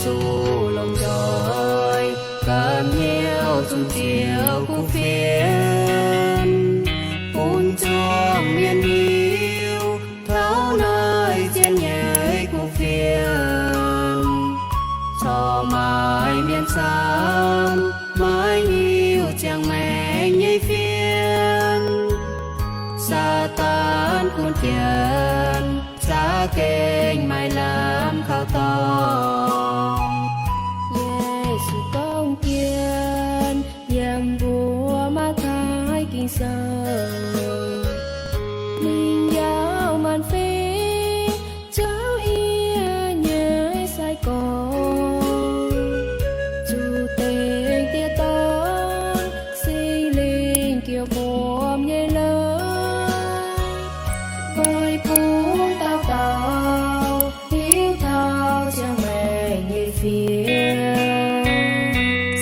Zuqc longc nzoih gamh hnyouv zunc Ziouv kuv fienx, bun zuangx mienh hiuv taux naaiv zien nyei kuv fienx. Corc maaiz mienh camv maiv hiuv ziangh maengc nyei fienx. Saadaan gunv fienx za'gengh maaih lamh kaux dorngx. Yesu gorngv dien yiem mbuo Matv^taai Ging-Sou, Ninh njaaux maanc fingx zouv yie nyei sai-gorx, zuqc dengh dieh dorn Singx Lingh jiex wuom nyei leiz, weic bun dauh dauh hiuv taux ziangh maengc nyei fienx.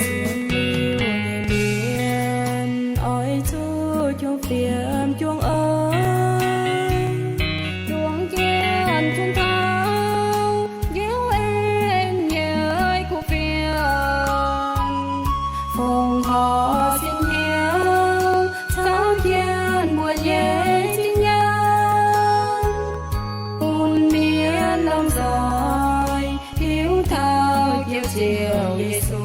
Sienx liuz nyei mienh oix zuqc juang fienx juang eix, juangc jienv zunh taux Ziouv en nyei kuv fienx, fongc horc sin hnyouv caux jienv mbuo nyei zinh nyaanh, bun mienh lomh nzoih hiuv taux Ziouv, Ziouv Yesu.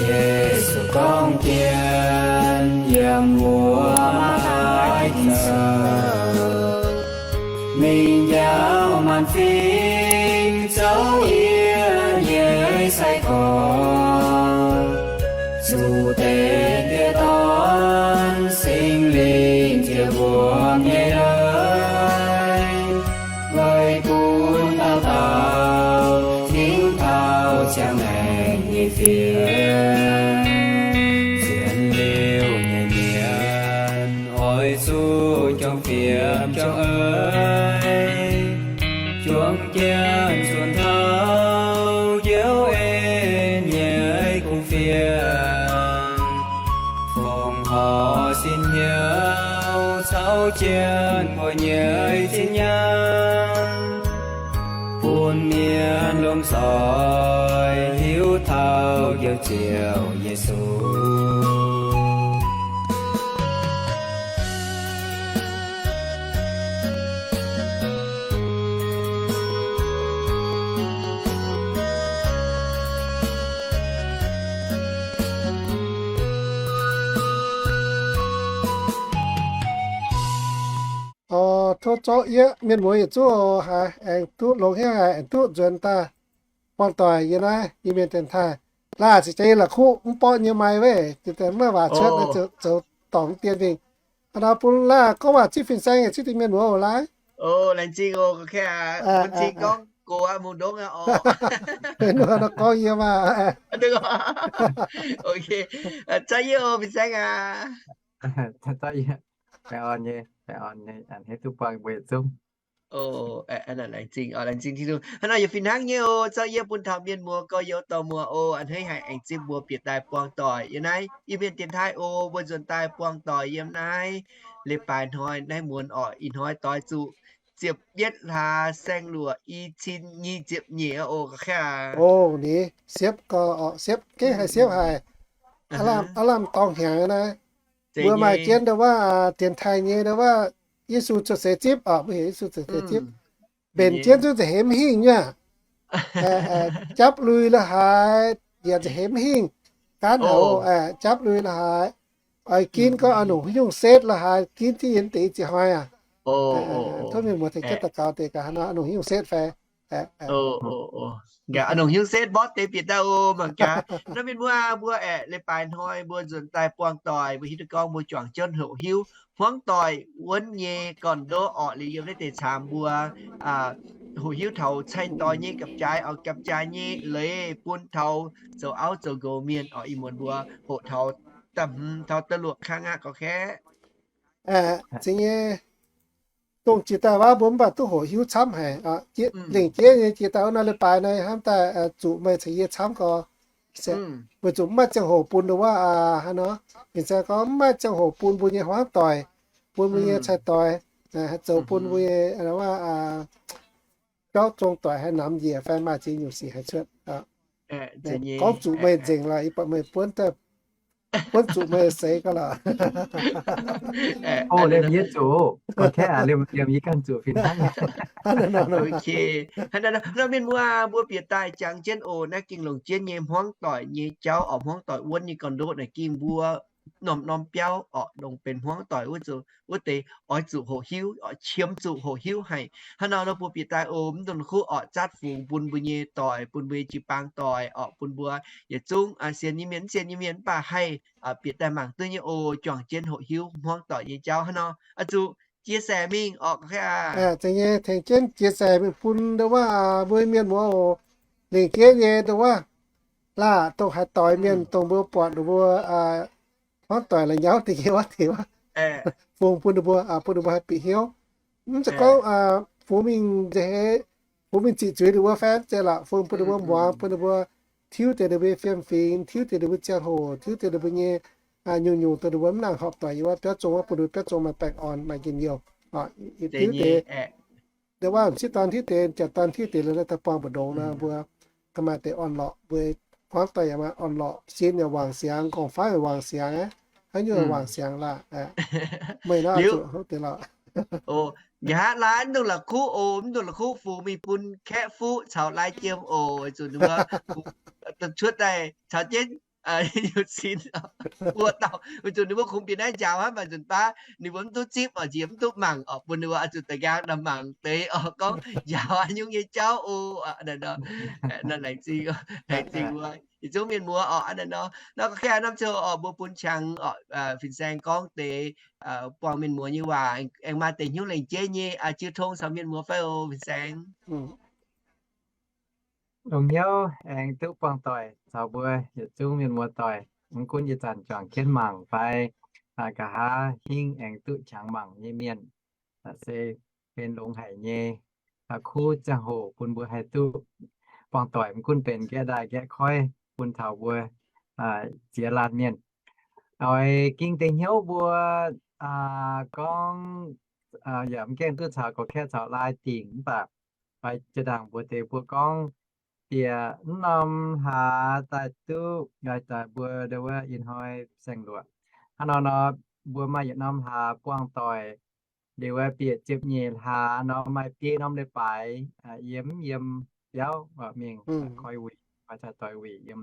Yesu gorngv dien yiem mbuo Matv^taai Ging-Sou, Ninh njaaux maanc fingx zouv yie nyei sai-gorx, zuqc dengh dieh dorn Singx Lingh jiex wuom nyei leiz, weic bun dauh dauh hiuv taux ziangh maengc nyei fienx. Sienx liuz nyei mienh oix zuqc juang fienx juang eix, juangc jienv zunh taux Ziouv en nyei kuv fienx, fongc horc sin hnyouv caux jienv mbuo nyei zinh nyaanh, bun mienh lomh nzoih hiuv taux Ziouv, Ziouv Yesu. Tov zorqv yie mienh muoz yietc zungv haiz aengx duqv longx hnyouv haic, aengx duqv nzuonx daaih buangh doic yiem naaiv Iu-Mienh dienx taaih. Laaih ziqc jaax yie la'kuqv mv borqv nyei mai weic maiv waac cuotv, zoux dorngc dien mingh. Hnangv nor bun laaih gorngv waac zipv fin-saeng, zipv deix mienh muoz oc laaih. Laengz zingh oc, gorngv mienh muoz nor gorngv yie maah. Zorqv yie oc, fin-saeng aac. Baengh orn nyei, baengh orn nyei, a'hneiv duqv buangh mbuo yietc zungv. Laengz zingh, laengz zingh Tin-Hungh. Hnangv nor yaac fih hnangv nyei oc. Zorqv yie bun taux mienh muoz gorx-youz dorh muoz oc, a'hneiv haiz aengx zipv mbuo bieqc daaih buangh doic yiem naaiv Iu-Mienh dienx taaih oc. Mbuo nzuonx daaih buangh doic yiem naaiv leiz-baaix hnoi, naaiv muonz oc, ih hnoi doix zuqc ziepc yietv hlaax saeng-luoqc i cin nyic ziepc nyeic oc. Ov, ninh siepv gau, siepv gengh haih siepv haic. Aav lamh dorngx hnyangx naaiv. Mbuo maaih jienv ndo wuov dienx taaih nyei ndo wuov Yesu cuotv seix zipv oc, mbuo heuc Yesu cuotv seix zipv. Mbenc jienv zungv nza'hmz hingh nyei. Japv lui la'haaix yaac nza'hmz hingh. Gaanv houc japv lui la'haaix. Oix ginv gorngv a'nongc nyungc setv la'haaix, ginv jienv yiem deix ziex hnoi aac. Tov mienh muoz tengx jienv daux gaux deix gaax hnangv nor, a'nongc nyungc setv fai. A'nongc nyungc setv mborqv deix bieqc daaih oc, mangc gaax. Nor mienh muoz, mbuo aeqv, leiz-baaix hnoi mbuo nzuonx daaih buangh doic, mbuo hiuv duqv gorngv mbuo juangc jienv houc hiuv hmuangv doic wuonv nyei gorn-ndoqv orqc, liuz yiem naaiv deix caamx mbuo hoqc hiuv taux cai-doix nyei gapv-jaaix, oix gapv-jaaix nyei leiz bun taux zoux auv zoux nqox mienh oc. Ih muonz mbuo hoqc taux da'hmz taux da'luoqc kang aqv, gorqv-kaeqv. Aa, zeiz nyei. Dongh jiex daaih waac mbuo mv baac duqv hoqc hiuv camv haic. Lengc jeiv nyei jiex daaih wuov norm leiz-baaix naaiv hnamv daaih zuqc meih caux yie camv gorx. Weic zuqc mv maaih ziangh hoc bun ndongc wuov, aa, haaix nor, Fin-Saeng gorngv mv maaih ziangh hoc bun mbuo nyei hmuangv doic, bun mbuo nyei cai-doix, haih zoux bun mbuo nyei jauv zong doic haih namx njiec fai maaih ziex nyungc sic haih cuotv. Gorngv zuqc meih nzengc lorqc, yie buatc meih buonv, buonv zuqc meih seix gau lorqc. Liemh yie zuqc, gorqv-kaeqv, liemh yie ganh zuqc fih hnangv. Hnangv naaiv nor mienh muoz, mbuo bieqc daaih jangx jienv oc. Naaiv gengh longc jienv nyei hmuangv doic nyei jauv oc. Hmuangv doic wuonv nyei gauh ndoqv naaic gengh mbuo norm-norm biauv oc, dongh benx hmuangv doic wuov deix oix zuqc hoqc hiuv, qiemx zuqc hoqc hiuv haic. Hnangv nor nor mbuo bieqc daaih oc, mv dungx kuv orqc, zaatv fungx bun mbuo nyei doic, bun mbuo nyei jiu-baang doic oc, bun mbuo yietc zungv sienx nyei mienh, mv sienx nyei mienh mv baac haih bieqc daaih mangc duqv nyei oc, juangc jienv hoqc hiuv hmuangv doic nyei jauv. Hnangv nor oix zuqc chia sẻ mingh oc, gorqv-kaeqv. Zeiz nyei, tengx jienv chia sẻ mingh bun ndongc wuov mbuo mienh muoz oc. Lengc jeiv nyei ndongc wuov laah, dongh haaix doix mienh dongh mbuo buatc ninh mbuo hmuangv doic la'nyauv deix nyei wuov deix wuov, fungx bun ninh mbuo, bun ninh mbuo haih bieqc hnyouv. Mv zeiz gorngv fungx mingh nzengc, fungx mingh ziqc zuiz ninh mbuo fai mv zeiz lorqc, fungx bun ninh mbuo muangx, bun ninh mbuo tiuv deix ninh mbuo nyei fiem-fingx, tiuv deix ninh mbuo ziangh hoc, tiuv deix ninh mbuo nyei nyungc-nyungc dongh ninh mbuo mv nangc horpc doic nyei wuov biauv zong wuov, bun ninh mbuo biauv zong maaih baengh orn maaih njien-youh. Tiuv deix ndongc wuov m'sieqv dorn tiuv deix, m'jangc dorn tiuv deix liuz naaiv daaih buangh mbu'ndongx nor mbuo ga'maaih deix orn-lorqc, mbuo hmuangv doic yaac maaih orn-lorqc, sin yaac wangc siangx, gorngv-famv yaac wangc siangx aqv. Haaix nyungc wangc siangx laah. Meih naaiv zuqc hov deix lorqc. Nqa'haav laai mv dungx la'kuqv oc, mv dungx la'kuqv, fungx mingh bun kaeqv fuqv caux laai jiem oc, weic zuqc ninh mbuo cuotv daaih caux jienv youc sin buo dauh, weic zuqc ninh mbuo kungx bieqc naaiv njaaux hnangv, maaih nzunc baav ninh mbuo mv duqv zipv oc, nziex mv duqv mangc oc, bun ninh mbuo oix zuqc da'nqaang daaih mangc deix oc, gorngv njaaux haaix nyungc nyei jauv oc. Laengz zingh, laengz zingh mbuo yietc zungv mienh muoz oc. Hnangv naaiv nor, nor gorngv kaav norm ziangh hoc oc, mbuo bun qangx oc, Fin-Saeng gorngv deix buangh mienh muoz nyei waac aengx maaih deix hnyouv lengc jeiv nyei jiu tong caux mienh muoz fai oc, Fin-Saeng? Longx hnyouv aengx duqv buangh doic caux mbuo yietc zungv mienh muoz doic. Mv gunv ih zanc juangc jienv mangc fai nqa'haav hingv aengx duqv qangx mangc nyei mienh, se benx longx haic nyei kuv ziangh hoc bun mbuo haih duqv buangh doic, mv gunv benx nqaeqv ndaaih nqaeqv koiv bun taux mbuo ziex laanh mienh. Oix ging deix hnyouv mbuo gorngv yaac mv gaengh duqv caux gorqv-kaeqv caux laai dingc, mv baac jiex ndaangc mbuox deix mbuo gorngv bieqc mv norm hlaax daaih duqv mbuo ndo wuov ih hnoi saeng-luoqc. Hnangv nor nor, mbuo maaih yietc norm hlaax buangh doic liuz, bieqc ziepc nyeic hlaax nor maaih biei norm leiz-baaix yiem yiem biauv mingh koi wuic, maaih cai-doix wuic yiem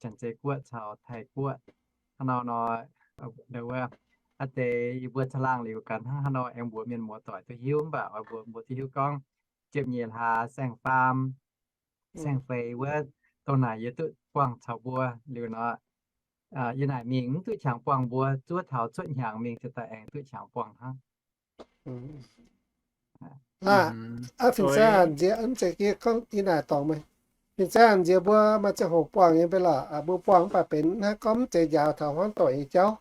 Janx-Zei Guoqv caux Taiv Guoqv. Hnangv nor nor, ndo wuov, aa deix yie mbuo caangh laangh liuz gaax hnangv haaix nor aengx mbuox mienh muoz doic duqv hiuv, mv baac oix mbuox mbuo duqv hiuv gorngv ziepc nyeic hlaax saeng-faam, saeng-feix wuov, dongh naaic yie duqv buangh caux mbuo liuz nor, yie naaic mingh mv duqv qangx buangh mbuo, zuov taux cuotv hnyangx mingh ziouc daaih aengx duqv qangx buangh hnangv. Fin-Saeng nziex, mv zeiz yie gorngv, yie naaic dorngc meih. Fin-Saeng nziex mbuo maaih ziangh hoc buangh nyei mv baac lorqc, mbuo buangh mv baac benx hnangv gorngv mv zeiz njaaux taux hmuangv doic nyei jauv.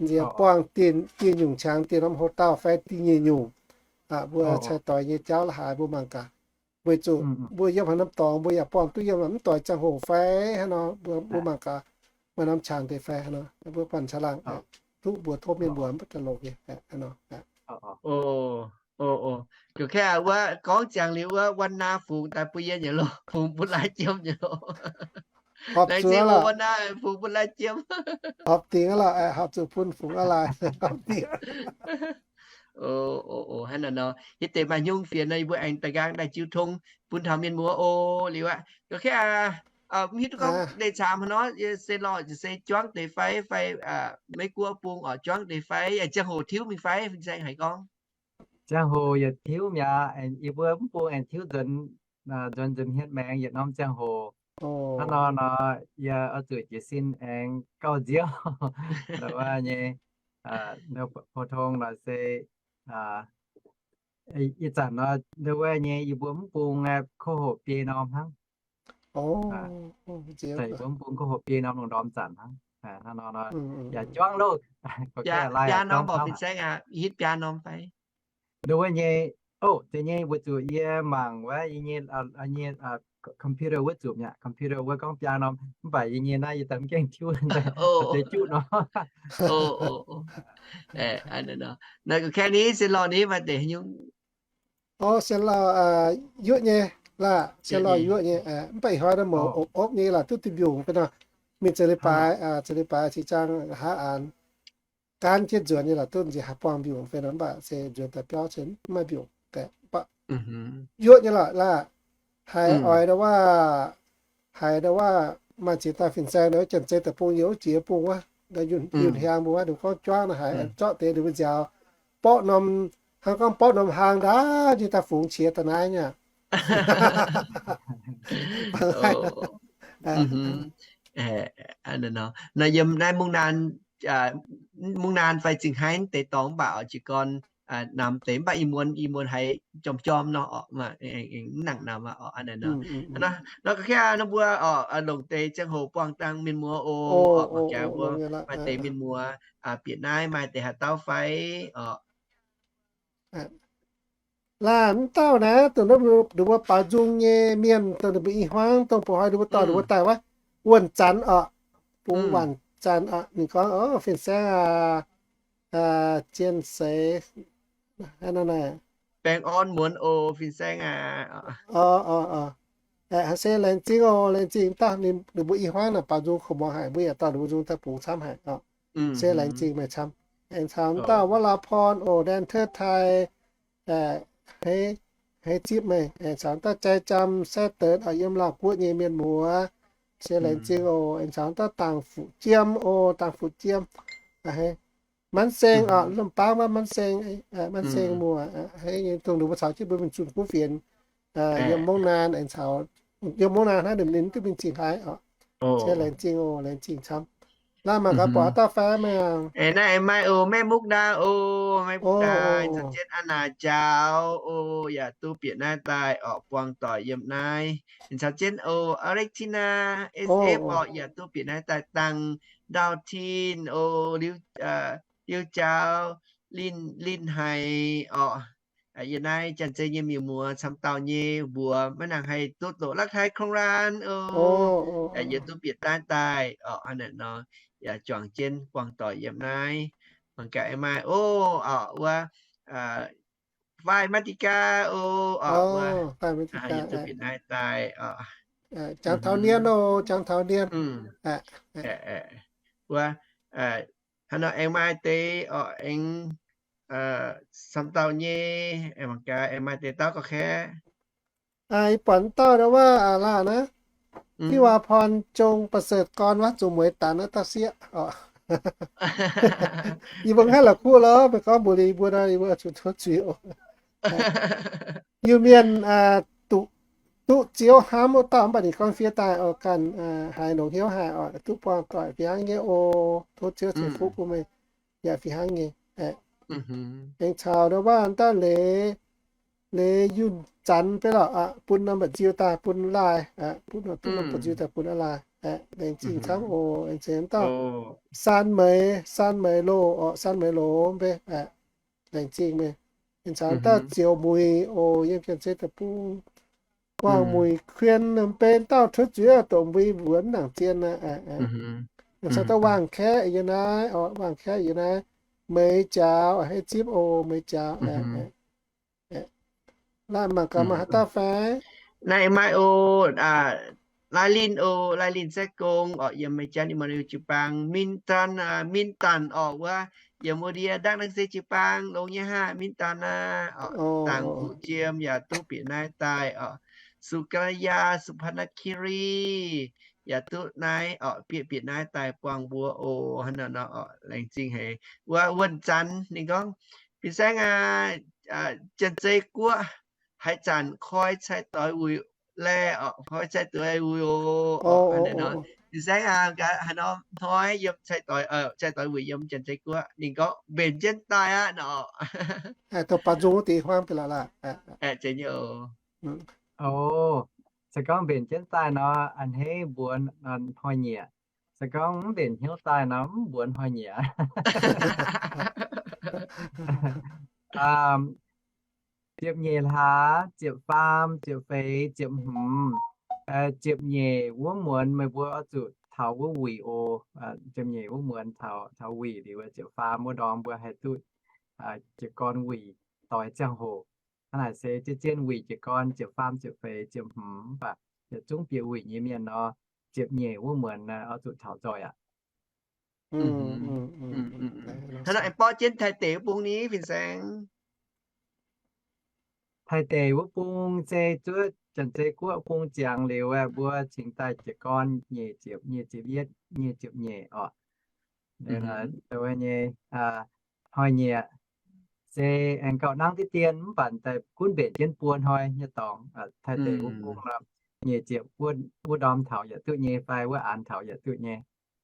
Nziex buangh dieh nyungc qangx, dieh norm houx-daauh fai dieh nyeic nyungc, mbuo cai-doix nyei jauv la'haaix mbuo mangc gaax. Weic zuqc mbuo yiem haaix norm dorngx mbuo yaac buangh duqv yiem, mv doix ziangh hoc fai hnangv nor, mbuo mangc gaax maaih norm qangx deix fai hnangv nor, mbuo buangh caangh laangh duqv mbuox tov mienh mbuo mv baac daaih longx nyei. Gorqv-kaeqv, wuov gorngv ziangx liuz wuov, wuov naaiv fungx daaih bun yie nyei loh, fungx bun laai jiem nyei loh. Laengz zingh oc, wuov naaiv fungx bun laai jiem. Horpc dingc aqv lorqc, horpc zuqc bun fungx aqv laaix. Hnangv naaiv nor, hitv deix maaih hnyouv fienx nor, yie mbuo aengx da'nqaang daaih jiu tong bun taux mienh muoz oc. Liuz aqv, gorqv-kaeqv, mv hiuv duqv gorngv deix caamx haaix nor, se lorh se juangv deix fai, fai Meiv Guoqv bung oc, juangv deix fai, ziangh hoc tiuv mingh fai, Fin-Saeng haiz gorngv? Ziangh hoc yietc tiuv mi'aqv. Yie mbuo mv bung aengx tiuv nzuonx, nzuonx nzunc hmien maengx yietc norm ziangh hoc. Hnangv nor nor, yie oix zuqc jiez sin aengx gauh nziouv, wuov nyei, pou-tong nor se Ih zanc nor, wuov nyei yie mbuo mv bung kouv hoqc biei norm hnangv. Mbuo mv bung kouv hoqc biei norm lungh ndorm zanc hnangv. Hnangv nor, yaac juangv loh, biaa norm, hitv biaa norm fai? Nduov nyei, o, deix nyei weic zuqc yie mangc wuov yie nyei, nyei computer wuov zuqc mi'aqv. Computer wuov gorngv biaa norm, mv baac yie nyei naaiv yie daaih mv gaengh tiuv, deix juqv nor. Naaiv ga'kengx ni, se lorh ni maaih deix nyungc. O, se lorh yuoqv nyei, laac, se lorh yuoqv nyei, mv baac ih hnoi nor mouz opv opv nyei laac duqv duih mbiungc fai nor. Mingh za'gengh leiz-baaix, za'gengh leiz-baaix cingx zaangh hnangv an. Gaanv jienv nzuonx nyei laac duqv nziex haaix buangh mbiungc fai nor, mv baac se nzuonx daaih biauv se mv maaih mbiungc. Mv baac yuoqv nyei laac, laac, haiz oix nduov waac, haiz nduov waac maaih ziex dauh fin-saeng nduov Janx-Zei Deic-Bung yiem wuov jiex bung wuov, yunh hiaang mbuo wuov, ninh gorngv juangv nor haiz zorqv deix ninh mbuo nziaaux borqv norm, hnangv gorngv borqv norm hlaang ndaauv nyei daaih fungx qiex daaih naaiv nyei. Naaiv yiem naaiv mungv naan, mungv naan fai zingh haaix deix dorngx mv baac oix jiez gorn namx deix mv baac ih muonz, ih muonz haiz jorm jorm nor oc, mv nangc namx oc. Aa, nor ga'kengx nor mbuo oc, longc deix ziangh hoc buangh dangh mienh muoz oc, mangc gaax mbuo maaih deix mienh muoz bieqc naaiv maaih deix haaix dauh fai oc. Laanh mv dauh naaiv dongh ninh mbuo baaux nzung nyei mienh, dongh ninh mbuo i hmuangv, dongh mbuo hnoi ninh mbuo dorh ninh mbuo daaih wuov, wuonh zanc oc, bungx wuonh zanc oc, ninh gorngv, o, fin-saeng aac, zien seix, baengh orn muonz oc, fin-saeng aac. Haaix se laengz zingh oc, laengz zingh dauh ninh mbuo i hmuangv naaic baaux nzung kuv muangx haic, mbuo yaac dorh ninh mbuo nzung daaih bungx camv haic oc. Se laengz zingh meih camv. Aengx caux dauh Wuov Laa Porn oc, Ndan Teuv Taaih, hneiv zipv meih. Aengx caux dauh Jai Jam Sai Deix oc, yiem Laauh Guoqv nyei mienh muoz, se laengz zingh oc. Aengx caux dauh Dangc Fuqv Jiem oc, Dangc Fuqv Jiem, Manv Seng oc, Lomh Baang wuov Manv Seng, Manv Seng muoz, hneiv nyei dongh ninh mbuo caux jienv mbuo mingh zunh kuv fienx yiem Mungv Naan, aengx caux yiem Mungv Naan hnangv, ninh mv duqv mingh zingh haaix oc. Se laengz zingh oc, laengz zingh camv. Laaih mangc gaax buatc haaix dauh fai meih. Naaiv aengx maaih oc, Maiv Mukv Ndaa oc, Maiv Mukv Ndaa, caux jienv Aa Naaic Njaaux oc, yaac duqv bieqc naaiv daaih oc, buangh doic yiem naaiv. Aengx caux jienv oc, Aa Lekv Tin Naa, S F oc, yaac duqv bieqc naaiv daaih. Dangh Ndau Tin oc, Liuz Jaux, Linh, Linh Haic oc. Yiem naaiv Janx-Zei nyei mienh muoz camv dauh nyei mbuox maiv nangc haih duqv doqc Laauv Taiv Kong Raan oc, yaac duqv bieqc naaiv daaih oc. Hnangv naaic nor, yaac juangc jienv buangh doic yiem naaiv. Mangc gaax aengx maaih oc, wuov Faix Maa^ti^gaa oc, yaac duqv bieqc naaiv daaih. Jangx taux nien oc, jangx taux nien. Wuov, hnangv nor aengx maaih deix oc, aengx camv dauh nyei, aengx mangc gaax aengx maaih deix dauh gauh kaeqv. Ih buatc dauh nor wuov, laanh naaiv, Div Waac Porn Zong Ba'seuc Gorn wuov, zuqc mueiz danx wuov dauh sieqv oc. Yie mbuo haih la'kuqv lorqc, meih gorngv mbuox liuz yie mbuo nor, yie mbuo zuqc tov zuiz oc. Iu-Mienh duqv, duqv Ziouv hnamv wuov dauh, mv baac ninh gorngv fiev daaih oc, ganh haiz longx hnyouv haic oc, duqv buangh doic fih hnangv nyei oc. Tov Ziouv ceix fuqv bun meih yaac fih hnangv nyei. Aengx caux nor wuov dauh Leiz, Leiz Yunh Zanx beiv lorqc, bun norm mba'nziu daaih bun laih, bun norm, duqv norm mba'nziu daaih bun laih. Laengz zingh camv oc. Aengx caux dauh San Meix, San Meix Loz oc, San Meix Loz beiv, laengz zingh meih. Aengx caux dauh Ziouc Muic oc, yiem Janx-Zei Deic-Bung. Waangh Muic Kuien, beiv dauh tov zuiz oc, dongh mbuo mbuox mv nangc zien aqv. Aengx caux dauh Waangh Kaeqv yiem naaiv oc, Waangh Kaeqv yiem naaiv. Meix Jaaux, hei zipv oc, Meix Jaaux. Laanh mangc gaax maaih haaix dauh fai? Naaiv maaih oc, Lai Linh oc, Lai Linh Sai Gong oc, yiem Meiv Janx Immanuel jiu-baang. Min Danc, Min Danc oc, wuov yiem wuov ndiev ndaangc naaiv se jiu-baang longx nyei haah, Min Danc aac. Dangc Fuqv Jiem yaac duqv bieqc naaiv daaih oc. Sukayasu Panakiri yaac duqv naaiv oc, bieqc, bieqc naaiv daaih buangh mbuo oc. Hnangv naaiv nor oc, laengz zingh haic. Wuov, wuov zanc ninh gorngv, Fin-saeng aac, Janx-Zei Guoqv haaix zanc koi cai doix wuic laeh oc, koi cai doix wuic oc. Hnangv naaiv nor, Fin-saeng aac, haaix norm hnoi yiem Cai-Doix, Cai-Doix Wuic yiem Janx-Zei Guoqv, ninh gorngv mbenc jienv daaih aqv nor. Dongh baaux nzung wuov deix huaang bi laac laac. Se gorngv mbenc jienv daaih nor, a'hneiv mbuox hnoi-nyieqc. Se gorngv mv mbenc hnyouv daaih nor, mv mbuox hnoi-nyieqc. Ziepc nyeic hlaax, ziepc faam, ziepc feix, ziepc hmz. Ziepc nyeic wuov muonz meih mbuo oix zuqc taux wuov wuic oc. Ziepc nyeic wuov muonz taux, taux wuic liuz, ziepc faam wuov ndorm mbuo haih duqv jiez gorn wuic doix ziangh hoc. Hnangv naaic se zien zien wuic jiez gorn ziepc faam, ziepc feix, ziepc hmz, mv baac yietc zungv bieqc wuic nyei mienh nor, ziepc nyeic wuov muonz oix zuqc taux nzoih aqv. Hnangv nor aengx borqv jienv Taiv deic wuov bung ni, fin-saeng. Taiv deic wuov bung se zuov Janx-Zei Guoqv bung ziangx liuz, mbuo cingx daaih jiez gorn nyic ziepc, nyic ziepc yietv, nyic ziepc nyeic oc. Nyei hnoi-nyieqc se aengx gauh nangv diqv dien, mv baac daaih gunv mbenc jienv buo hnoi nyei dorngx. Taiv deic wuov bung nor, nyic ziepc wuov ndorm taux yaac duqv nyei fai wuov aanx taux yaac duqv nyei.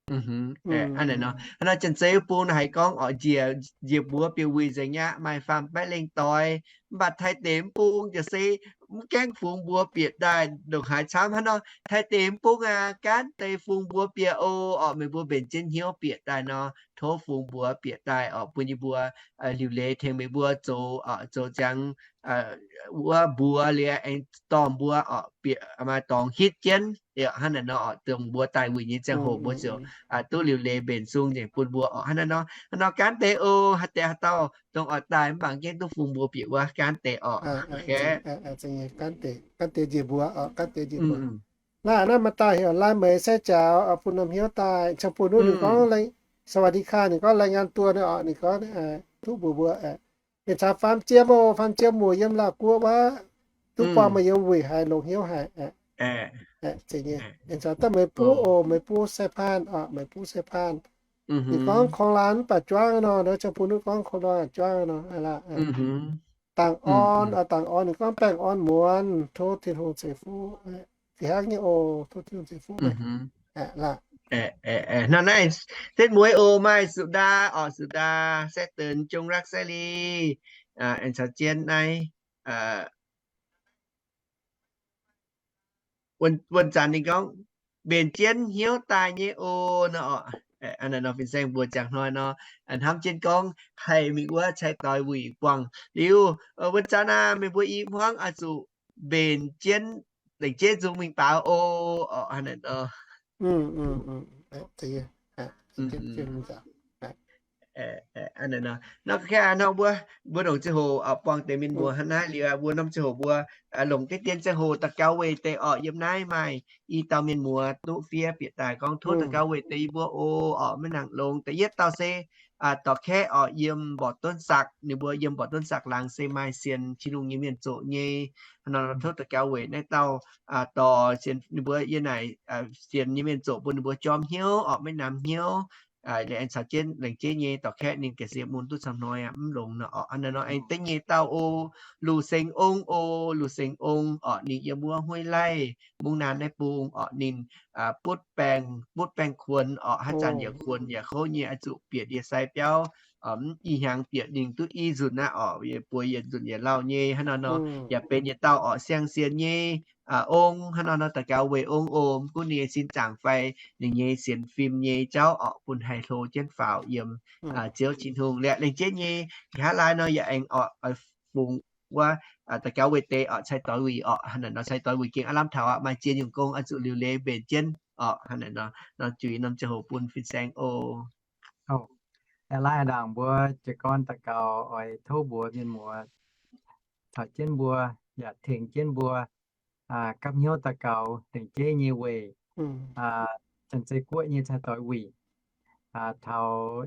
Hnangv nor Janx-Zei wuov bung haiz gorngv oc, njiec, njiec mbuox bieqc wuic nzengc aqv, maaih faam-baeqv lengh doix. Mv baac Taiv deic wuov bung jiex se mv gaengh fungx mbuox bieqc daaih ndongc haaix camv hnangv nor. Taiv deic wuov bung aqv, gaanv deix fungx mbuox bieqc oc. Oc, meih mbuo mbenc jienv hnyouv bieqc daaih nor, tov fungx mbuox bieqc daaih oc, bun yie mbuo liuc leiz tengx meih mbuo zoux, zoux ziangx wuov mbuox liuz aengx dorh mbuo oc bieqc maaih dorngx hitv jienv. Hnangv naaic nor oc, dongh mbuo daaih wuic nyei ziangh hoc mbuo ziouc duqv liuc leiz mbenc sung nzengc bun mbuo oc. Hnangv naaiv nor, hnangv nor gaanv deix oc, haaix deix haaix dauh dongh oix daaih mv baac gaengh duqv fungx mbuox bieqc wuov gaanv deix oc. Gaanv deix njiec mbuox, gaanv deix njiec mbuox. Naaiv, naaiv maaih dauh heuc Lai Meix Sai Jaax oc, bun norm hnyouv daaih. Ziangh bun wuov ninh gorngv สวัสดีค่ะ ninh gorngv รายงานตัว naaiv oc, ninh gorngv duqv mbuox mbuo, aengx caux Faam Jiem oc, Faam Jiem muoc yiem Laauh Guoqv wuov, duqv buangh meih yiem wuic haic, longx hnyouv haic. Aengx caux daaih Meix Buv oc, Meix Buv Sai Paan oc, Meix Buv Sai Paan. Ninh gorngv kungx laanh mv baac juangv nor, ziangh bun wuov gorngv kungx laanh juangv nor. Dangc Orn, Dangc Orn ninh gorngv baengh orn muonz, tov Tin-Hungh ceix fuqv. Fih hnangv nyei oc, tov Tin-Hungh ceix fuqv. Hnangv naaiv, setv mueiz oc, maaih Suqv Ndaa oc, Suqv Ndaa, Saeqv Deix, Jong Rakv, Saeqv Li, aengx caux jienv naaiv Wuonh zanc ninh gorngv, mbenc jienv hnyouv daaih nyei oc nor. Nor fin-saeng mbuo ziangh hnoi nor, hnamv jienv gorngv haih mingh wuov cai-doix wuic buangh liuz, wuonh zanc aac, meih mbuo i hmuangv oix zuqc mbenc jienv, lengc jeiv nzung mingh baaux oc. Hnangv naaic nor. Nor mbuo, mbuo longc ziangh hoc buangh deix mienh muoz hnangv naaiv liuz, mbuo norm ziangh hoc mbuo longc diqv dien ziangh hoc daux gaux weic deix orqc. Yiem naaiv maaih i dauh mienh muoz duqv fiev bieqc daaih gorngv tov daux gaux weic deix yie mbuo oc. Orqc, maiv nangc longx. Da'yietv dauh se dorh kaeqv orqc, yiem Mborqc Donv Sakc. Ninh mbuo yiem Mborqc Donv Sakc laangz se maaih sienx Tin-Hungh nyei mienh zoqc nyei. Hnangv nor tov daux gaux weic naaiv dauh dorh sienx ninh mbuo yiem naaic sienx nyei mienh zoqc bun ninh mbuo jorm hnyouv orqc, maiv namx hnyouv. Aengx caux jienv lengc jeiv nyei dorh kaeqv ninh ga'sie mun duqv camv hnoi aqv, mv longx nor orqc. Hnangv naaic nor aengx dengv nyei dauh oc, Luc Seng Ong oc, Luc Seng Ong orqc, ninh yiem wuov Hueiv Laih, Mungv Naan naaiv bung orqc. Ninh butv baengh, butv baengh kuonx orqc, haaix zanc yaac kuonx yaac kouv nyei, oix zuqc bieqc ndie-sai biauv. Mv i hnyangx bieqc ninh duqv i nzunc aqv orqc, bueix yietc nzunc yietc lauh nyei. Hnangv nor nor yaac benx yietc dauh orqc siang-sienx nyei ong. Hnangv nor nor daux gaux weic ong oc. Mv gunv ninh nyei sin zaangc fai ninh nyei sienx fim nyei jauv orqc, bun haih hlo jienv faaux yiem Ziouv Tin-Hungh. Liuz lengc jeiv nyei nqa'haav laai nor yaac aengx oix fungx wuov daux gaux weic deix orqc, cai-doix wuic orqc. Hnangv naaic nor cai-doix wuic gengh aav lamh taux aqv, maaih zien nyungc gong oix zuqc liuc leiz mbenc jienv orqc. Hnangv naaic nor, nor juix norm ziangh hoc bun fin-saeng oc. Hnangv naaic ndaangc mbuo jiez gorn daux gaux oix tov mbuox mienh muoz caux jienv mbuo, yaac tengx jienv mbuo gapv hnyouv daux gaux lengc jeiv nyei weic Janx-Zei Guoqv nyei cai-doix wuic. Taux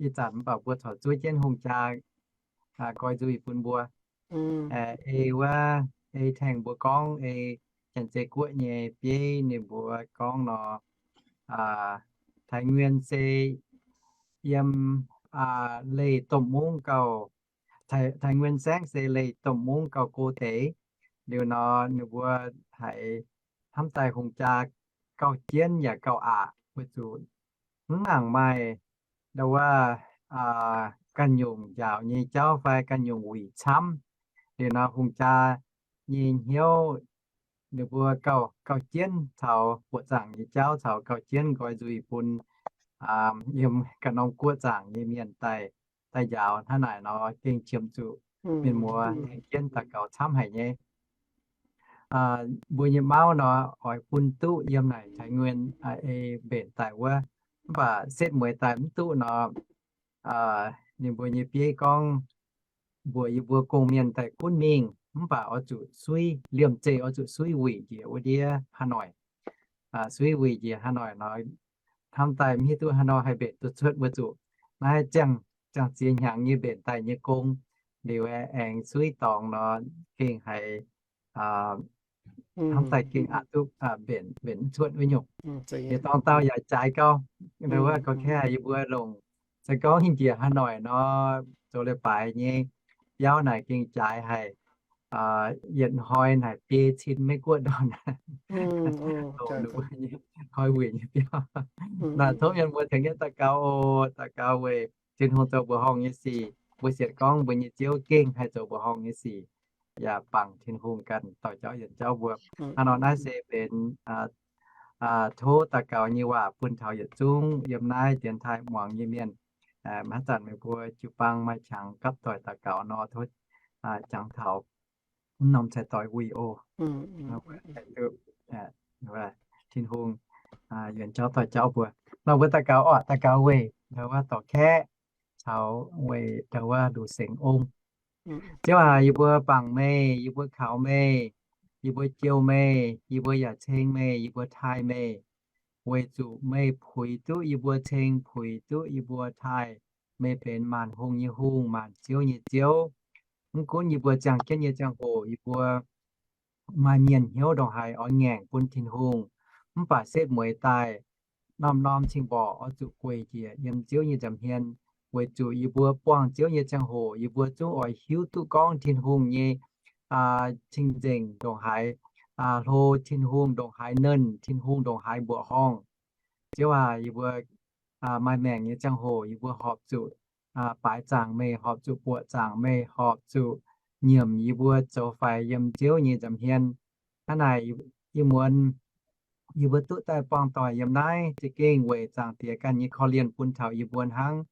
ih zanc mv baac mbuo corc zuov jienv hungh jaa nqoi nzuih bun mbuo. Ei wuov, ei tengx mbuo gorngv ei Janx-Zei Guoqv nyei bieiv ninh mbuo gorngv nor, Taiv Nguyen se yiem leih domh mungv gauh, Taiv Nguyen saengv se leih domh mungv gauh go deix. Liuz nor ninh mbuo haiz hnamv daaih hungh jaa gauh jienv yaac gauh aqc, weic zuqc mv nangc maaih ndau wuov ganh nyungc njaaux nyei jauv fai ganh nyungc wuic camv. Liuz nor hungh jaa nyei hnyouv ninh mbuo gauh, gauh jienv caux buoqc zaangc nyei jauv caux gauh jienv nqoi nzuih bun yiem ganh norm guoqv zaangc nyei mienh daaih, daaih njaaux. Hnangv naaic nor gengh qiemx zuqc mienh muoz tengx jienv daux gaux camv haic nyei. Mbuo nyei mauv nor oix bun duqv yiem naaic Taiv Nguyen ei mbenc daaih wuov, mv baac setv mueiz daaih mv duqv nor, ninh mbuo nyei bieiv gorngv mbuox yie mbuo gong-mienh daaih gunv mingh, mv baac oix zuqc suiv, liemh zeih oix zuqc suiv wuic njiec wuov ndiev Hà Nội. Suiv wuic njiec Hà Nội nor, hnamv daaih mv hiuv duqv haaix nor haih mbenc duqv cuotv, weic zuqc naaiv ziangh, ziangh ziex hnyangx nyei mbenc daaih nyei gong. Liuz aengx suiv dorngx nor gengh haiz hnamv daaih gengh aqc duqv mbenc, mbenc mv cuotv wuov nyungc. Yietc dorngx dauh yaac jaaix gau, ndau wuov gauh kei haic yie mbuo longc, se gorngv njiec Hà Nội nor, zoux leiz-baaix nyei biauv naaic gengh jaaix haic. Yietc hnoi naaic biei cin Meiv Guoqv ndorn, hnoi wuic nyei biauv. Naaic tov mienh muoz tengx jienv daux gaux oc. Daux gaux weic Tin-Hungh zoux mbuoqc horngh nyei sic. Mbuo sienx gorngv mbuo nyei Ziouv gengh haih zoux mbuoqc horngh nyei sic, yaac bangc Tin-Hungh ganh dorh jauv yienc jauv mbuo. Hnangv nor naaiv se benx tov daux gaux nyei waac bun taux yietc zungv yiem naaiv dienx taaih muangx nyei mienh. Maiv zanc meih mbuo jiu-baang maaih qangx gapv doic daux gaux nor, tov jangx taux mv norm cai-doix wuic oc. Tin-Hungh yienc jauv doix jauv mbuo. Nor mbuo daux gaux orqc, daux gaux weic ndau wuov dorh-kaeqv caux weic ndau wuov Luc Sengx Ong. Ziouv aac, yie mbuo bangc meih, yie mbuo kaux meih, yie mbuo jouh meih, yie mbuo yaac ceng meih, yie mbuo taaih meih, weic zuqc meih puix duqv yie mbuo ceng, puix duqv yie mbuo taaih. Meih benx maanc hungh nyei Hungh, maanc ziouv nyei Ziouv. Mv gunv yie mbuo ziangh jienv nyei ziangh hoc yie mbuo maaih mienh hnyouv ndongc haaix oix ngaengc bun Tin-Hungh, mv baac setv mueiz daaih norm-norm cing-mborqc oix zuqc gueic njiec yiem Ziouv nyei nza'hmien, weic zuqc yie mbuo buangh Ziouv nyei ziangh hoc yie mbuo zungv oix hiuv duqv gorngv Tin-Hungh nyei cing-nzengc ndongc haaix hlo, Tin-Hungh ndongc haaix nernh, Tin-Hungh ndongc haaix mbuoqc horngh. Ziouv aac, yie mbuo maaih maengc nyei ziangh hoc yie mbuo horpc zuqc baaix zaangc meih, horpc zuqc buoqc zaangc meih, horpc zuqc nyiemc yie mbuo zoux faix yiem Ziouv nyei nza'hmien. Hnangv naaic, ih muonz yie mbuo duqv daaih buangh doic yiem naaiv za'gengh weic Zaangc Diex ganh nyei korv-lienh bun taux yie mbuo hnangv.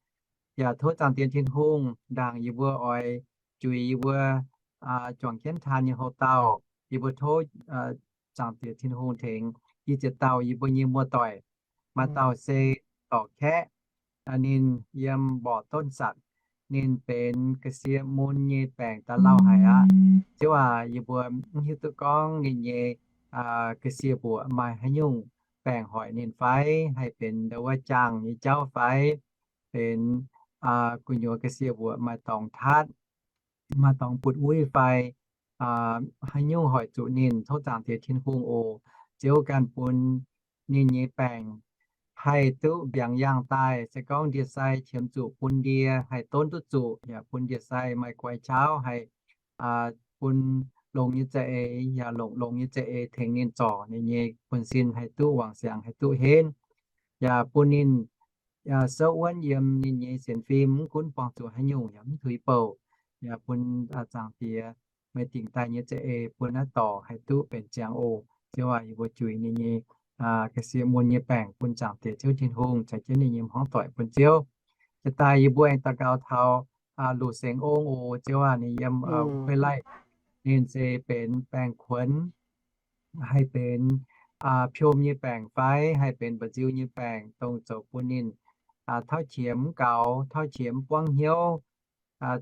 Yaac tov Zaangc Diex Tin-Hungh ndaangc yie mbuo oix juix yie mbuo juangc jienv taan nyei houx-dauh. Yie mbuo tov Zaangc Diex Tin-Hungh tengx yie ziex dauh yie mbuo nyei muoz-doic. Maaih dauh se dorc-kaeqv, ninh yiem mborqc donv satc, ninh benx ga'sie mun nyei baengc daaih lauh haic aqv. Ziouv aac, yie mbuo mv hiuv duqv gorngv ninh nyei ga'sie mbuoqc maaih haaix nyungc baengc hoic ninh fai, haih benx ndau wuov jaangh nyei jauv fai, benx gu'nyuoz ga'sie mbuoqc maaih dorngx tatv, maaih dorngx butv-uiv fai, haaix nyungc hoic zuqc ninh. Tov Zaangc Diex Tin-Hungh oc, Ziouv ganh bun ninh nyei baengc haih duqv mbiaangx yaangh daaih. Se gorngv ndie-sai qiemx zuqc bun ndie haih donv duqv zuqc, yaac bun ndie-sai maaih guai qaqv haih bun longx nyei za'eix, yaac longc longx nyei za'eix tengx ninh zorc ninh nyei buonv-sin haih duqv wangc siangx, haih duqv henv. Yaac bun ninh souv wuonv yiem ninh nyei sienx fim, mv gunv buangh zuqc haaix nyungc yaac mv tuix bouh. Yaac bun Zaangc Diex meih dingc daaih nyei za'eix bun naaiv dorc haih duqv benx ziangx oc. Ziouv aac, yie mbuo juix ninh nyei ga'sie mun nyei baengc bun Zaangc Diex Ziouv Tin-Hungh caux jienv ninh nyei hmuangv doic bun Ziouv. Jiex daaih yie mbuo aengx daux gaux taux Luc Sengx Ong oc. Ziouv aac, ninh yiem Ukraine, ninh se benx baengh kuonx, haih benx piom nyei baengc fai haih benx mba'nziu nyei baengc, dongh zoux bun ninh tauv qiemx mv gaux, tauv qiemx mv buangv hnyouv,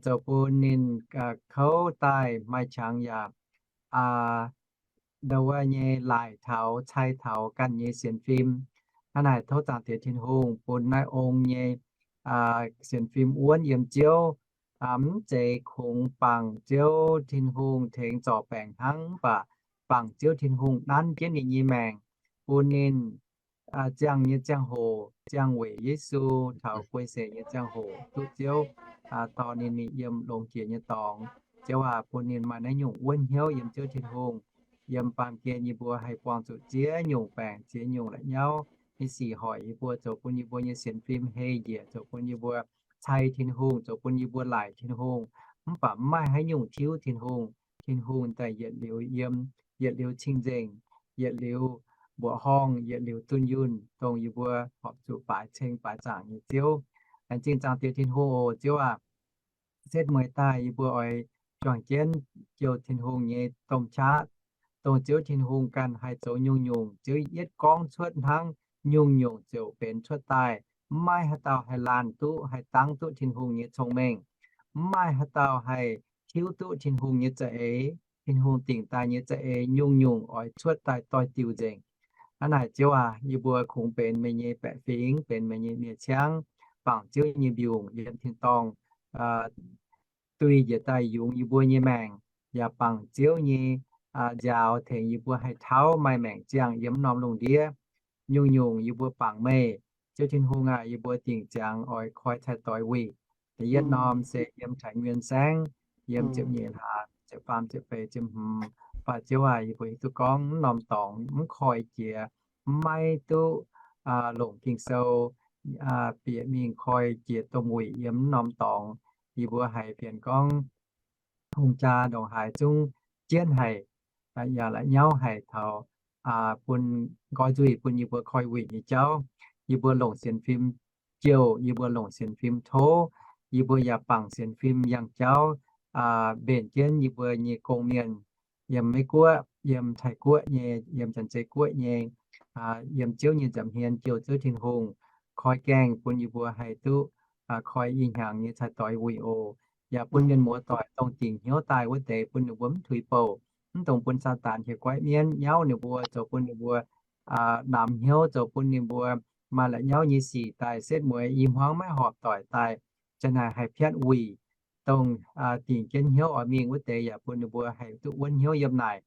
zoux bun ninh kouv daaih maaih qangx yaac ndau wuov nyei laaic taux, cai taux ganh nyei sienx fim. Hnangv naaic tov Zaangc Diex Tin-Hungh bun naaiv ong nyei sienx fim wuonv yiem Ziouv, mv zeiz kungx bangc Ziouv Tin-Hungh tengx zorc baengc hnangv, mv baac bangc Ziouv Tin-Hungh nanv jienv ninh nyei maengc, bun ninh ziangh nyei ziangh hoc ziangh weic Yesu, taux guei seix nyei ziangh hoc duqv Ziouv dorh ninh mingh yiem longx jiex nyei dorngx. Ziouv aac, bun ninh maaih naaiv nyungc wuonv hnyouv yiem Ziouv Tin-Hungh. yiem baamh gen yie mbuo haih buangh zuqc ziex nyungc baengc, ziex nyungc la'nyauv nyei sic hoic yie mbuo, zoux bun yie mbuo nyei sienx fim hei njiec, zoux bun yie mbuo cai Tin-Hungh, zoux bun yie mbuo laaic Tin-Hungh. Mv baac mv maaih haaix nyungc tiuv Tin-Hungh. Tin-Hungh daaih yietc liuz yiem, yietc liuz cing-nzengc, yietc liuz mbuoqc horngh, yietc liuz dunh yunh, dongh yie mbuo horpc zuqc baaix ceng baaix zaangc nyei Ziouv. Laengz zingh zaangc Diex Tin-Hungh oc, Ziouv aac. Setv mueiz daaih yie mbuo oix juangc jienv jouh Tin-Hungh nyei domh qaqv, dongh Ziouv Tin-Hungh ganh haih zoux nyungc-nyungc. Ziouv yietv gorngv cuotv hnangv, nyungc-nyungc ziouc benx cuotv daaih. Mv maaih haaix dauh haih laanh duqv, haih dangv duqv Tin-Hungh nyei cong-mengh. Mv maaih haaix dauh haih tiuv duqv Tin-Hungh nyei za'eix. Tin-Hungh dingc daaih nyei za'eix nyungc-nyungc oix cuotv daaih doix-diuh nzengc. Hnangv naaic Ziouv aac, yie mbuo kungx benx meih nyei baeqc fingx, benx meih nyei miev-ciangv, bangc Ziouv nyei mbiungc yiem tin-dorngh duih njiec daaih yungz yie mbuo nyei maengc, yaac bangc Ziouv nyei nziaaux tengx yie mbuo haih tauv maaih maengc ziangh yiem norm lungh ndiev. Nyungc-nyungc yie mbuo bangc meih. Ziouv Tin-Hungh aac, yie mbuo dingc ziangx oix koi cai doix wuic. Da'yietv norm se yiem Taiv Nguyen Saengv, yiem ziepc nyeic hlaax, ziepc faam, ziepc feix, ziepc hmz. Mv baac Ziouv aac, yie mbuo hiuv duqv gorngv norm dorngx mv koi jiex, mv maiv duqv longc Ging-Sou bieqc mingh koi jiex domh wuic yiem norm dorngx. Yie mbuo haiz fienx gorngv hungh jaa ndongc haaix zungv jienv haic, yaac la'nyauv haic taux bun nqoi nzuih bun yie mbuo koi wuic nyei jauv. Yie mbuo longc sienx fim jouh, yie mbuo longc sienx fim tov, yie mbuo yaac bangc sienx fim yangh jauv mbenc jienv yie mbuo nyei gong-mienh yiem Meiv Guoqv, yiem Taiv Guoqv nyei, yiem Janx-Zei Guoqv nyei, yiem Ziouv nyei nza'hmien jouh Ziouv Tin-Hungh koi gaengh bun yie mbuo haih duqv koi ih hnyangx nyei cai doix wuic oc. Yaac bun mienh muoz doic dongh dingc hnyouv daaih wuov deix bun ninh mbuo mv tuix bouc, mv dungx bun Saadaan hieh guaiv mienv nyauv ninh mbuo, zoux bun ninh mbuo namx hnyouv, zoux bun ninh mbuo maaih la'nyauv nyei sic daaih. Setv mueiz i hmuangv maiv horpc doic daaih, za'naaic haih piatv wuic, dongh dingc jienv hnyouv oix mingh wuov deix yaac bun ninh mbuo haih duqv wuonv hnyouv yiem naaic.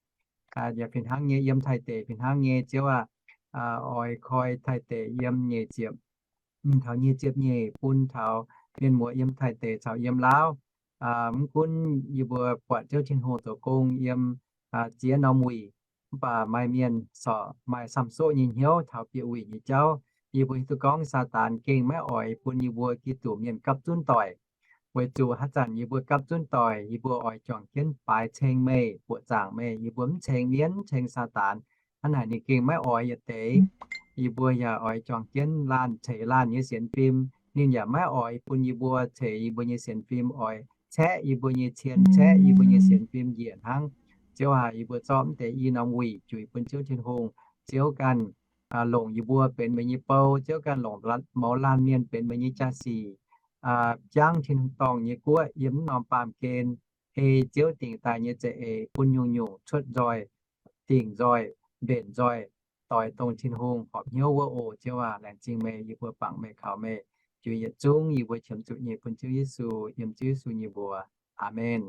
Yaac fih hnangv nyei yiem Taiv deic fih hnangv nyei Ziouv aac, oix koi Taiv deic yiem nyeic ziepc, mingh taux nyeic ziepc nyeic bun taux mienh muoz yiem Taiv deic caux yiem Laauv. Mv gunv yie mbuo buatc Ziouv Tin-Hungh zoux gong yiem ziex norm wuic, mv baac maaih mienh corc maaih samv soqv nyei hnyouv taux bieqc wuic nyei jauv. Yie mbuo hiuv duqv gorngv Saadaan gengh maiv oix bun yie mbuo Giduc mienh gapv zunv doic. Weic zuqc haaix zanc yie mbuo gapv zunv doic, yie mbuo oix juangc jienv baaix ceng meih, buoqc zaangc meih, yie mbuo mv ceng mienv, mv ceng Saadaan. Hnangv naaic ninh gengh maiv oix yietc deix. Yie mbuo yaac oix juangc jienv laanh ceix laanh nyei sienx fim. Ninh yaac maiv oix bun yie mbuo ceix yie mbuo nyei sienx fim, oix caeqv yie mbuo nyei cien, caeqv yie mbuo nyei sienx fim njiec hnangv. Ziouv aac, yie mbuo zorqv mv deix i norm wuic juix bun Ziouv Tin-Hungh. Ziouv ganh longc yie mbuo benx meih nyei bou. Ziouv ganh longc mouz laanh mienh benx meih nyei jaa-sic, jangv tin-dorngh nyei guoqv yiem mv norm baamh gen, ei Ziouv dingc daaih nyei za'eix bun nyungc-nyungc cuotv nzoih, dingc nzoih, mbenc nzoih, doix dongh Tin-Hungh horpc hnyouv wuov oc. Ziouv aac, laengz zingh meih, yie mbuo bangc meih, kaux meih, juix yietc zungv yie mbuo qiemx zuqc nyei bun Ziouv Yesu, yiem Ziouv Yesu nyei mbuox. Aamen.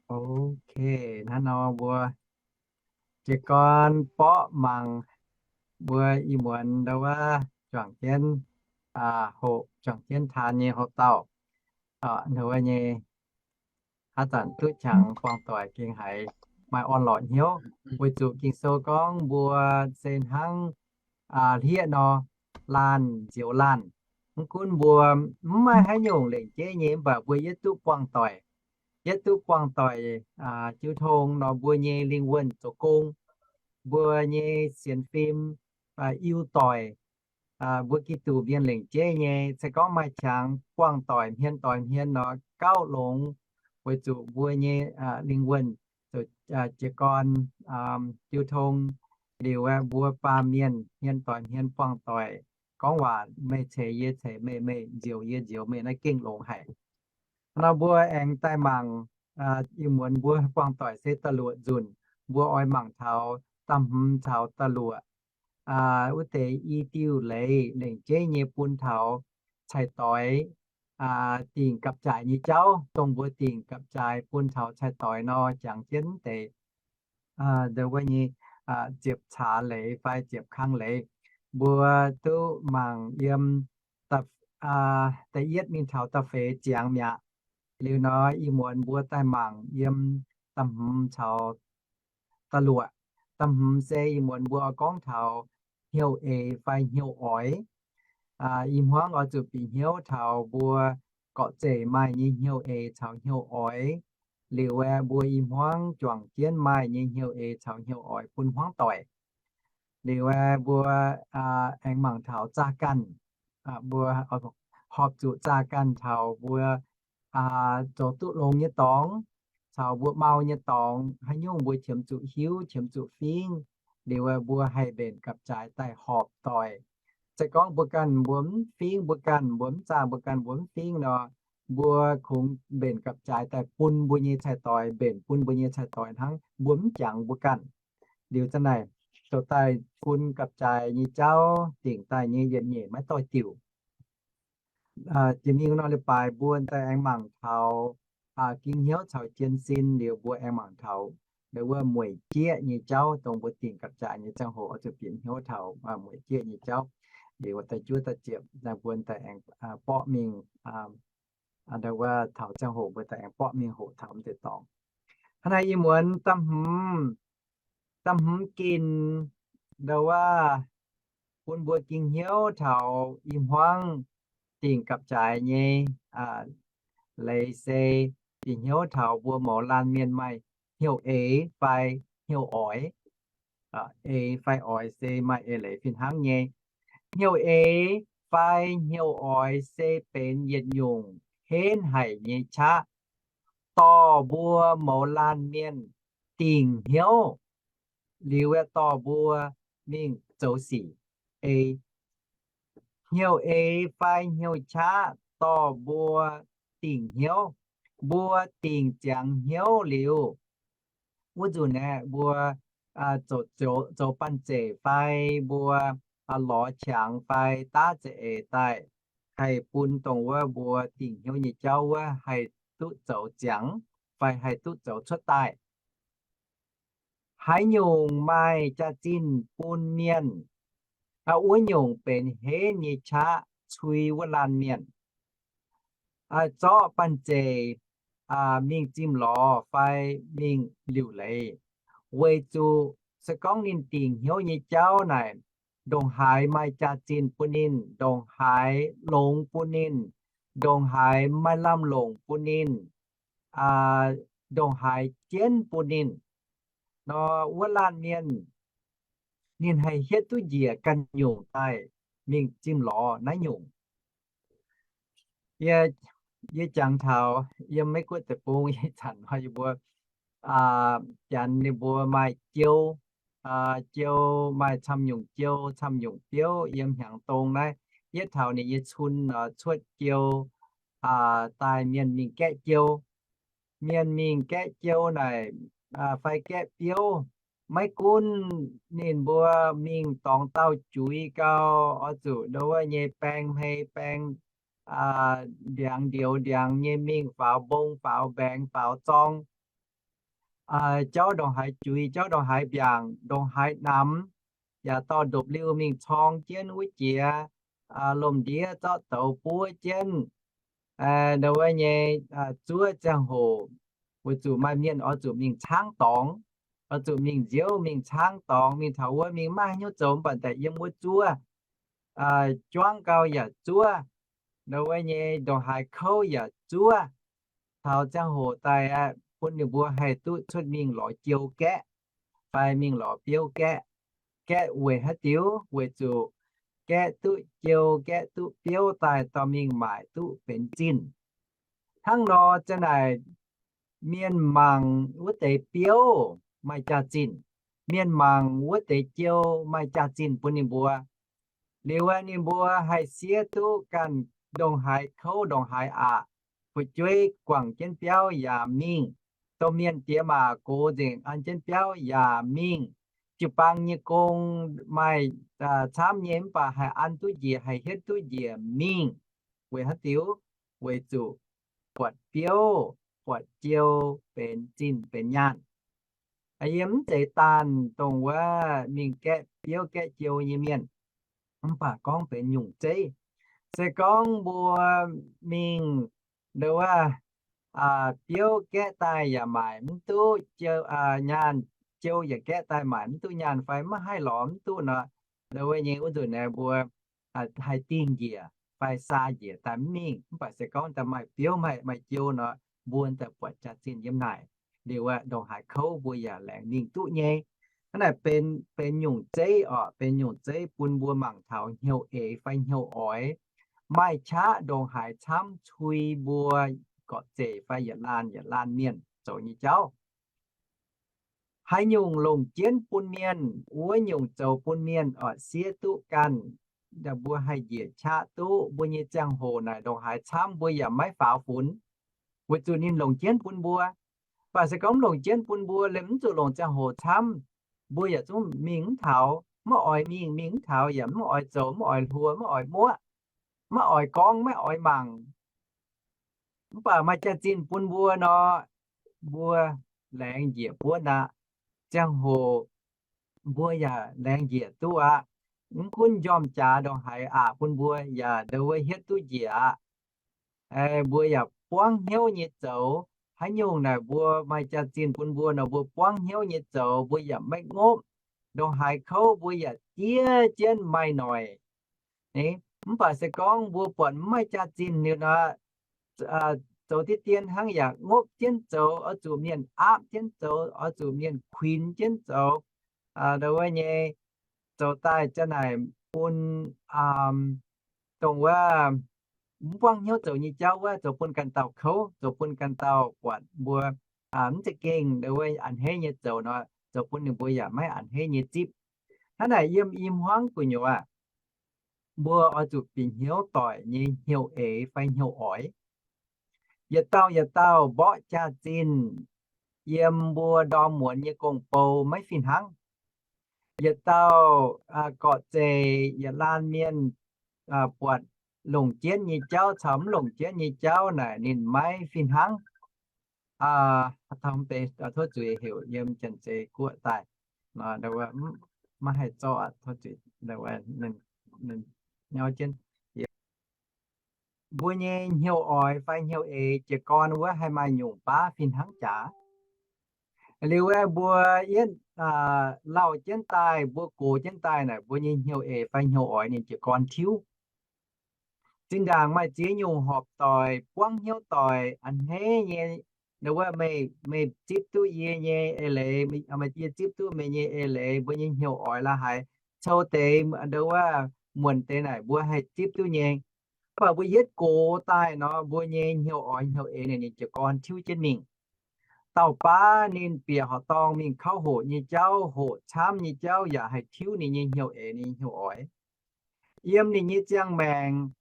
Ok, hnangv nor mbuo jiez gorn borqv mangc mbuo ih muonz ndau wuov juangc jienv, hoqc juangc jienv taan nyei hoc dauh, ndau wuov nyei haaix zanc duqv qangx buangh doic gengh haiz maaih orn-lorqc hnyouv, weic zuqc Ging-Sou gorngv mbuo se hnangv hlieqv nor, laanh nzioux laanh. Mv gunv mbuo mv maaih haaix nyungc lengc jeiv nyei, mv baac mbuo yietv duqv buangh doic, yietv duqv buangh doic jiu tong nor, mbuo nyei lingh wuonh zoux gong, mbuo nyei sienx fim iu doic, mbuo Giduc mienh lengc jeiv nyei. Se gorngv maaih qangx buangh doic hmien doix hmien nor, gauh longx, weic zuqc mbuo nyei lingh wuonh zoux jiez gorn jiu tong liuz, mbuo baamh mienh hmien doix hmien buangh doic, gorngv waac meih ceix yie ceix meih, meih nzioux yie nzioux meih naaiv gengh longx haic. Nor mbuo aengx daaih mangc, ih muonz mbuo buangh doic se da'luoqc nzunc, mbuo oix mangc taux da'hmz caux da'luoqc wuov deix i diuh leiz lengc jeiv nyei bun taux cai-doix, dingc gapv-jaaix nyei jauv, dongh mbuo dingc gapv-jaaix bun taux cai-doix nor, jangx jienv deix ndau wuov nyei ziepc caax leiz fai ziepc kang leiz, mbuo duqv mangc yiem da'faam da'yietv mingh taux da'feix ziangx mi'aqv. Liuz nor ih muonz mbuo daaih mangc yiem da'hmz caux da'luoqc. Da'hmz se ih muonz mbuo gorngv taux hnyouv eix fai hnyouv oix. Ih hmuangv oix zuqc bieqc hnyouv taux mbuo gorqv-zeic maaih nyei hnyouv eix caux hnyouv oix. Liuz aeqv, mbuo ih hmuangv juangc jienv maaih nyei hnyouv eix caux hnyouv oix bun hmuangv doic. Liuz aeqv, mbuo aengx mangc taux zaah ganh, mbuo horpc zuqc zaah ganh taux mbuo zoux duqv longx nyei dorngx, caux mbuo mau nyei dorngx, haaix nyungc mbuo qiemx zuqc hiuv, qiemx zuqc fingv. Liuz aeqv, mbuo haih mbenc gapv-jaaix daaih horpc doic. Se gorngv mbuo ganh mbuo mv fingv, mbuo ganh mbuo mv zaah, mbuo ganh mbuo mv fingv nor, mbuo kungx mbenc gapv-jaaix daaih bun mbuo nyei cai-doix, mbenc bun mbuo nyei cai-doix hnangv, mbuo mv jangx mbuo ganh. Liuz zanc naaic zoux daaih bun gapv-jaaix nyei jauv dingc daaih nyei yietc nyeic maiv doix-diuc. Jiex mingh nor leiz-baaix mbuo daaih aengx mangc taux ging hnyouv caux jienv sin. Liuz mbuo aengx mangc taux wuov mueic jieqv nyei jauv, dongh mbuo dingc gapv-jaaix nyei ziangh hoc oix zuqc bieqc hnyouv taux mueic jieqv nyei jauv. Liuz da'juov da'ziepc naaiv mbuo daaih aengx borqv mingh, wuov taux ziangh hoc mbuo daaih aengx borqv mingh hoqc taux m'deix dorngx. Hnangv naaiv ih muonz da'hmz, da'hmz gin, ndau wuov bun mbuo ging hnyouv taux ih hmuangv dingc gapv-jaaix nyei leiz se bieqc hnyouv taux mbuo mouz laanh mienh maaih hnyouv eix fai hnyouv oix. Eix fai oix se maaih eix leiz fih hnangv nyei. Hnyouv eix fai hnyouv oix se benx yietc nyungc henv haic nyei qaqv, dorh mbuo mouz laanh mienh dingc hnyouv, liuz aeqv, dorh mbuo mingh zoux sic. Ei, hnyouv eix fai hnyouv qaqv dorh mbuo dingc hnyouv. Mbuo dingc ziangx hnyouv liuz, wuov nzunc aeqv, mbuo zoux, zoux banh zeic fai mbuo lorz qangx fai daav za'eix daaih, haih bun dongh wuov mbuo dingc hnyouv nyei jauv wuov haih duqv zoux ziangx fai haih duqv zoux cuotv daaih. Haaix nyungc maaih jaax-zinh bun mienh, wuov nyungc benx henv nyei qaqv cui wuov laanh mienh zorqv banh zeic mingh zimh lorz fai mingh liuc leiz, weic zuqc se gorngv ninh dingc hnyouv nyei jauv naaic, ndongc haaix maaih jaax-zinh bun ninh, ndongc haaix longx bun ninh, ndongc haaix maaih lamh longc bun ninh, ndongc haaix jienv bun ninh nor, wuov laanh mienh ninh haih hietv duqv njiec ganh nyungc daaih mingh zimh lorz naaiv nyungc. Yie jangx taux yiem Meiv Guoqv deic-bung ih zanc nor, yie mbuo janx ninh mbuo maaih jiou, jiou maaih camv nyungc jiou, camv nyungc biouv yiem hnyangx dong naaiv. Yietv taux ninh nyei cun cuotv jiou daaih, mienh mingh gaeqv jiou. Mienh mingh gaeqv jiou naaic fai gaeqv biouv, maiv gunv ninh mbuo mingh dorngx dauh juix gau, oix zuqc ndo wuov nyei baeng hmei baeng ndiangx ndioux ndiangx nyei mingh faaux mbong faaux mbaengx faaux zorng, jauv ndongc haaix juix, jauv ndongc haaix mbiaangc, ndongc haaix namx, yaac dorh ndopv-liuh mingh corng jienv wuov jiex, lomh ndiev zorqv douz buov jienv, ndo wuov nyei zuov ziangh hoc, weic zuqc maaih mienh oix zuqc mingh caangv dorngx, oix zuqc mingh nziouv mingh caangv dorngx, mingh taux wuov mingh maiv haaix nyungc zoux mv baac daaih yiem wuov zuov, juangv gau yaac zuov, ndo wuov nyei ndongc haaix kouv yaac zuov. Taux ziangh hoc daaih aeqv, bun ninh mbuo haih duqv cuotv mingh lorz jiou gaeqv fai mingh lorz biouv gaeqv. Gaeqv weic haaix diuc? Weic zuqc gaeqv duqv jiou gaeqv duqv biouv daaih dorh mingh maaic duqv benx zinh. Hnangv nor, zanc naaic mienh mangc wuov deix biouv maaih jaax-zinh, mienh mangc wuov deix jiou maaih jaax-zinh bun ninh mbuo. Liuz aeqv, ninh mbuo haih siev duqv ganh ndongc haaix kouv ndongc haaix aqc. Fu'jueiv guangc jienv biauv yaac mingh, domh mienh diex maac gox nzengc an jienv biauv yaac mingh, jiu-baang nyei gong maaih camv nyei mv baac haih an duqv njiec, haih hietv duqv njiec mingh. Weic haaix diuc? Weic zuqc buatc biouv buatc jiou benx zinh benx nyaanh. Yie mv zeiz daanh dongh wuov mingh gaeqv biouv gaeqv jiou nyei mienh, mv baac gorngv benx nyungc zeiv. Se gorngv mbuo mingh ndo wuov biouv gaeqv daaih yaac maaic mv duqv, nyaanh, jou yaac gaeqv daaih maaic mv duqv nyaanh fai maiv haih lorz mv duqv nor, ndo wuov nyei wuov nzunc naaiv mbuo haih dingh njiec fai saa njiec daaih mv mingh. Mv baac se gorngv daaih maaih biouv maaih, maaih jou nor, mbuo daaih buatc jaax-zinh yiem naaic liuz aeqv, ndongc haaix kouv mbuo yaac laengz mingh duqv nyei. Hnangv naaic benx, benx nyungc zeiv oc, benx nyungc zeiv bun mbuo mangc taux hnyouv eix fai hnyouv oix. Maaih qaqv ndongc haaix camv cui mbuo gorqv-zeic fai yietc laanh yietc laanh mienh zoux nyei jauv. Haaix nyungc longc jienv bun mienh, wuov nyungc zoux bun mienh oix siev duqv ganh. Mbuo haih njiec qaqv duqv mbuo nyei ziangh hoc naaic ndongc haaix camv mbuo yaac maiv faaux funx, weic zuqc ninh longc jienv bun mbuo. Mv baac se gorngv mv longc jienv bun mbuo, liemh mv zuqc longc ziangh hoc camv, mbuo yaac zungv mingh mv taux, maiv oix mingh, mingh mv taux, yaac mv oix zoux, mv oix hluo, maiv oix muoqv, maiv oix gorngv, maiv oix mangc. Mv baac maaih jaax-zinh bun mbuo nor, mbuo laengz njiec buonv aqv. Ziangh hoc mbuo yaac laengz njiec duqv aqv. Mv gunv njormh jaax ndongc haaix aqc bun mbuo yaac ndo wuov hietv duqv njiec aqv. Mbuo yaac buangv hnyouv nyei zoux. Haaix nyungc naaic mbuo maaih jaax-zinh bun mbuo nor, mbuo buangv hnyouv nyei zoux, mbuo yaac maiv ngopv. Ndongc haaix kouv mbuo yaac diev jienv maaih noic. Mv baac se gorngv mbuo buatc mv maaih jaax-zinh liuz nor, zoux diev dien hnangv yaac ngopv jienv zoux, oix zuqc mienh aapv jienv zoux, oix zuqc mienh kuinx jienv zoux. Ndo wuov nyei zoux daaih za'naaic bun dongh wuov mv buangv hnyouv zoux nyei jauv wuov, zoux bun ganh dauh kouv, zoux bun ganh dauh buatc mbuo mv za'gengh ndo wuov a'hneiv nyei zoux nor, zoux bun ninh mbuo yaac maiv a'hneiv nyei zipv. Hnangv naaic yiem i hmuangv gu'nyuoz aah, mbuo oix zuqc bieqc hnyouv doic nyei hnyouv eix fai hnyouv oix. Yietc dauh yietc dauh mborqv jaax-zinh yiem mbuo ndorm muonz nyei gong-bou maiv fih hnangv. Yietc dauh gorqv-zeic yietc laanh mienh buatc longc jienv nyei jauv caux mv longc jienv nyei jauv naaic ninh maiv fih hnangv. Tov zuiz heuc yiem Janx-Zei Guoqv daaih, maiv haih zorqv, tov zuiz, nyauv jienv. Mbuo nyei hnyouv oix fai hnyouv eix jiez gorn wuov haih maaih nyungc baav fih hnangv jaax. Liuz aeqv, mbuo yietv lauh jienv daaih, mbuo gox jienv daaih naaic, mbuo nyei hnyouv eix fai hnyouv oix ninh jiez gorn tiuv. Zinh ndaangc maaih ziex nyungc horpc doic, buangv hnyouv doic, a'hneiv nyei, ndo wuov meih, meih zipv duqv yie nyei eix leiz, yie zipv duqv meih nyei eix leiz, mbuo nyei hnyouv oix la'haaix, cou deix, ndo wuov muonc deix naaic mbuo haih zipv duqv nyei. Mv baac mbuo yietv gox daaih nor, mbuo nyei hnyouv oix hnyouv eix naaic ninh jiez gorn tiuv jienv mingh. Dauh baav ninh bieqc horqc dorngh mingh kauv hoqc nyei jauv, hoqc camv nyei jauv yaac haih tiuv ninh nyei hnyouv eix, ninh nyei hnyouv oix. Yiem ninh nyei ziangh maengc,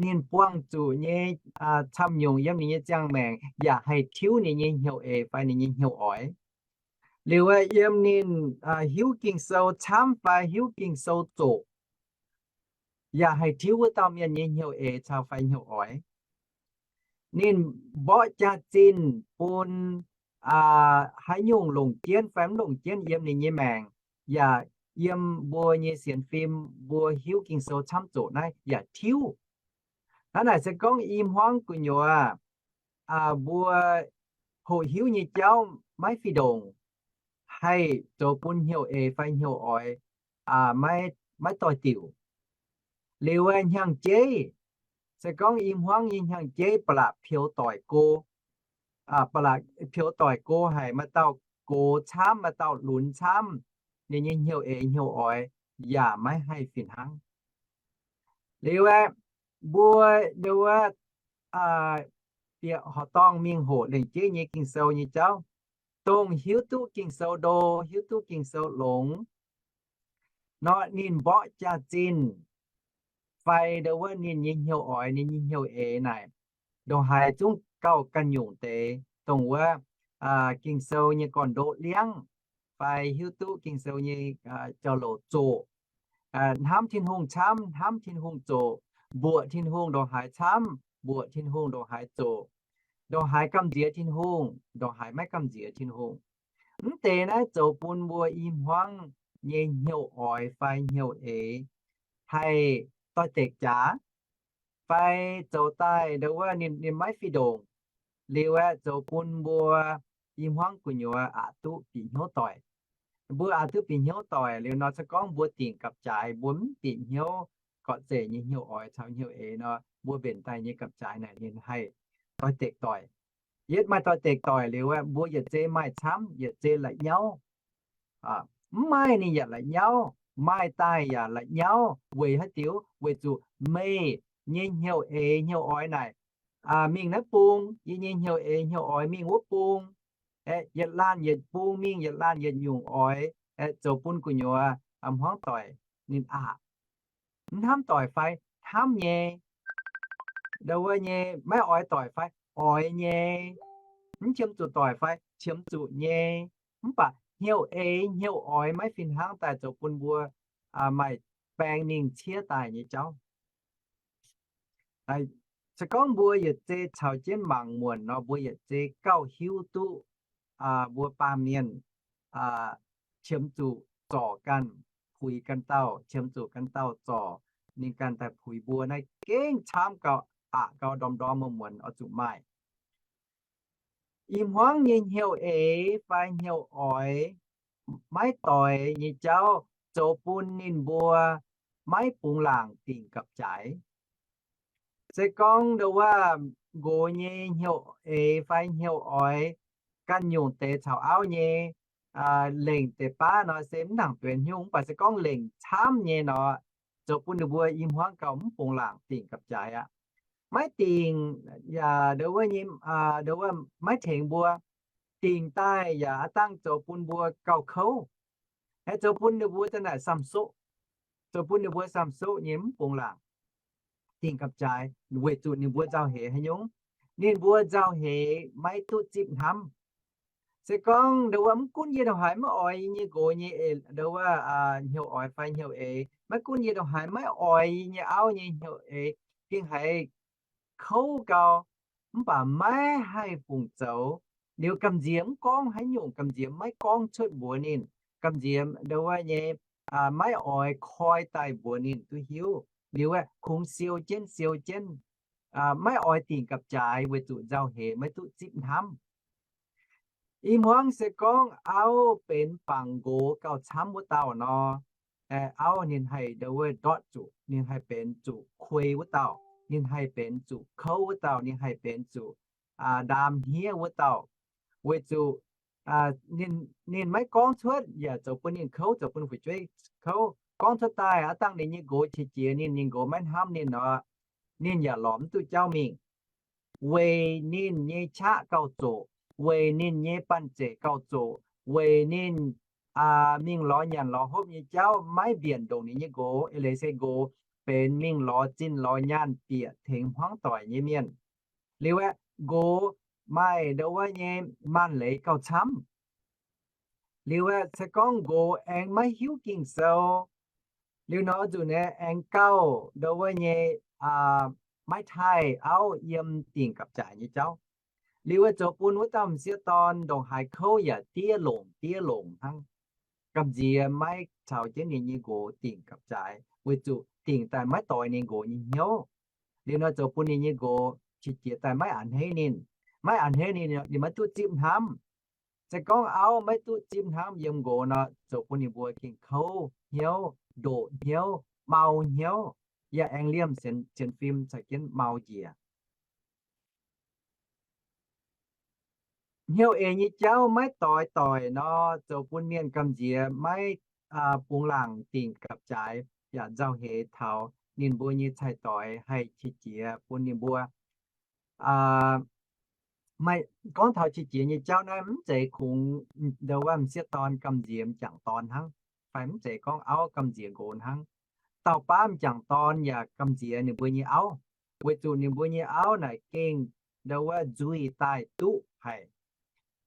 ninh buangh zuqc nyei camv nyungc yiem ninh nyei ziangh maengc yaac haih tiuv ninh nyei hnyouv eix fai ninh nyei hnyouv oix. Liuz aeqv, yiem ninh hiuv Ging-Sou camv fai hiuv Ging-Sou zoqc, yaac haih tiuv wuov dauh mienh nyei hnyouv eix caux fai hnyouv oix. Ninh mborqv jaax-zinh bun haaix nyungc longc jienv fai mv longc jienv yiem ninh nyei maengc, yaac yiem mbuo nyei sienx fim, mbuo hiuv Ging-Sou camv zoqc naaiv yaac tiuv. Hnangv naaic se gorngv i hmuangv gu'nyuoz mbuo hoqc hiuv nyei jauv maiv fih ndongc, haih zoux bun hnyouv eix fai hnyouv oix maiv doix-diuc. Liuz hnyangx-jeiv, se gorngv i hmuangv nyei hnyangx-jeiv ba'laqc peux doic go, ba'laqc peux doic go haic, maaih dauh gox camv, maaih dauh lunx camv, ninh nyei hnyouv eix hnyouv oix yaac maiv haih fih hnangv. Liuz aeqv, mbuo ndo wuov bieqc horqc dorngh mingh hoqc lengc jeiv nyei Ging-Sou nyei jauv, dongh hiuv duqv Ging-Sou ndo, hiuv duqv Ging-Sou longx nor, ninh mborqv jaax-zinh fai ndo wuov ninh nyei hnyouv oix, ninh nyei hnyouv eix naaic, ndongc haaix zungv gauh ganh nyungc deix, dongh wuov Ging-Sou nyei gorn-ndoqv liangv fai hiuv duqv Ging-Sou nyei jauv-louc zoqc, hnamv Tin-Hungh camv, hnamv Tin-Hungh zoqc, mbuoqc Tin-Hungh ndongc haaix camv, mbuoqc Tin-Hungh ndongc haaix zoqc, ndongc haaix gamh nziex Tin-Hungh, ndongc haaix maiv gamh nziex Tin-Hungh. Mv deix naaiv zoux bun mbuo i hmuangv nyei hnyouv oix fai hnyouv eix haih doix-dekc jaax. fai zoux daaih ndo wuov ninh, ninh maiv fih ndongc, liuz aeqv, zoux bun mbuo i hmuangv gu'nyuoz aqc duqv bieqc hnyouv doic. Mbuo aqc duqv bieqc hnyouv doic liuz nor, se gorngv mbuo dingc gapv-jaaix, mbuo mv bieqc hnyouv gorqv-zeic nyei hnyouv oix caux hnyouv eix nor, mbuo mbenc daaih nyei gapv-jaaix naaic ninh haih doix-dekc doic. Yietv maaih doix-dekc doic liuz aeqv, mbuo yietc zei maaih camv, yietc zei la'nyauv. Mv maaih ninh yaac la'nyauv, maaih daaih yaac la'nyauv. Weic haaix diuc? Weic zuqc meih nyei hnyouv eix hnyouv oix naaic, mingh naaiv bung, yie nyei hnyouv eix hnyouv oix mingh wuov bung, aeqv, yietc laanh yietc bung mingh, yietc laanh yietc nyungc oix, aeqv, zoux bun gu'nyuoz hmuangv doic, ninh aqc. Mv hnamv doic fai hnamv nyei, ndo wuov nyei, maiv oix doic fai oix nyei, mv qiemx zuqc doic fai qiemx zuqc nyei. Mv baac hnyouv eix hnyouv oix maiv fih hnangv daaih zoux bun mbuo maaih baeng mingh ciev daaih nyei jauv. Se gorngv mbuo yietc zei caux jienv mangc muonc nor, mbuo yietc zei gauh hiuv duqv mbuo baamh mienh qiemx zuqc zorc ganh, puix ganh dauh, qiemx zuqc ganh dauh zorc ninh ganh daaih puix mbuo naaiv gengh camv gauh, aqc gauh, ndorm-ndorm muonz-muonz oix zuqc maaih. I hmuangv nyei hnyouv eix fai hnyouv oix maiv doix nyei jauv zoux bun ninh mbuo maiv bungx laangc dingc gapv-jaaix. Se gorngv ndo wuov nqox nyei hnyouv eix fai hnyouv oix ganh nyungc deix caux auv nyei lengc deix baav nor se mv nangc benx hnyouv, mv baac se gorngv lengc camv nyei nor, zoux bun ninh mbuo i hmuangv gauh mv bungx laangc dingc gapv-jaaix aqv. Maiv dingc, yaac ndo wuov nyei, ndo wuov maiv tengx mbuo. Dingc daaih yaac aav dangh zoux bun mbuo gauh kouv. Aeqv, zoux bun ninh mbuo za'naaic samh soqv, zoux bun ninh mbuo samh soqv nyei mv bungx laangc dingc gapv-jaaix weic zuqc ninh mbuo nzauh heix haaix nyungc? Ninh mbuo nzauh heix maiv duqv zipv hnamv. Se gorngv ndo wuov mv gunv yie ndongc haaix maiv oix yie nyei nqox nyei, ndo wuov hnyouv oix fai hnyouv eix, maiv gunv yie ndongc haaix maiv oix yie nyei auv nyei hnyouv eix, gengh haiz kouv gau, mv baac maiv haih fungc zoux. Liuz gamh nziex mv gorngv haaix nyungc, gamh nziex maiv gorngv cuotv mbuox ninh. Gamh nziex ndo wuov nyei maiv oix koi daaih mbuox ninh duqv hiuv. Liuz aeqv, kungx siou jienv siou jienv, maiv oix dingc gapv-jaaix weic zuqc nzauh heix maiv duqv zipv hnamv. I hmuangv se gorngv auv benx bangc nqox gauh camv wuov dauh nor, auv ninh haih ndo wuov ndortv zuqc, ninh haih benx zuqc kuei wuov dauh, ninh haih benx zuqc kouv wuov dauh, ninh haih benx zuqc ndaam hniev wuov dauh. Weic zuqc ninh maiv gorngv cuotv yaac zoux bun ninh kouv, zoux bun fu'jueiv kouv. Gorngv cuotv daaih aav dangh ninh nyei nqox qiex jiez ninh, ninh nqox maiv hnamv ninh nor, ninh yaac lorz mv duqv jauv mingh. Weic ninh nyei qaqv gauh zoqc, weic ninh nyei banh zeic gauh zoqc, weic ninh mingh lorz nyanc lorz hopv nyei jauv maiv mbienc ndongc ninh nyei nqox. Eix leiz se nqox benx mingh lorz zinh lorz nyaanh bieqc tengx hmuangv doic nyei mienh. Liuz aeqv, nqox maaih ndo wuov nyei maanh leiz gauh camv. Liuz aeqv, se gorngv nqox aengx maiv hiuv Ging-Sou, liuz nor nzunc naaiv aengx gauh ndo wuov nyei maiv taaih auv yiem dingc gapv-jaaix nyei jauv. Liuz aeqv, zoux bun wuov dauh m'sieqv dorn ndongc haaix kouv yaac diev longc diev longc hnangv. Gamh nziex maiv caux jienv ninh nyei nqox dingc gapv-jaaix weic zuqc dingc daaih maiv doix ninh nqox nyei hnyouv. Liuz nor zoux bun ninh nyei nqox qiex jiez daaih maiv a'hneiv ninh. Maiv a'hneiv ninh, ninh maiv duqv zipv hnamv. Se gorngv auv maiv duqv zipv hnamv yiem nqox nor, zoux bun ninh mbuo gengh kouv hnyouv, ndoqc hnyouv, mau hnyouv, yaac aengx liemh sienx fim caux jienv mau njiec. Hnyouv eix nyei jauv maiv doix doic nor, zoux bun mienh gamh nziex maiv bungx laangc dingc gapv-jaaix yaac nzauh heix taux ninh mbuo nyei cai-doix haih qiex jiez bun ninh mbuo. Maaih gorngv taux qiex jiez nyei jauv naaiv mv zeiz kungx ndo wuov m'sieqv dorn gamh nziex m'jangc dorn hnangv, fai mv zeiz gorngv auv gamh nziex nqox hnangv. Dauh baav m'jangc dorn yaac gamh nziex ninh mbuo nyei auv, weic zuqc ninh mbuo nyei auv naaic gengh ndo wuov nzuih daaih duqv haic.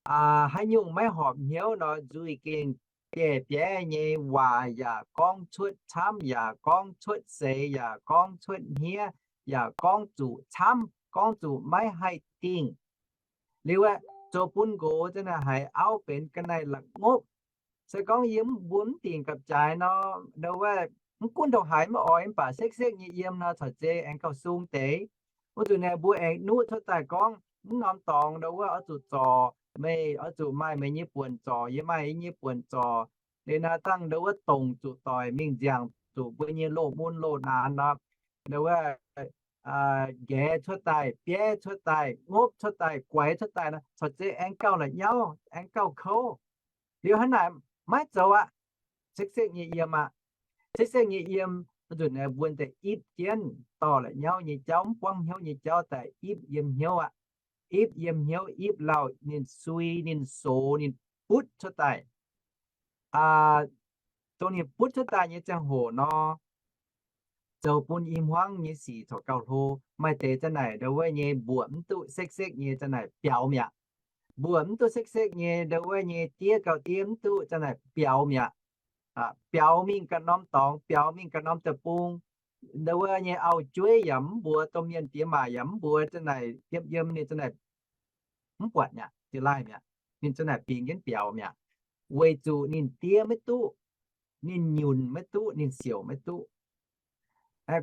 Haaix nyungc maiv horpc hnyouv nor, nzuih gengh bieiv-bieiv nyei waac yaac gorngv cuotv camv, yaac gorngv cuotv seix, yaac gorngv cuotv hniev, yaac gorngv zuqc camv, gorngv zuqc maiv haih dingh. Liuz aeqv, zoux bun nqox za'naaiv haiz auv benx ga'naaiv la'ngopv. Se gorngv yie mv mbuo mv dingc gapv-jaaix nor, ndo wuov Mv gunv ndongc haaix maiv oix, mv baac sekv-sekv nyei yiem nor corc zei aengx gauh sung deix. Wuov zuqc naaiv mbuo aengx nuqv cuotv daaih gorngv, mv norm dorngx ndau wuov oix zuqc zorc meih, oix zuqc maaih meih nyei buonc zorc, yie maaih yie nyei buonc zorc. Liuz naaiv dangh ndau wuov dongc zuqc doic mingh nziaauc zuqc mbuo nyei loz-mun loz-naanx nor, ndau wuov nqaeqv cuotv daaih, bieiv cuotv daaih, ngopv cuotv daaih, guaix cuotv daaih nor, corc zei aengx gauh la'nyauv, aengx gauh kouv. Liuz hnangv naaic maiv zoux aqv. Sekv-sekv nyei yiem aqv. Sekv-sekv nyei yiem, nzunc naaiv mbuo daaih ipv jienv dorh la'nyauv nyei jauv, mv buangv hnyouv nyei jauv daaih ipv yiem hnyouv aqv. Ipv yiem hnyouv, ipv lauh ninh sui, ninh sox, ninh butv cuotv daaih. Dongh ninh butv cuotv daaih nyei ziangh hoc nor, zoux bun i hmuangv nyei sic corc gauh hlo. Maaih deix za'naaic ndau wuov nyei mbuoqc mv duqv sekv-sekv nyei za'naaic biaux mi'aqv. Mbuoqc mv duqv sekv-sekv nyei ndau wuov nyei diev gauh diev mv duqv za'naaic biaux mi'aqv. Biaux mingh ganh norm dorngx, biaux mingh ganh norm deic-bung, ndau wuov nyei auv-jueiv yaac mv mbuox, domh mienh diex maac yaac mv mbuox, za'naaic yiem yiem ninh za'naaic mv buatc mi'aqv, za'naaic bingx jienv biaux mi'aqv. Weic zuqc ninh diev maiv duqv, ninh nyunc maiv duqv, ninh siouc maiv duqv.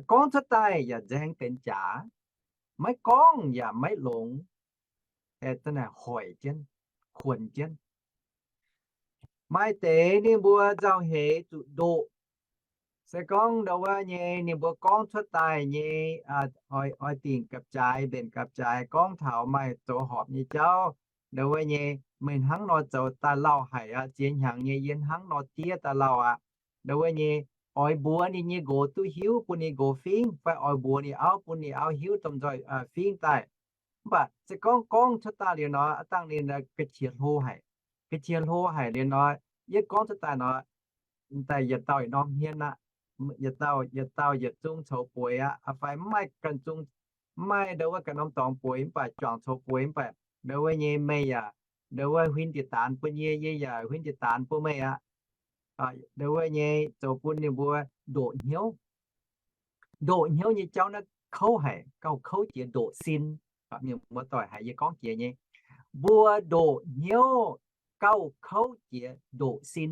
Gorngv cuotv daaih yaac nzaeng benx jaax, maiv gorngv yaac maiv longx, hoic jienv, kuonx jienv. Maaih deix ninh mbuo nzauh heix zuqc ndoqc. Se gorngv ndau wuov nyei ninh mbuo gorngv cuotv daaih nyei, oix dingc gapv-jaaix mbenc gapv-jaaix gorngv taux maaih zoux horpc nyei jauv, ndau wuov nyei meih hnangv nor zoux daaih lauh haic aqv, ziex hnyangx nyei yie hnangv nor diev daaih lauh aqv. Ndau wuov nyei oix mbuox ninh nyei nqox duqv hiuv bun ninh nqox fingv, fai oix mbuox ninh auv bun ninh auv hiuv domh nzoih fingv daaih. Mv baac se gorngv gorngv cuotv daaih liuz nor, aav dangh ninh ga'qiex hlo haic. Ga'qiex hlo haic liuz nor, yie gorngv cuotv daaih nor, daaih yietc dauh yietc norm hmien aqv. Yietc dauh yietc dauh yietc zungv coux bueix aqv. Fai mv maaih ganh zungv, mv maaih ndau wuov ganh norm dorngx bueix, mv baac juangc coux bueix, mv baac ndau wuov nyei meih yaac ndau wuov huin jiex daanx bun yie, yie yaac huin jiex daanx bun meih aqv. Ndau wuov nyei zoux bun ninh mbuo ndoqc hnyouv. Ndoqc hnyouv nyei jauv naaiv kouv haic, gauh kouv jiex ndoqc sin. Mienh muoz-doic haiz yie gorngv jiex nyei, mbuo ndoqc hnyouv gauh kouv jiex ndoqc sin.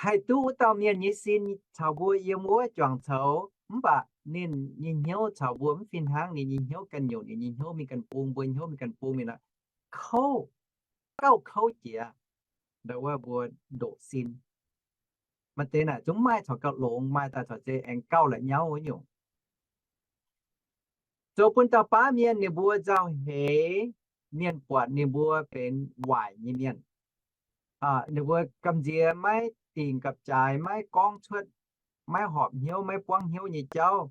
Haih duqv wuov dauh mienh nyei sin caux mbuo yiem wuov juangc coux, mv baac ninh nyei hnyouv caux mbuo mv fih hnangv. Ninh nyei hnyouv ganh nyungc, ninh nyei hnyouv mingh ganh bung, mbuo hnyouv mingh ganh bung mingh nor, kouv, gauh kouv jiex. Ndau wuov mbuo ndoqc sin. Maaih deix naaic zungv maaih caux gauh longx, maaih daaih caux zei aengx gauh la'nyauv wuov nyungc. Zoux bun dauh baav mienh ninh mbuo nzauh heix, mienh buatc ninh mbuo benx waaic nyei mienh. Ninh mbuo gamh nziex maiv dingc gapv-jaaix, maiv gorngv cuotv, maiv horpc hnyouv, maiv buangv hnyouv nyei jauv,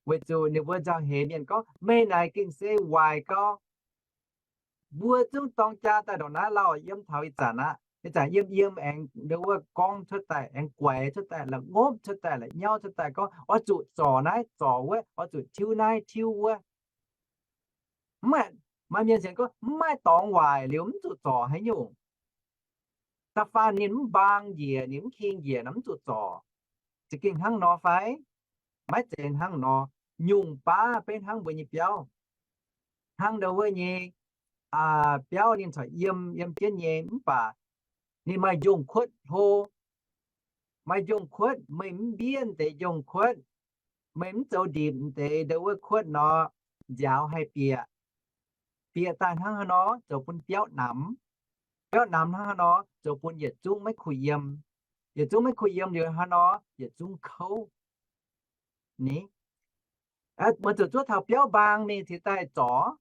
weic zuqc ninh mbuo nzauh heix mienh gorngv, meih naaic gengh se waaic gau. Mbuo zungv dorng jaa daaih ndongc naaiv lauh yiem taux ih zanc aqv. Ih zanc yiem yiem aengx ndau wuov gorngv cuotv daaih, aengx guaix cuotv daaih, la'ngopv cuotv daaih, la'nyauv cuotv daaih, gorngv oix zuqc zorc naaiv zorc wuov, oix zuqc tiuv naaiv tiuv wuov. Mv maaih, maaih mienh sienx gorngv mv maaih dorngx waaic liuz mv zuqc zorc haaix nyungc. Da'faanh ninh mv mbaang njiec, ninh mv king njiec nor mv zuqc zorc. Za'gengh hnangv nor fai? Maiv zeiz hnangv nor. Nyungc baav beiv hnangv mbuo nyei biauv. Hnangv ndau wuov nyei biauv ninh corc yiem, yiem jienv nyei, mv baac ninh maaih njongh kuotv hlo. Maaih njongh kuotv, meih mv mbiev deix njongh kuotv, meih mv zoux ndipc deix ndau wuov kuotv nor, nziaaux haih bieqc. Bieqc daaih hnangv haaix nor zoux bun biauv namx. Biauv namx hnangv haaix nor zoux bun yietc zungv maiv kuh yiem. Yietc zungv maiv kuh yiem liuz hnangv haaix nor yietc zungv kouv. Ni, meih zuqc zuov taux biauv mbaang mingh cingx daaih zorc.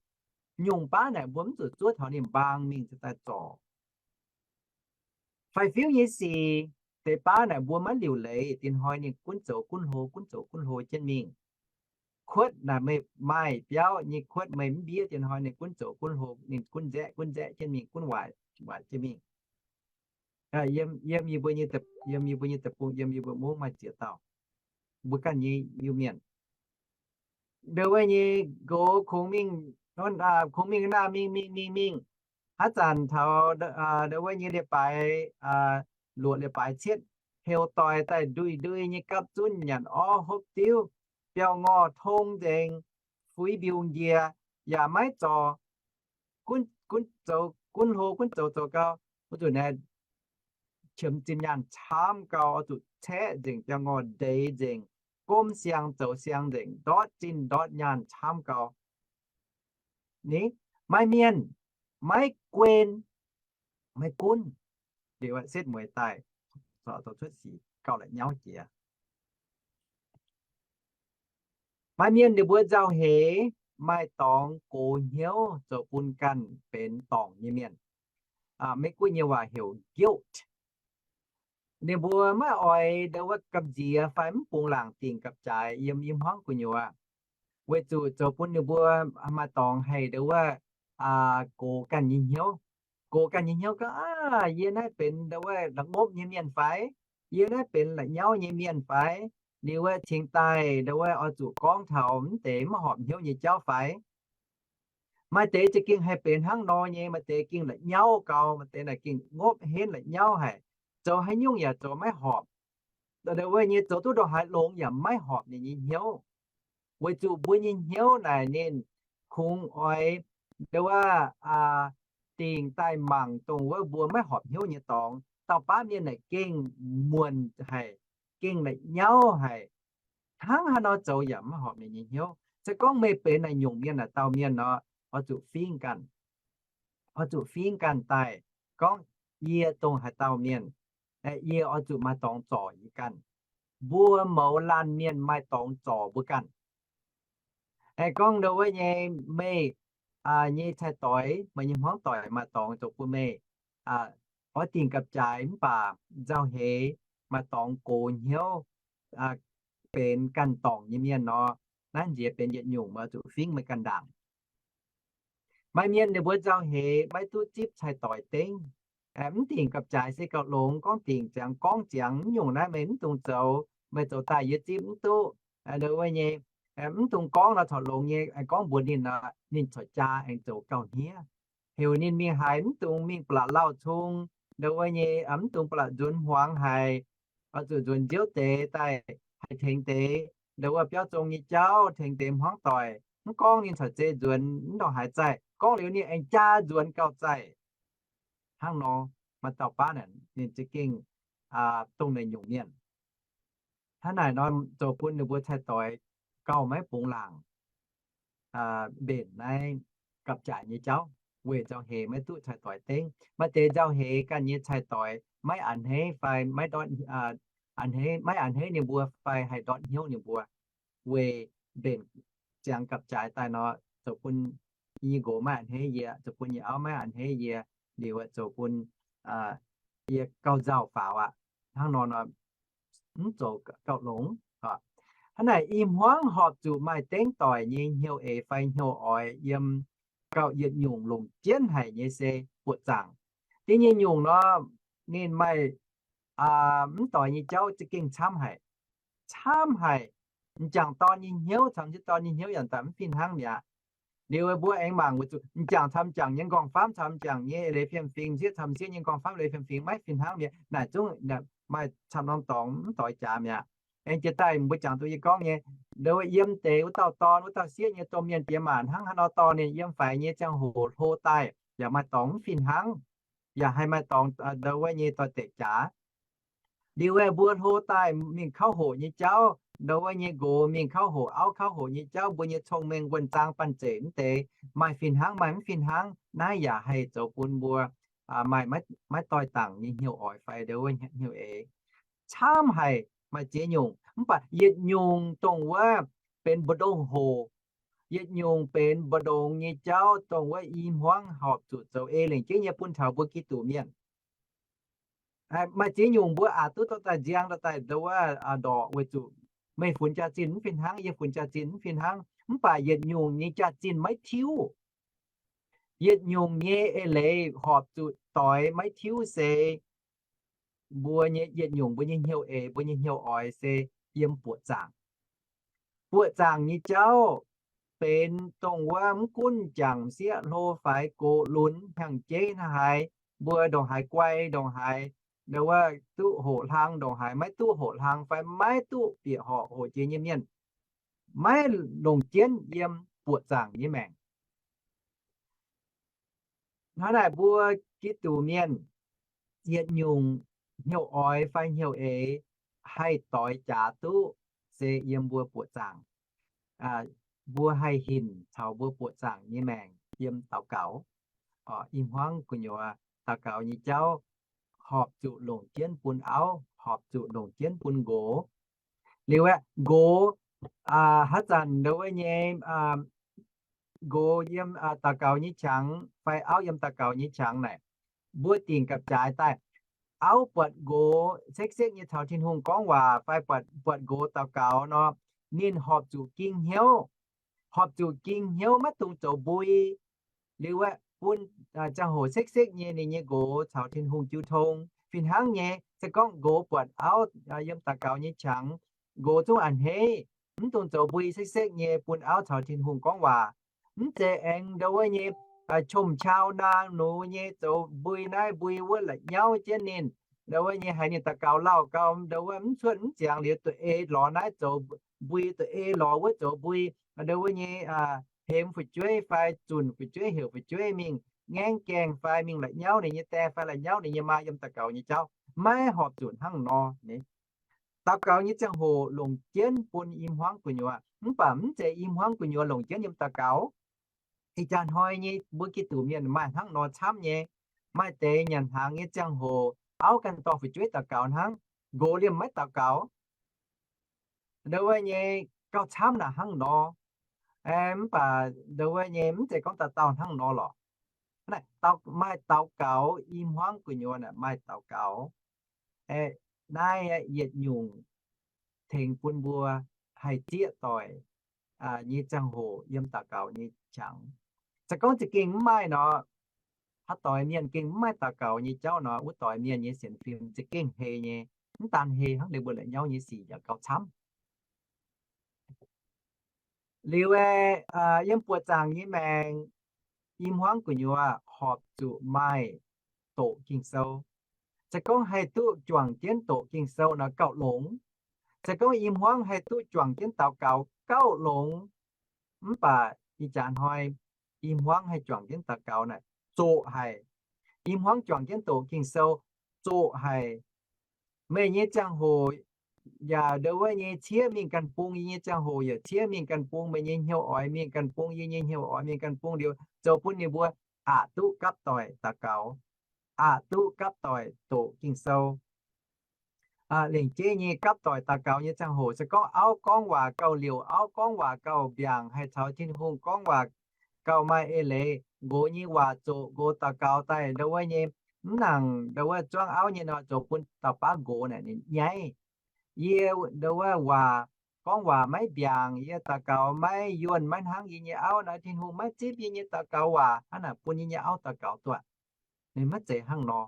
Nyungc baav naaic mbuo mv zuqc zuov taux ninh mbaang mingh cingx daaih zorc. Faix-fiuv nyei sic, deix baav naaic mbuo maiv liuc leiz, dinh hnoi ninh gunv zoux gunv hlo, gunv zoux gunv hlo jienv mingh. Kuotv naaic meih maaih biauv nyei kuotv meih mv mbiev, dinh hnoi ninh gunv zoux gunv hlo, ninh gunv nzaeqv gunv nzaeqv jienv mingh, gunv waaic waaic jienv mingh. Yiem, yiem yie mbuo nyei, yiem yie mbuo nyei deic-bung, yiem yie mbuo mungv maaih ziex dauh, mbuo ganh nyei Iu-Mienh. Ndau wuov nyei nqox kungx mingh, kungx mingh naaiv mingh mingh mingh mingh, haaix zanc taux ndau wuov nyei leiz-baaix, luoqc leiz-baaix cietv, heuc doic daaih nduih ndui nyei gapv zunv nyanc orv hopv diuv, biauv ngorh tong nzengc, fuix mbiungc njiec, yaac maiv zorc, gunv zoux gunv hlo, gunv zoux zoux gau. Wuov zuqc naaiv qiemx zinh nyaanh camv gau, oix zuqc caeqv nzengc, jaa ngorh ndeic nzengc, gomv siang zoux siang nzengc, ndortv zinh ndortv nyaanh camv gau. Ni, maaih mienh maiv guen, maiv gunv, liuz setv mueiz daaih, cuotv sic gauh la'nyauv jiex. Maaih mienh ninh mbuo nzauh heix, maaih dorngx gox hnyouv zoux bun ganh benx dorngc nyei mienh. Meiv Guoqv nyei waac heuc guilt. Ninh mbuo maiv oix ndo wuov gamh nziex fai mv bungx laangc dingc gapv-jaaix yiem i hmuangv gu'nyuoz, weic zuqc zoux bun ninh mbuo maaih dorngx haih ndo wuov gox ganh nyei hnyouv. Gox ganh nyei hnyouv gorngv, Aav, yie naaiv benx ndo wuov la'ngopv nyei mienh fai? Yie naaiv benx la'nyauv nyei mienh fai? Liuz wuov cingx daaih ndo wuov oix zuqc gorngv taux mv deix maiv horpc hnyouv nyei jauv fai? Maaih deix za'gengh haih benx hnangv nor nyei, maaih deix gengh la'nyauv gau, maaih deix naaic gengh ngopv henv la'nyauv haic, zoux haaix nyungc yaac zoux maiv horpc. Ndo wuov nyei zoux duqv ndongc haaix longx yaac maiv horpc ninh nyei hnyouv, weic zuqc mbuo nyei hnyouv naaic ninh kungx oix ndo wuov dingc daaih mangc dongh wuov mbuo maiv horpc hnyouv nyei dorngx. Dauh baav mienh naaic gengh muonc haic, gengh la'nyauv haic, hnangv haaix nor zoux yaac maiv horpc ninh nyei hnyouv. Se gorngv meih benx naaic nyungc mienh naaic dauh mienh nor, oix zuqc fingx ganh, oix zuqc fingx ganh daaih gorngv, Yie dongh haaix dauh mienh, yie oix zuqc maaih dorngx zorc yie ganh. Mbuo mouz laanh mienh maaih dorngx zorc mbuo ganh. Aengx gorngv ndo wuov nyei, meih nyei cai-doix, meih nyei hmuangv doic maaih dorngx zoux bun meih oix dingc gapv-jaaix mv baac nzauh heix, maaih dorngx gox hnyouv, benx ganh dorngc nyei mienh nor, naaiv nziex benx yietc nyungc, meih oix zuqc fingx meih ganh ndaangc. Maaih mienh ninh mbuo nzauh heix maiv duqv zipv cai-doix dengv. Mv dingc gapv-jaaix se gauh longx, gorngv dingc ziangx gorngv ziangx, Mv nyungc naaiv meih mv dungx zoux, meih zoux daaih yie zipv mv duqv, ndo wuov nyei. Mv dungx gorngv nor corc longx nyei, gorngv mbuox ninh nor ninh corc jaa aengx zoux gauh hniev. Heuc ninh mingh haaix, mv dungx mingh ba'laqc lauh cung, ndo wuov nyei, mv dungx ba'laqc nzuonx hmuangx haic, oix zuqc nzuonx nziouv deix daaih haih tengx deix, ndo wuov biauv zong nyei jauv, tengx deix hmuangv doic. Mv gorngv ninh corc zei nzuonx mv ndongc haaix zaih, gorngv liuz ninh aengx jaa nzuonx gauh zaih. Hnangv nor, maaih dauh baav naaic ninh za'gengh dongh naaiv nyungc mienh. Hnangv naaic nor zoux bun ninh mbuo cai-doix gauh maiv bungx laangc mbenc naaiv gapv-jaaix nyei jauv, weic nzauh heix maiv duqv cai-doix dengv. Maaih deix nzauh heix ganh nyei cai-doix maiv a'hneiv fai maiv a'hneiv, maiv a'hneiv ninh mbuo fai haih ndortv hnyouv ninh mbuo, weic mbenc ziangx gapv-jaaix daaih nor, zoux bun yie nyei nqox maiv a'hneiv yie, zoux bun yie auv maiv a'hneiv yie, liuz zoux bun yie gauh nzauh faaux aqv. Hnangv nor, mv zoux gauh longx. Hnangv naaic i hmuangv horpc zuqc maaih dengv doic nyei hnyouv eix fai hnyouv oix yiem gauh yietc nyungc longc jienv haic nyei se buoqc zaangc. Da'nyeic nyungc nor, ninh maaih mv doix nyei jauv za'gengh camv haic. Camv haic. M'jangc dorn nyei hnyouv caux m'sieqv dorn nyei hnyouv yaac daaih mv fih hnangv mi'aqv. Liuz mbuo aengx mangc weic zuqc m'jangc caux m'jangc nyei nqorngv-famv caux m'jangc nyei eix leiz fiem-fingx, m'sieqv caux m'sieqv nyei nqorngv-famv leiz fiem-fingx maiv fih hnangv mi'aqv. Naaic zungv maaih camv norm dorngx mv doix jaax mi'aqv. Aengx jiex daaih mbuo jangx duqv yie gorngv nyei, ndo wuov yiem deix wuov dauh dorn wuov dauh sieqv nyei domh mienh diex maac hnangv haaix nor dorh ninh yiem faix nyei ziangh hoc hlo daaih yaac maaih dorngx mv fih hnangv, yaac haih maaih dorngx ndo wuov nyei doix-dekc jaax. Liuz mbuo hlo daaih mingh kauv hoqc nyei jauv, ndo wuov nyei nqox mingh kauv hoqc, auv kauv hoqc nyei jauv, mbuo nyei cong-mengh wuonh zaang banh zeic mv deix, maaih fih hnangv maaih mv fih hnangv. Naaiv yaac haih zoux bun mbuo maaih maiv doix-dangc nyei hnyouv oix fai ndo wuov hnyouv eix. Camv haic, maaih ziex nyungc. Mv baac yietc nyungc dongh wuov benx mbu'ndongx hoc, yietc nyungc benx mbu'ndongx nyei jauv dongh wuov i hmuangv horpc zuqc zoux ei lengc jeiv nyei bun taux mbuo Giduc mienh. Maaih ziex nyungc mbuo aqc duqv dorh daaih nziang dorh daaih ndo wuov ndorqc weic zuqc meih funx jaax-zinh mv fih hnangv, yie funx jaax-zinh mv fih hnangv. Mv baac yietc nyungc nyei jaax-zinh maiv tiuv. Yietc nyungc nyei eix leiz horpc zuqc doix maiv tiuv se mbuo nyei yietc nyungc mbuo nyei hnyouv eix, mbuo nyei hnyouv oix se yiem buoqc zaangc. Buoqc zaangc nyei jauv benx dongh wuov mv gunv m'jangc m'sieqv hlo faix gox lunx hnyangx-jeiv hnangv haaix, mbuo ndongc haaix guai, ndongc haaix ndo wuov duqv hoqc hlang, ndongc haaix maiv duqv hoqc hlang fai maiv duqv bieqc horqc hoqc jiex nyei mienh, maiv longc jienv yiem buoqc zaangc nyei maengc. Hnangv naaic mbuo Giduc mienh yietc nyungc hnyouv oix fai hnyouv eix haih doix jaax duqv se yiem mbuo buoqc zaangc. Mbuo haih hinc caux mbuo buoqc zaangc nyei maengc yiem daux gaux. I hmuangv gu'nyuoz daux gaux nyei jauv horpc zuqc longc jienv bun auv, horpc zuqc longc jienv bun nqox. Liuz aeqv, nqox, haaix zanc ndau wuov nyei nqox yiem daux gaux nyei qangx fai auv yiem daux gaux nyei qangx naaic, mbuo dingc gapv-jaaix daaih, auv buatc nqox sekv-sekv nyei caux Tin-Hungh gorngv waac fai buatc nqox daux gaux nor, ninh horpc zuqc ging hnyouv, horpc zuqc ging hnyouv maiv dungx zoux mbui. Liuz aeqv, bun ziangh hoc sekv-sekv nyei ninh nyei nqox caux Tin-Hungh jiu tong. Fih hnangv nyei, se gorngv nqox buatc auv yiem daux gaux nyei qangx, nqox zungv a'hneiv, mv dungx zoux mbui sekv-sekv nyei bun auv caux Tin-Hungh gorngv waac. Mv zeiz aengx ndau wuov nyei qom-qau naang nux nyei zoux mbui naaiv mbui wuov la'nyauv jienv ninh. Ndau wuov nyei haiz ninh daux gaux lauh gau, ndau wuov mv cuotv mv ziangx liuz duqv ei lorz naaiv zoux mbui, duqv ei lorz wuov zoux mbui. Ndau wuov nyei hemx fu'jueiv fai zunc fu'jueiv, heuc fu'jueiv mingh ngaengv gaengh fai mingh la'nyauv ninh nyei die fai la'nyauv ninh nyei maa yiem daux gaux nyei jauv. Maiv horpc zuqc hnangv nor. Daux gaux nyei ziangh hoc longc jienv bun i hmuangv gu'nyuoz, mv baac mv zeiz i hmuangv gu'nyuoz longc jienv yiem daux gaux. Ih jaax hnoi nyei mbuo Giduc mienh maaih hnangv nor camv nyei. Maaih deix nyanc hnaangx nyei ziangh hoc auv ganh dorh fu'jueiv daux gaux hnangv, nqox liemh maiv daux gaux. Ndau wuov nyei gauh camv naaic hnangv nor. Mv baac ndau wuov nyei mv zeiz gorngv dauh dauh hnangv nor lorqc. Maaih daux gaux, i hmuangv gu'nyuoz maaih daux gaux. Naaiv yietc nyungc tengx bun mbuo haih zieqv doic nyei ziangh hoc yiem daux gaux nyei qangx. Se gorngv za'gengh mv maaih nor, haaix doix mienh gengh mv maaih daux gaux nyei jauv nor, wuov doix mienh nyei sienx fim za'gengh hei nyei. Mv daan hei hnangv, liuz mbuo la'nyauv nyei sic yaac gauh camv. Liuz aeqv, yiem buoqc zaangc nyei maengc, i hmuangv gu'nyuoz horpc zuqc maaih doqc Ging-Sou. Se gorngv haih duqv juangc jienv doqc Ging-Sou nor gauh longx. Se gorngv i hmuangv haih duqv juangc jienv daux gaux gauh longx. Mv baac ih jaax hnoi i hmuangv haih juangc jienv daux gaux naaic zoqc haic. I hmuangv juangc jienv doqc Ging-Sou zoqc haic. Meih nyei ziangh hoc yaac ndau wuov nyei ciev mingh ganh bung, yie nyei ziangh hoc yaac ciev mingh ganh bung, meih nyei hnyouv oix mingh ganh bung, yie nyei hnyouv oix mingh ganh bung liuz, zoux bun ninh mbuo aqc duqv gapv doic daux gaux, aqc duqv gapv doic doqc Ging-Sou. Lengc jeiv nyei gapv doic daux gaux nyei ziangh hoc, se gorngv auv gorngv waac gauh liouc, auv gorngv waac gauh mbiaangc, haih caux Tin-Hungh gorngv waac gauh maaih eix leiz, nqox nyei waac zoqc, nqox daux gaux daaih ndau wuov nyei mv nangc ndau wuov zuangv auv nyei nor, zoux bun dauh baav nqox naaic ninh nyaiv. Yie ndau wuov waac gorngv waac maiv mbiaangc, yie daux gaux maiv yuonh, maiv hnangv yie nyei auv naaiv, Tin-Hungh maiv zipv yie nyei daux gaux waac, hnangv naaic bun yie nyei auv daux gaux duqv. Ninh maiv zeiz hnangv nor.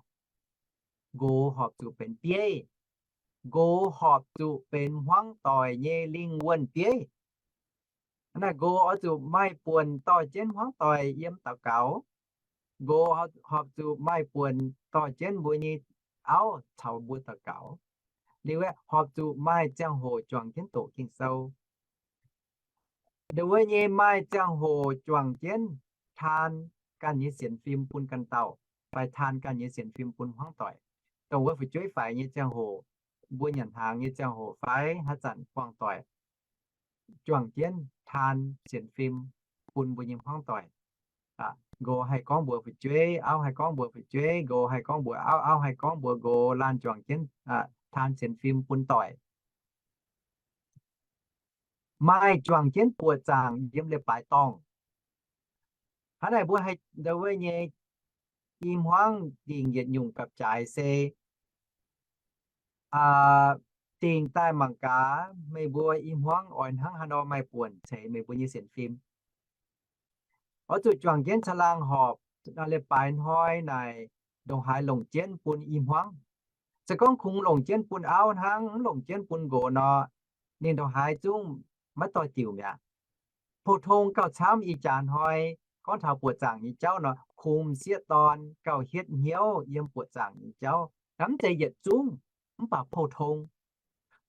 Nqox horpc zuqc benx bieiv. Nqox horpc zuqc benx hmuangv doic nyei lingh wuonh bieiv. Naaiv nqox oix zuqc maaih buonc dorh jienv hmuangv doic yiem daux gaux. Nqox horpc zuqc maaih buonc dorh jienv mbuo nyei auv caux mbuo daux gaux. Liuz aeqv, horpc zuqc maaih ziangh hoc juangc jienv doqc Ging-Sou. Ndau wuov nyei maaih ziangh hoc juangc jienv taan ganh nyei sienx fim bun ganh dauh, fai taan ganh nyei sienx fim bun hmuangv doic. Dongh wuov fu'jueiv faix nyei ziangh hoc, mbuo nyanc hnaangx nyei ziangh hoc fai haaix zanc buangh doic, juangc jienv taan sienx fim bun mbuo nyei hmuangv doic. Nqox haih gorngv mbuox fu'jueiv, auv haih gorngv mbuox fu'jueiv, nqox haih gorngv mbuox auv, auv haih gorngv mbuox nqox, laanh juangc jienv taan sienx fim bun doic. Maaih juangc jienv buoqc zaangc yiem leiz-baaix dorngh. Hnangv naaic mbuo haih ndau wuov nyei i hmuangv dingc yietc nyungc gapv-jaaix se dingc daaih mangc gaax meih mbuo i hmuangv oix hnangv haaix nor maaih buonc ceix meih mbuo nyei sienx fim. Oix zuqc juangc jienv caangh laangh horpc, leiz-baaix hnoi naaic ndongc haaix longc jienv bun i hmuangv. Se gorngv kungx longc jienv bun auv hnangv, mv longc jienv bun nqox nor, ninh ndongc haaix zungv maiv doix-diuc mi'aqv. Pou-tong gauh camv. Ih jaax hnoi gorngv taux buoqc zaangc nyei jauv nor, kungx m'sieqv dorn gauh hietv hnyouv yiem buoqc zaangc nyei jauv. Mv zeiz yietc zungv, mv baac pou-tong,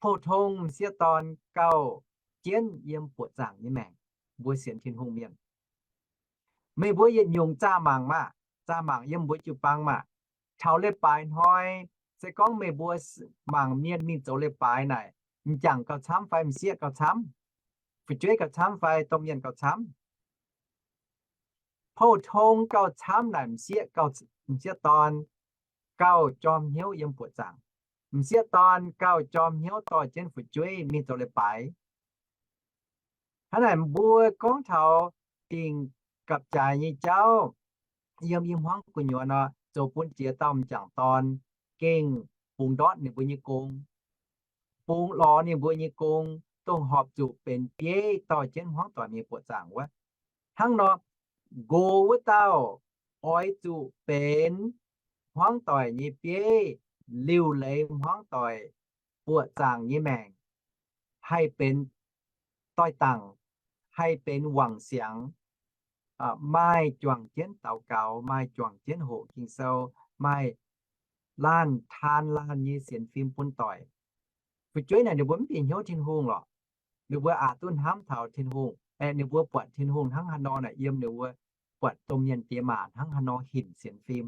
pou-tong m'sieqv dorn gauh jienv yiem buoqc zaangc nyei maengc. Mbuo sienx Tin-Hungh mienh, meih mbuo yietc nyungc zaah mangc maah, zaah mangc yiem mbuo jiu-baang maah. Taux leiz-baaix hnoi, Se gorngv meih mbuo mangc mienh mingh zoux leiz-baaix naaic, m'jangc gauh camv fai m'sieqv gauh camv, fu'jueiv gauh camv fai domh mienh gauh camv? Pou-tong gauh camv naaic, m'sieqv, m'sieqv dorn gauh jorm hnyouv yiem buoqc zaangc. M'sieqv dorn gauh jorm hnyouv dorh jienv fu'jueiv mingh zoux leiz-baaix. Hnangv naaic mbuo gorngv taux dingc gapv-jaaix nyei jauv yiem i hmuangv gu'nyuoz nor, zoux bun ziex dauh m'jangc dorn gengh bungx ndortv ninh mbuo nyei gong, bungx lorz ninh mbuo nyei gong, dongh horpc zuqc benx bieiv dorh jienv hmuangv doic mingh buoqc zaangc wuov. Hnangv nor, nqox wuov dauh oix zuqc benx hmuangv doic nyei bieiv, liuc leiz hmuangv doic buoqc zaangc nyei maengc, haih benx doix-dangc, haih benx wangc siangx, maaih juangc jienv daux gaux, maaih juangc jienv hoqc Ging-Sou, maaih laanh taan laanh nyei sienx fim bun doic. Fu'jueiv naaic ninh mbuo mv bieqc hnyouv Tin-Hungh lorqc. Ninh mbuo aqc duqv hnamv taux Tin-Hungh, aeqv, ninh mbuo buatc Tin-Hungh hnangv haaix nor naaic yiem ninh mbuo buatc domh mienh diex maac hnangv haaix nor hinc sienx fim,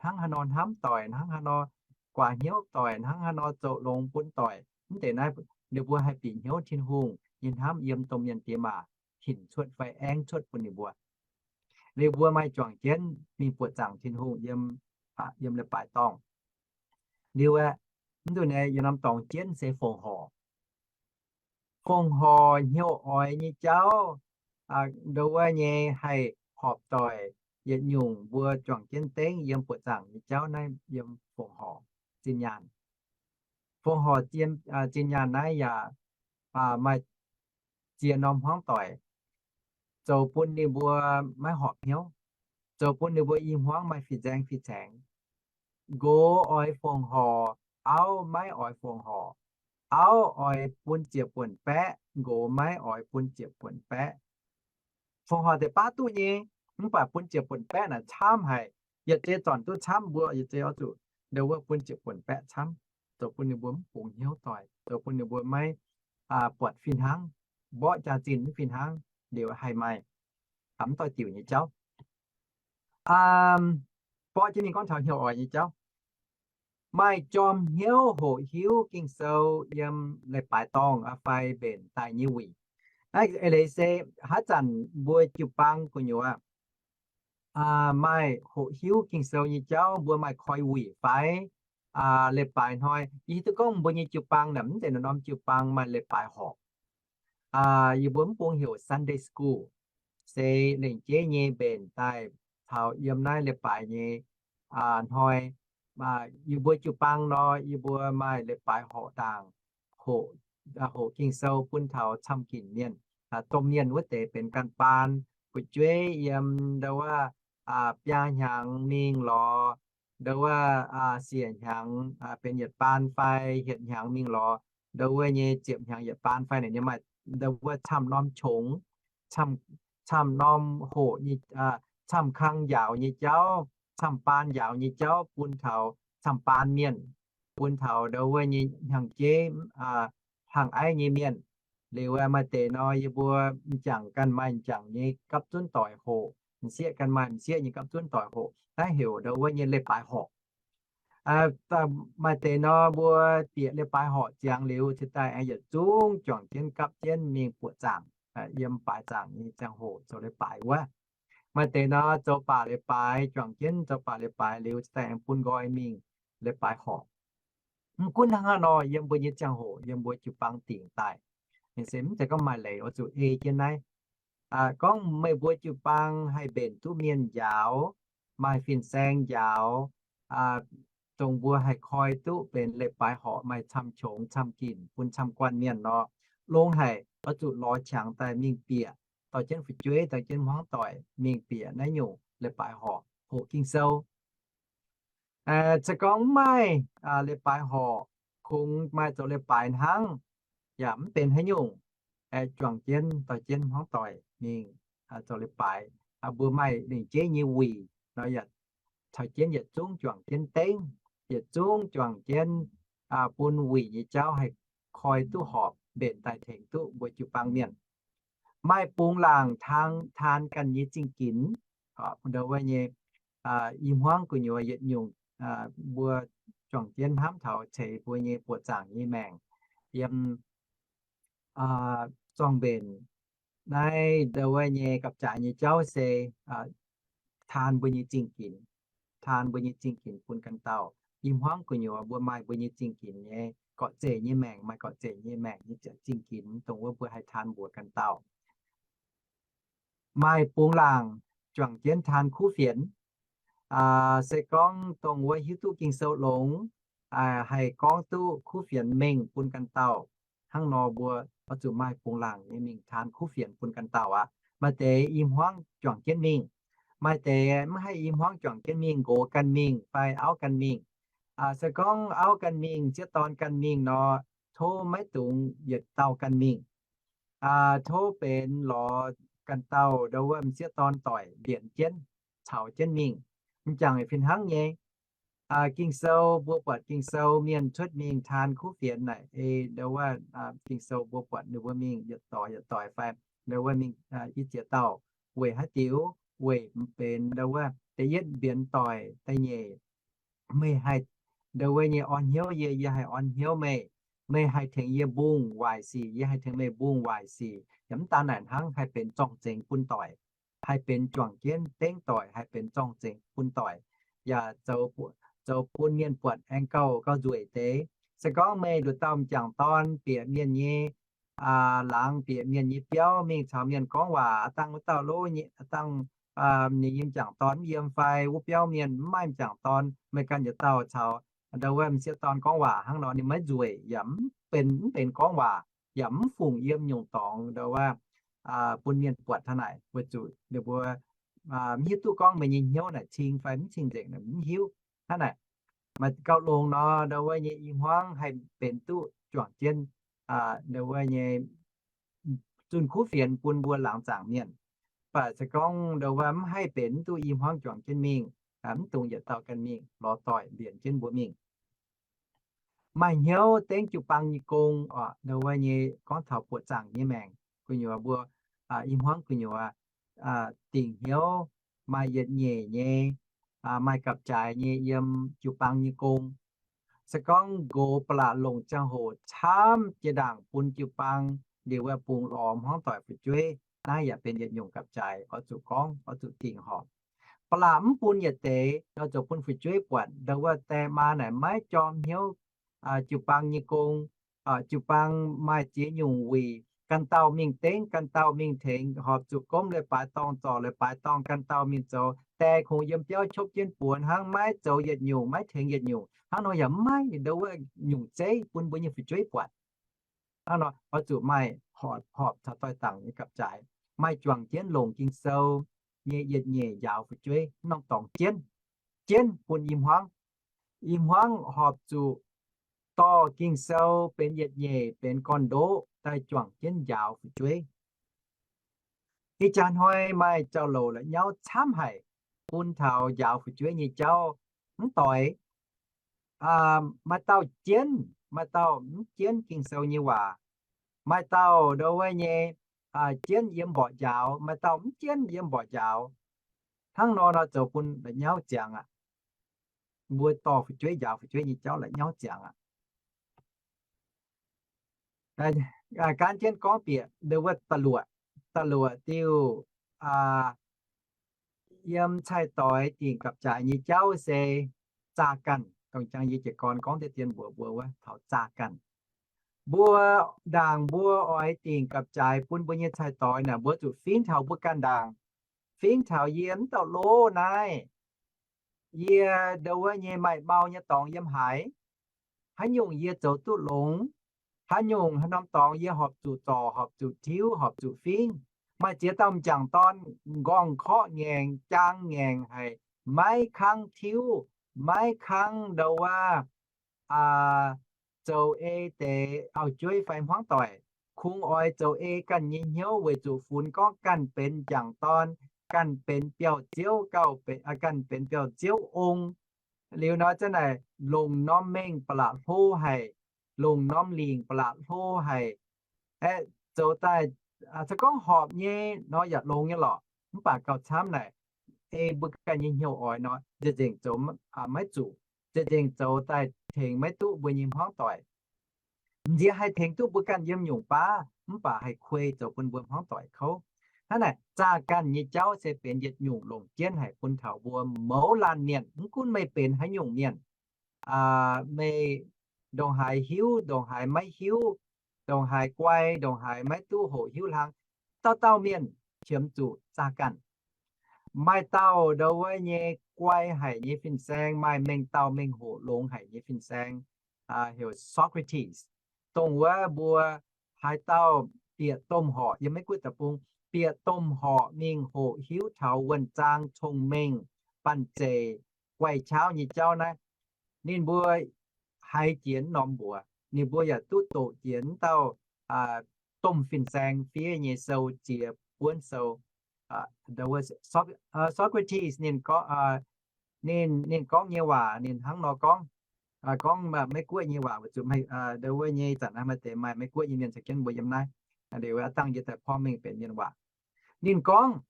hnangv haaix nor hnamv doic, hnangv haaix nor guaax hnyouv doic, hnangv haaix nor zoux longx bun doic. Mv deix naaiv ninh mbuo haih bieqc hnyouv Tin-Hungh nyei hnamv yiem domh mienh diex maac hinc cuotv fai aengv cuotv bun ninh mbuo. Liuz mbuo maaih juangc jienv mingh buoqc zaangc Tin-Hungh yiem, yiem leiz-baaix dorngh. Liuz aeqv, mv duqv naaiv yie norm dorngx jienv se fongc horc. Fongc horc hnyouv oix nyei jauv, ndo wuov nyei haih horpc doic yietc nyungc mbuo juangc jienv dengv yiem buoqc zaangc nyei jauv naaiv yiem fongc horc zinh nyaanh. Fongc horc zinh nyaanh naaiv yaac maaih ziex norm hmuangv doic, zoux bun ninh mbuo maiv horpc hnyouv, zoux bun ninh mbuo i hmuangv maaih fih nzaeng fih caengx. Nqox oix fongc horc, auv maiv oix fongc horc. Auv oix bun ziepc buonc baeqv, nqox maiv oix bun ziepc buonc baeqv. Fongc horc deix baav duqv nyei, mv baac bun ziepc buonc baeqv naaic camv haic. Yietc zei zornc duqv camv, mbuo yietc zei oix zuqc ndo wuov bun ziepc buonc baeqv camv, zoux bun ninh mbuo mv bungx hnyouv doic, zoux bun ninh mbuo maiv buatc fih hnangv, mborqv jaax-zinh mv fih hnangv, liuz haih maaih mv doix-diuc nyei jauv. Mborqv jienv mingh gorngv taux hnyouv oix nyei jauv. Maaih jorm hnyouv hoqc hiuv Ging-Sou yiem leiz-baaix dorngh fai mbenc daaih nyei wuic. Naaiv eix leiz se haaix zanc mbuo jiu-baang gu'nyuoz maaih hoqc hiuv Ging-Sou nyei jauv, mbuo maaih koi wuic fai leiz-baaix hnoi. Yie hiuv duqv gorngv mbuo nyei jiu-baang naaic mv zeiz norm-norm jiu-baang maaih leiz-baaix horc. Yie mbuo mv bung heuc Sunday school, se lengc jeiv nyei mbenc daaih taux yiem naaiv leiz-baaix nyei hnoi. Yie mbuo jiu-baang nor, yie mbuo maaih leiz-baaix horc ndaangc, hoqc Ging-Sou bun taux camv-ginc mienh. Domh mienh wuov deix benx ganh baan, fu'jueiv yiem ndo wuov biaa hnyangx mingh lorz, ndo wuov siec hnyangx benx yietc baan fai hietc hnyangx mingh lorz, ndo wuov nyei ziepc hnyangx yietc baan fai naaic nyei maaih ndo wuov camv norm qongx, camv norm hoqc nyei, camv kang njaaux nyei jauv, camv baan njaaux nyei jauv bun taux camv baan mienh, bun taux ndo wuov nyei hnyangx-jeiv, hlang aiv nyei mienh. Liuz maaih deix nor yie mbuo m'jangc ganh maaih m'jangc nyei gapv zunv doic hoqc, m'sieqv ganh maaih m'sieqv nyei gapv zunv doic hoqc. Naaiv heuc ndo wuov nyei leiz-baaix horc. Maaih deix nor mbuo bieqc leiz-baaix horc ziangx liuz cingx daaih aengx yietc zungv juangc jienv gapv jienv mingh buoqc zaangc, yiem baaix zaangc nyei ziangh hoc zoux leiz-baaix wuov. Maaih deix nor zoux baac leiz-baaix, juangc jienv zoux baac leiz-baaix liuz cingx daaih aengx bun nqoi mingh leiz-baaix horc. Mv gunv hnangv haaix nor, yiem mbuo nyei ziangh hoc, yiem mbuo jiu-baang dingc daaih, se mv zeiz gorngv maaih leiz oix zuqc ei jienv naaiv. Gorngv meih mbuo jiu-baang haih mbenc duqv mienh njaaux, maaih fin-saeng njaaux, dongh mbuo haih koi duqv benx leiz-baaix horc maaih camv-qongx camv-ginc bun camv-guanh mienh nor, longx haic. Oix zuqc lorz qangx daaih mingh bieqc, dorh jienv fu'jueiv, dorh jienv hmuangv doic mingh bieqc naaiv nyungc leiz-baaix horc, hoqc Ging-Sou. Se gorngv mv maaih leiz-baaix horc, kungx maaih zoux leiz-baaix hnangv, yaac mv benx haaix nyungc. Juangc jienv dorh jienv hmuangv doic mingh zoux leiz-baaix. Mbuo maaih lengc jeiv nyei wuic nor, yaac caux jienv yietc zungv juangc jienv dengv, yietc zungv juangc jienv bun wuic nyei jauv haih koi duqv horpc, mbenc daaih tengx duqv mbuo jiu-baang mienh. Maaih bungx laangc taan ganh nyei zingh ginx, ndo wuov nyei i hmuangv gu'nyuoz yietc nyungc mbuo juangc jienv hnamv taux ceix mbuo nyei buoqc zaangc nyei maengc yiem zorng-mbenc naaiv ndau wuov nyei gapv-jaaix nyei jauv se taan mbuo nyei zingh ginx, taan mbuo nyei zingh ginx bun ganh dauh. I hmuangv gu'nyuoz mbuo maaih mbuo nyei zingh ginx nyei, gorqv-zeqc nyei maengc, maaih gorqv-zeqc nyei maengc nyei zingh ginx, dongh wuov mbuo haih taan mbuox ganh dauh. Maaih bungx laangc juangc jienv taan kuv fienx. Se gorngv dongh wuov hiuv duqv Ging-Sou longx, haih gorngv duqv kuv fienx mengh bun ganh dauh. Hnangv nor mbuo oix zuqc maaih bungx laangc nyei mingh taan kuv fienx bun ganh dauh aqv. Maaih deix i hmuangv juangc jienv mingh, maaih deix mv haih i hmuangv juangc jienv mingh, nqox ganh mingh fai auv ganh mingh. Se gorngv auv ganh mingh, m'sieqv dorn ganh mingh nor, tov maiv dungx yietc dauh ganh mingh. Tov benx lorz ganh dauh ndau wuov m'sieqv dorn doic mbienx jienv, caux jienv mingh. M'jangc fih hnangv nyei. Ging-Sou mbuo buatc Ging-Sou mienh cuotv mingh taan kuv fienx naaic ei ndau wuov Ging-Sou mbuo buatc ninh mbuo mingh yietc doic yietc doic fai ndau wuov mingh i ziex dauh. Weic haaix diuc? Weic benx ndau wuov da'yietv mbienx doic da'nyeic, meih haih ndau wuov nyei orn hnyouv yie, yie haih orn hnyouv meih. Meih haih tengx yie mbungh waaic sic, yie haih tengx meih mbungh waaic sic. Yaac mv daan naaic hnangv, haih benx zorng-zengx bun doic, haih benx juangc jienv dengv doic, haih benx zorng-zengx bun doic, yaac zoux bun mienh buatc aengx gauh gauh nzueic deix. Se gorngv meih nduqc dauh m'jangc dorn bieqc mienh nyei laangz, bieqc mienh nyei biauv mingh caux mienh gorngv waac, aa dangh wuov dauh lov, aa dangh ninh nyei m'jangc dorn mv yiem fai wuov biauv mienh mv maaih m'jangc dorn, meih ganh yietc dauh caux ndau wuov m'sieqv dorn gorngv waac hnangv nor, ninh maiv nzueic, yaac mv benx, mv benx gorngv waac, yaac mv fungc yiem nyungc dorngx ndau wuov bun mienh buatc hnangv naaic, weic zuqc ninh mbuo mv hiuv duqv gorngv meih nyei hnyouv naaic cing fai mv cing nzengc, mv hiuv hnangv naaic. Maaih gauh longx nor, ndau wuov nyei i hmuangv haih benx duqv juangc jienv ndau wuov nyei zunh kuv fienx bun mbuo laangz zaangc mienh. Mv baac se gorngv ndau wuov mv haih benx duqv i hmuangv juangc jienv mingh, mv dungx yietc dauh ganh mingh, lorz doic mbienx jienv mbuo mingh. Maaih hnyouv dengv jiu-baang nyei gong oc. Ndau wuov nyei gorngv taux buoqc zaangc nyei maengc gu'nyuoz mbuo i hmuangv gu'nyuoz dingc hnyouv maaih yietc nyeic nyei, maaih gapv-jaaix nyei yiem jiu-baang nyei gong. Se gorngv nqox ba'laqc longc ziangh hoc camv jiex ndaangc bun jiu-baang liuz, wuov bungx lorz hmuangv doic fu'jueiv, naaiv yaac benx yietc nyungc gapv-jaaix oix zuqc gorngv, oix zuqc dingc horpc. Ba'laqc mv bun yietc deix, oix zuqc bun fu'jueiv buatc ndau wuov die maa naaic maiv jorm hnyouv jiu-baang nyei gong. Jiu-baang maaih ziex nyungc wuic, ganh dauh mingh dengv, ganh dauh mingh tengx, horpc zuqc gomv leiz-baaix dorngh, zorc leiz-baaix dorngh, ganh dauh mingh zoux. Die kungx yiem biauv copv jienv buoz hnangv, maiv zoux yietc nyungc, maiv tengx yietc nyungc. Hnangv nor yaac mv maaih ndau wuov nyungc zeiv bun mbuo nyei fu'jueiv buatc. Hnangv nor oix zuqc maaih horpc, horpc caux doix-dangc nyei gapv-jaaix, maaih juangc jienv longc Ging-Sou nyei yietc nyeic njaaux fu'jueiv, mv norm dorngx jienv, jienv bun i hmuangv. I hmuangv horpc zuqc dorh Ging-Sou benx yietc nyeic, benx gorn-ndoqv daaih juangc jienv njaaux fu'jueiv. Ih jaax hnoi maaih jauv-louc la'nyauv camv haic bun taux njaaux fu'jueiv nyei jauv mv doix. Maaih dauh jienv, maaih dauh mv jienv Ging-Sou nyei waac. Maaih dauh ndau wuov nyei jienv yiem mborqc njaaux, maaih dauh mv jienv yiem mborqc njaaux. Hnangv nor nor zoux bun la'nyauv ziangx aqv. Mbuo dorh fu'jueiv njaaux fu'jueiv nyei jauv la'nyauv ziangx aqv. Gaanv jienv gorngv bieqc ndau wuov da'luoqc, da'luoqc diuh yiem cai-doix dingc gapv-jaaix nyei jauv se zaah ganh. Dongh jangx yie jiez gorn gorngv deix dien mbuox mbuo wuov taux zaah ganh. Mbuo ndaangc mbuo oix dingc gapv-jaaix bun mbuo nyei cai-doix naaic, mbuo zuqc fingx taux mbuo ganh ndaangc, fingx taux yie mv dauh loz naaiv, yie ndau wuov nyei maaih mau nyei dorngx yiem haaix, haaix nyungc yie zoux duqv longx, haaix nyungc haaix norm dorngx yie horpc zuqc zorc, horpc zuqc tiuv, horpc zuqc fingx. Maaih ziex dauh m'jangc dorn nqorngv-korqv ngaengc, jaang ngaengc haic, maiv kangv tiuv, maiv kangv ndau wuov zoux ei deix auv-jueiv fai hmuangv doic. Kungx oix zoux ei ganh nyei hnyouv weic zuqc funx gorngv ganh benx m'jangc dorn, ganh benx biauv-ziouv gauh, ganh benx biauv-ziouv ong. Liuz nor zanc naaic longc norm mengh ba'laqc hlo haic, longc norm lingc ba'laqc hlo haic. Aeqv, zoux daaih se gorngv horpc nyei nor yaac longx nyei lorqc, mv baac gauh camv naaic ei mbuo ganh nyei hnyouv oix nor, nzengc-nzengc zoux maiv zuqc. za'gengh zoux daaih tengx maiv duqv mbuo nyei hmuangv doic. M'nziex haih tengx duqv mbuo ganh yiem nyungc baav, mv baac haih kuei zoux bun mbuo hmuangv doic kouv. Hnangv naaic, zaah ganh nyei jauv se benx yietc nyungc longc jienv haic bun taux mbuo mouz laanh mienh, mv gunv meih benx haaix nyungc mienh, meih ndongc haaix hiuv, ndongc haaix maiv hiuv, ndongc haaix guai, ndongc haaix maiv duqv hoqc hiuv hlang, dauh dauh mienh qiemx zuqc zaah ganh. Maaih dauh ndau wuov nyei guai haic nyei fin-saeng, maaih mengh dauh mengh hoqc longx haic nyei fin-saeng, heuc Socrates, dongh wuov mbuo haaix dauh bieqc domh horqc, yiem Meiv Guoqv deic-bung, bieqc domh horqc mingh hoqc hiuv taux wuonh zaang cong-mengh, banh zeic, guai-qaauv nyei jauv naaiv, ninh mbuo haiz jiex norm mbuox, ninh mbuo yaac duqv doqc jiex wuov dauh domh fin-saeng fiev nyei sou, ziex buonv sou. Socrates ninh, ninh gorngv nyei waac ninh hnangv nor gorngv, gorngv Meiv Guoqv nyei waac weic zuqc ndau wuov nyei zanc naaiv maaih deix maaih Meiv Guoqv nyei mienh caux jienv mbuo yiem naaiv, aa dangh yie daaih porv mengh benx Mienh waac. Ninh gorngv,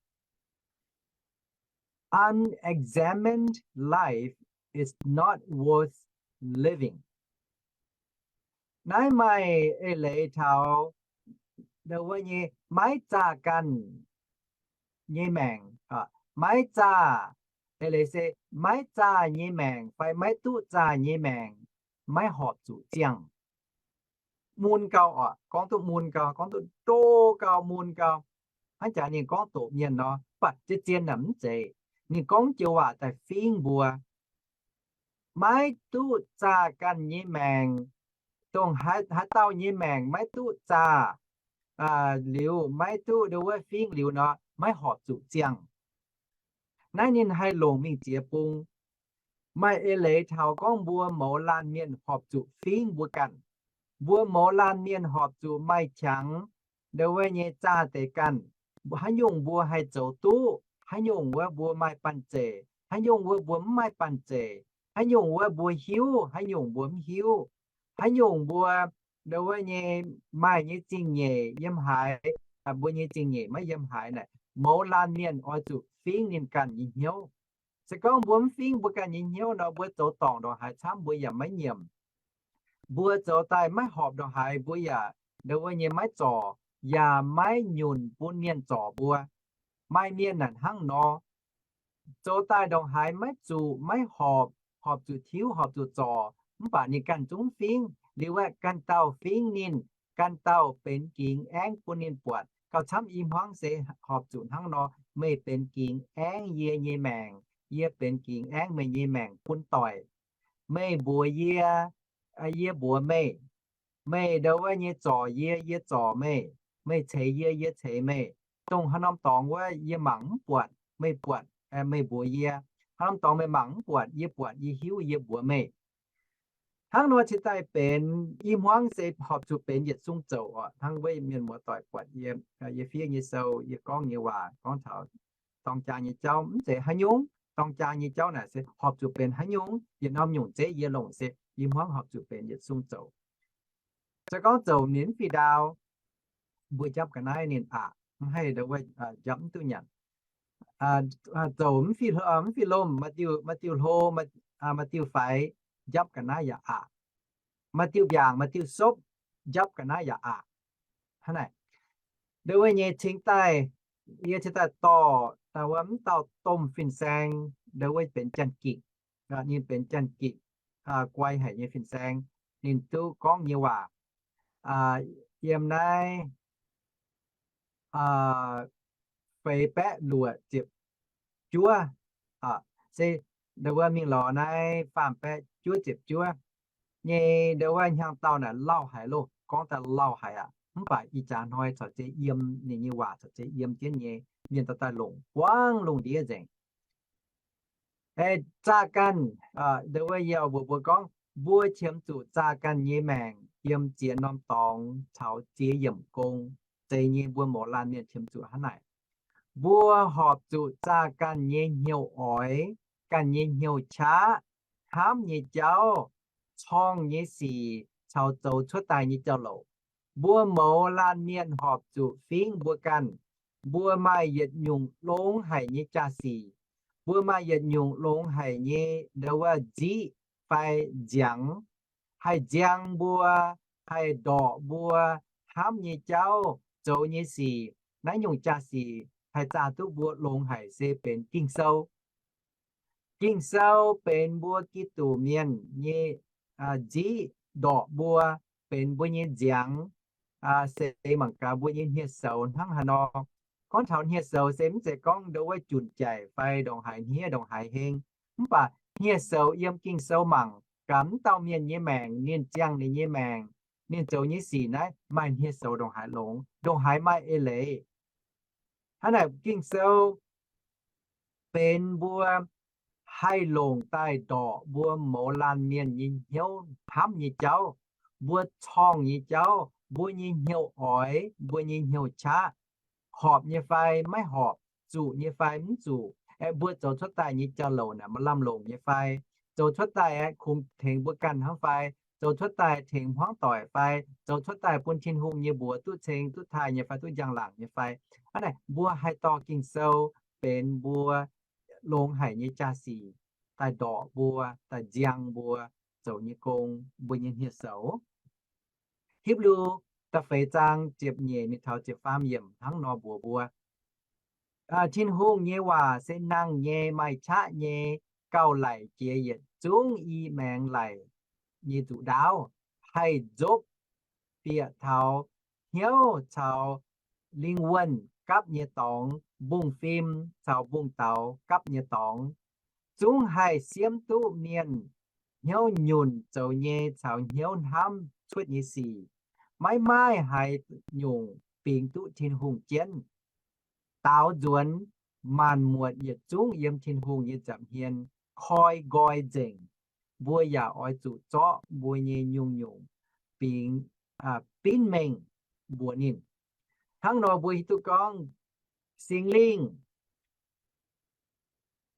Unexamined life is not worth living. Naaiv maaih eix leiz taux ndau wuov nyei maiv zaah ganh nyei maengc, maiv zaah, eix leiz se maiv zaah nyei maengc fai maiv duqv zaah nyei maengc maiv horpc zuqc ziangh. Mun gau oc, gorngv duqv mun gau, gorngv duqv ndo gau, mun gau. Hnangv jaax ninh gorngv doqc mienh nor, mv baac zien-zien naaic mv zeiz. Ninh gorngv joux waac daaih fingv mbuo, maiv duqv zaah ganh nyei maengc, dongh haaix dauh nyei maengc maiv duqv zaah liuz, maiv duqv ndau wuov fingv liuz nor, maiv horpc zuqc ziangh. Naaiv ninh haih longc mingh ziex bung. Maaih eix leiz taux gorngv mbuo mouz laanh mienh horpc zuqc fingv mbuo ganh. Mbuo mouz laanh mienh horpc zuqc maaih qangx ndau wuov nyei zaah deix ganh. Haaix nyungc mbuo haih zoux duqv, haaix nyungc wuov mbuo maaih banh zeic, haaix nyungc wuov mbuo mv maaih banh zeic, haaix nyungc wuov mbuo hiuv, haaix nyungc mbuo mv hiuv, haaix nyungc mbuo ndau wuov nyei maaih nyei zingh nyeic yiem haaix, mbuo nyei zingh nyeic maiv yiem haaix naaic, mouz laanh mienh oix zuqc fingv ninh ganh nyei hnyouv. Se gorngv mbuo mv fingv mbuo ganh nyei hnyouv nor, mbuo zoux dorngc ndongc haaix camv mbuo yaac maiv nyiemc. Mbuo zoux daaih maiv horpc ndongc haaix mbuo yaac ndau wuov nyei maiv zorc, yaac maiv nyunc bun mienh zorc mbuo. Maaih mienh naaic hnangv nor, zoux daaih ndongc haaix maiv zuqc, maiv horpc, horpc zuqc tiuv, horpc zuqc zorc, mv baac ninh ganh zungv fingv. Liuz aeqv, ganh dauh fingv ninh, ganh dauh benx gingx aengv bun ninh buatc. Gauh camv i hmuangv se horpc zuqc hnangv nor, meih benx gingx aengv yie nyei maengc, yie benx gingx aengv meih nyei maengc bun doic. Meih mbuox yie, yie mbuox meih. Meih ndau wuov nyei zorc yie, yie zorc meih. Meih ceix yie, yie ceix meih. Dongh haaix norm dorngx wuov yie mangc mv buatc, meih buatc, meih mbuox yie. Haaix norm dorngx meih mangc mv buatc, yie buatc, yie hiuv, yie mbuox meih. Hnangv nor cingx daaih benx i hmuangv se horpc zuqc benx yietc sung zoux oc. Hnangv wuov mienh muoz-doic buatc yie, yie fiev nyei sou, yie gorngv nyei waac gorngv taux dorng jaa nyei jauv mv zeiz haaix nyungc. Dorng jaa nyei jauv naaic se horpc zuqc benx haaix nyungc, yietc norm nyungc zeiv yie longc se i hmuangv horpc zuqc benx yietc sung zoux. Se gorngv zoux ninh mv fih ndau, mbuo njapv ga'naaiv ninh aqc, mv haih ndau wuov njapv mv duqv nyanc. Zoux mv fih lomh, maaih diuh hlo, maaih diuh faix, njapv ga'naaiv yaac aqc. Maaih diuh mbiaangc, maaih diuh sopv, njapv ga'naaiv yaac aqc. Hnangv naaic, ndau wuov nyei cingx daaih, yie cingx daaih dorh ndau wuov mv dauh domh fin-saeng, ndau wuov benx Janx-Gikc. Ninh benx Janx-Gikc guai haic nyei fin-saeng. Ninh duqv gorngv nyei waac yiem naaiv feix baeqv luoqc ziepc juov, se ndau wuov mingh lorz naaiv faam baeqv juov ziepc juov nyei ndau wuov hnyangx-daauh naaic lauh haic loh, gorngv daaih lauh haic aqv. Mv baac ih jaax hnoi corc zeiz yiem ninh nyei waac, corc zeiz yiem jienv nyei, mienh dorh daaih longc buangv lungh ndiev nzengc. Zaah ganh, ndau wuov yie mbuox mbuo gorngv, mbuo qiemx zuqc zaah ganh nyei maengc yiem ziex norm dorngx caux ziex yiemc gong. Zeiz nyei, mbuo mouz laanh mienh qiemx zuqc hnangv naaic. Mbuo horpc zuqc zaah ganh nyei hnyouv oix, ganh nyei hnyouv qaqv, hnamv nyei jauv, corngh nyei sic caux zoux cuotv daaih nyei jauv-louc. Mbuo mouz laanh mienh horpc zuqc fingv mbuo ganh. Mbuo maaih yietc nyungc longx haic nyei jaa-sic. Mbuo maaih yietc nyungc longx haic nyei ndau wuov nziqv, fai nziangx, haih nziang mbuo, haih ndorqc mbuo hnamv nyei jauv, zoux nyei sic. Naaiv nyungc jaa-sic haih zaah duqv mbuo longx haic se benx Ging-Sou. Ging-Sou benx mbuo Giduc mienh nyei nziqv, ndorqc mbuo, benx mbuo nyei nziangx, se mangc gaax mbuo nyei hniev-soux hnangv haaix nor. Gorngv taux hniev-soux se mv zeiz gorngv ndo wuov junc jaic fai ndongc haaix hniev ndongc haaix heng. Mv baac hniev-soux yiem Ging-Sou mangc gaax mv dauh mienh nyei maengc, ninh ziangh ninh nyei maengc, ninh zoux nyei sic naaiv maaih hniev-soux ndongc haaix longx, ndongc haaix maaih eix leiz. Hnangv naaic Ging-Sou benx mbuo haih longc daaih ndorqc mbuo mouz laanh mienh nyei hnyouv hnamv nyei jauv, mbuo corngh nyei jauv, mbuo nyei hnyouv oix, mbuo nyei hnyouv qaqv, horpc nyei fai maiv horpc, zuqc nyei fai mv zuqc, aeqv, mbuo zoux cuotv daaih nyei jauv-louc naaic maaih lamh longc nyei fai, zoux cuotv daaih aeqv, kungx tengx mbuo ganh hnangv fai, zoux cuotv daaih tengx hmuangv doic fai, zoux cuotv daaih bun Tin-Hungh nyei mbuox duqv ceng duqv taaih nyei fai, duqv njang-laangc nyei fai. Hnangv naaic mbuo haih dorh Ging-Sou benx mbuo longx haic nyei jaa-sic daaih ndorqc mbuo, daaih nziang mbuo zoux nyei gong, mbuo nyei hniev-soux. Hipv^lu da'feix zaang ziepc nyeic mingh taux ziepc faam yiemc hnangv nor mbuox mbuo, Tin-Hungh nyei waac se nangh nyei, maaih qaqv nyei, gauh laic jiex yietc zungv i maengx laic nyei nzuqc ndaauv, haih nzopv bieqc taux hnyouv caux lingh wuonh gapv nyei dorngx, mbungv fim caux mbungv daux gapv nyei dorngx, zungv haih siemv duqv mienh hnyouv nyunc zoux nyei caux hnyouv hnamv cuotv nyei sic. Maiv maaih haaix nyungc bingx duqv Tin-Hungh jienv. Daaux nzuonx maanc muotc yietc zungv yiem Tin-Hungh nyei nza'hmien koi nqoi nzengc. Mbuo yaac oix zuqc zorqv mbuo nyei nyungc-nyungc bingx, binv mengh mbuox ninh. Hnangv nor mbuo hiuv duqv gorngv Singx Lingh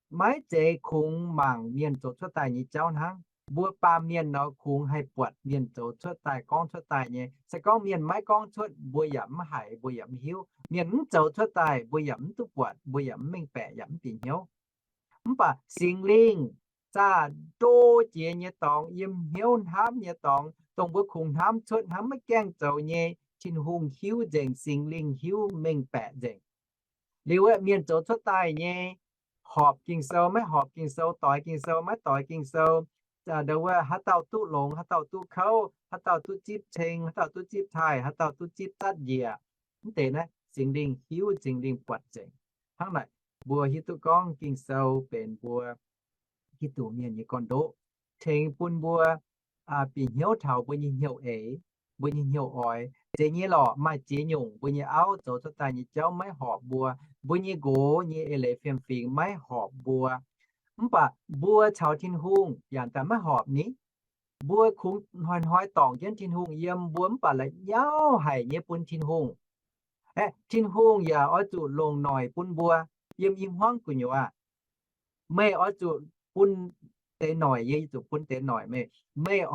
maiv zeiz kungx mangc mienh zoux cuotv daaih nyei jauv hnangv. Mbuo baamh mienh nor kungx haih buatc mienh zoux cuotv daaih, gorngv cuotv daaih nyei. Se gorngv mienh maiv gorngv cuotv, mbuo yaac mv haiz, mbuo yaac mv hiuv. Mienh mv zoux cuotv daaih, mbuo yaac mv duqv buatc, mbuo yaac mv mengh baeqc, yaac mv bieqc hnyouv. Mv baac Singx Lingh zaah ndo jiex nyei dorngx, yiem hnyouv hnamv nyei dorngx, dongh mbuo kungx hnamv cuotv, hnamv maiv gaengh zoux nyei, Tin-Hungh hiuv nzengc, Singx Lingh hiuv mengh baeqc nzengc. Liuz aeqv, mienh zoux cuotv daaih nyei, horpc Ging-Sou maiv horpc Ging-Sou, doix Ging-Sou maiv doix Ging-Sou, ndo wuov haaix dauh duqv longx, haaix dauh duqv kouv, haaix dauh duqv zipv ceng, haaix dauh duqv zipv taaih, haaix dauh duqv zipv zatv njiec, mv deix naaiv Singx Lingh hiuv, Singx Lingh buatc nzengc. Hnangv naaic, mbuo hiuv duqv gorngv Ging-Sou benx mbuo Giduc mienh nyei gorn-ndoqv, tengx bun mbuo bieqc hnyouv taux mbuo nyei hnyouv eix, mbuo nyei hnyouv oix. Zeiz nyei lorqc, maaih ziex nyungc mbuo nyei auv zoux cuotv daaih nyei jauv maiv horpc mbuo. Mbuo nyei nqox nyei eix leiz fiem-fingx maiv horpc mbuo. Mv baac mbuo caux Tin-Hungh yaac daaih maiv horpc ni. Mbuo kungx hnoi-hnoi dorngc jienv Tin-Hungh yiem, mbuo mv baac la'nyauv haic nyei bun Tin-Hungh. Aeqv, Tin-Hungh yaac oix zuqc longc noic bun mbuo yiem i hmuangv gu'nyuoz. Meih oix zuqc bun deix noic, yie zuqc bun deix noic meih. Meih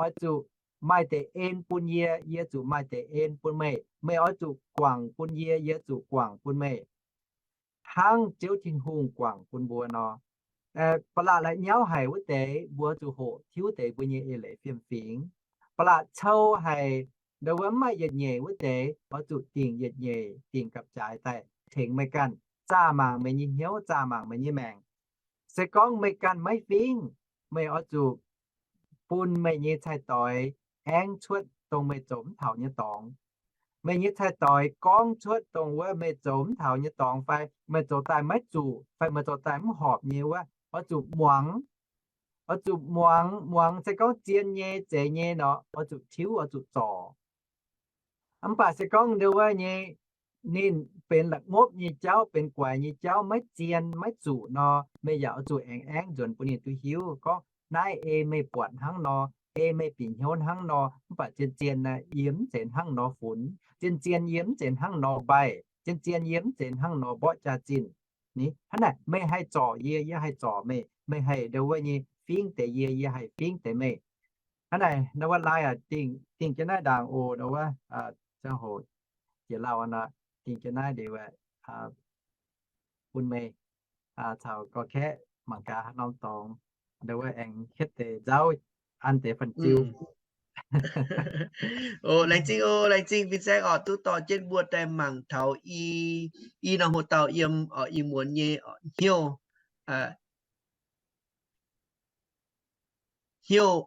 oix zuqc maaih deix en bun yie, yie zuqc maaih deix en bun meih. Meih oix zuqc guangc bun yie, yie zuqc guangc bun meih. Hnangv Ziouv Tin-Hungh guangc bun mbuo nor. Ba'laqc la'nyauv haic wuov deix, mbuo zuqc hoqc tiuv deix mbuo nyei eix leiz fiem-fingx. Ba'laqc cou haic, ndo wuov mv maaih yietc nyeic wuov deix, oix zuqc dingc yietc nyeic, dingc gapv-jaaix daaih tengx meih ganh, zaah mangc meih nyei hnyouv, zaah mangc meih nyei maengc. Se gorngv meih ganh maiv fingv, meih oix zuqc bun meih nyei cai-doix aengv cuotv dongh meih zoux mv taux nyei dorngx. Meih nyei cai-doix gorngv cuotv dongh wuov meih zoux mv taux nyei dorngx fai meih zoux daaih maiv zuqc fai meih zoux daaih mv horpc nyei wuov, oix zuqc muangx. Oix zuqc muangx, muangx se gorngv zien nyei, zeiz nyei nor, oix zuqc tiuv, oix zuqc zorc. Mv baac se gorngv ndo wuov nyei, ninh benx la'ngopv nyei jauv, benx guaix nyei jauv, maiv zien, maiv zuqc nor, meih yaac oix zuqc aengx aengv nzuonx bun ninh duqv hiuv gorngv, naaiv ei meih buatc hnangv nor, ei meih bieqc hnyouv hnangv nor, mv baac zien-zien naaiv yie mv zeiz hnangv nor funx. Zien-zien yie mv zeiz hnangv nor mbaih. Zien-zien yie mv zeiz hnangv nor mborqv jaax-zinh. Ni, hnangv naaic meih haih zorc yie, yie haih zorc meih. Meih haih ndo wuov nyei fingv deix yie, yie haih fingv deix meih. Hnangv naaic, ndo wuov lai aac, dingh jienv naaiv ndaangc oc, ndo wuov, ziangh hoc jiex lauh nor, dingh jienv naaiv liuz, bun meih caux gorx-kaeqv mangc gaax haaix norm dorngx. aengx hietv deix nzauv, an deix fanh ziu. O, laengz zingh o, laengz zingh fin-saeng oc, duqv dorh jienv mbuo daaih mangc taux i, i norm hoc-dauh yiem oc, ih muonz nyei oc, hnyouv, hnyouv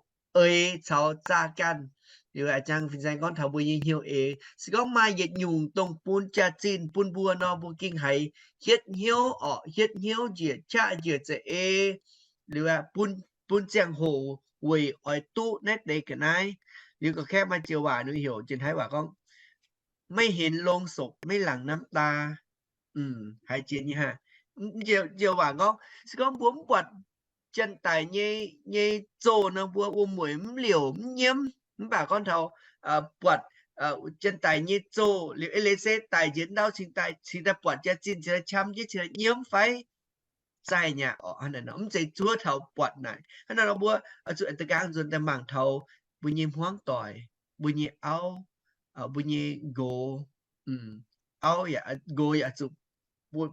eix caux zaah ganh. Liuz a'jang fin-saeng gorngv taux mbuo nyei hnyouv eix, se gorngv maaih yietc nyungc dongh bun jaax-zinh bun mbuo nor, mbuo gengh haiz hietv hnyouv oc, hietv hnyouv njiec qaqv njiec za'eix. Liuz bun, bun ziangh hoc weic oix duqv naaiv deix ga'naaiv. Liuz ga'kaeqv maaih joux waac ninh heuc, jiex Taiv waac gorngv, maiv henx longh sopc maiv laangc namv daa. Haiz jiex nyei haa. Joux waac gorngv, se gorngv mbuo mv buatc janx-daic nyei, nyei zoh nor, mbuo wuom-mueic mv liouc mv nyiemv. Mv baac gorngv taux buatc janx-daic nyei zoh liuz, eix leiz se daic njiec ndau cingx daaih, cingx daaih buatc jaax-zinh cingx daaih qam jienv cingx daaih nyiemv fai? Zaih nyei oc. Hnangv naaiv nor mv zeiz zuov taux buatc naaic. Hnangv naaiv nor mbuo zuqc da'nqaang nzuonx daaih mangc taux mbuo nyei hmuangv doic, mbuo nyei auv, mbuo nyei nqox. Auv yaac, nqox yaac zuqc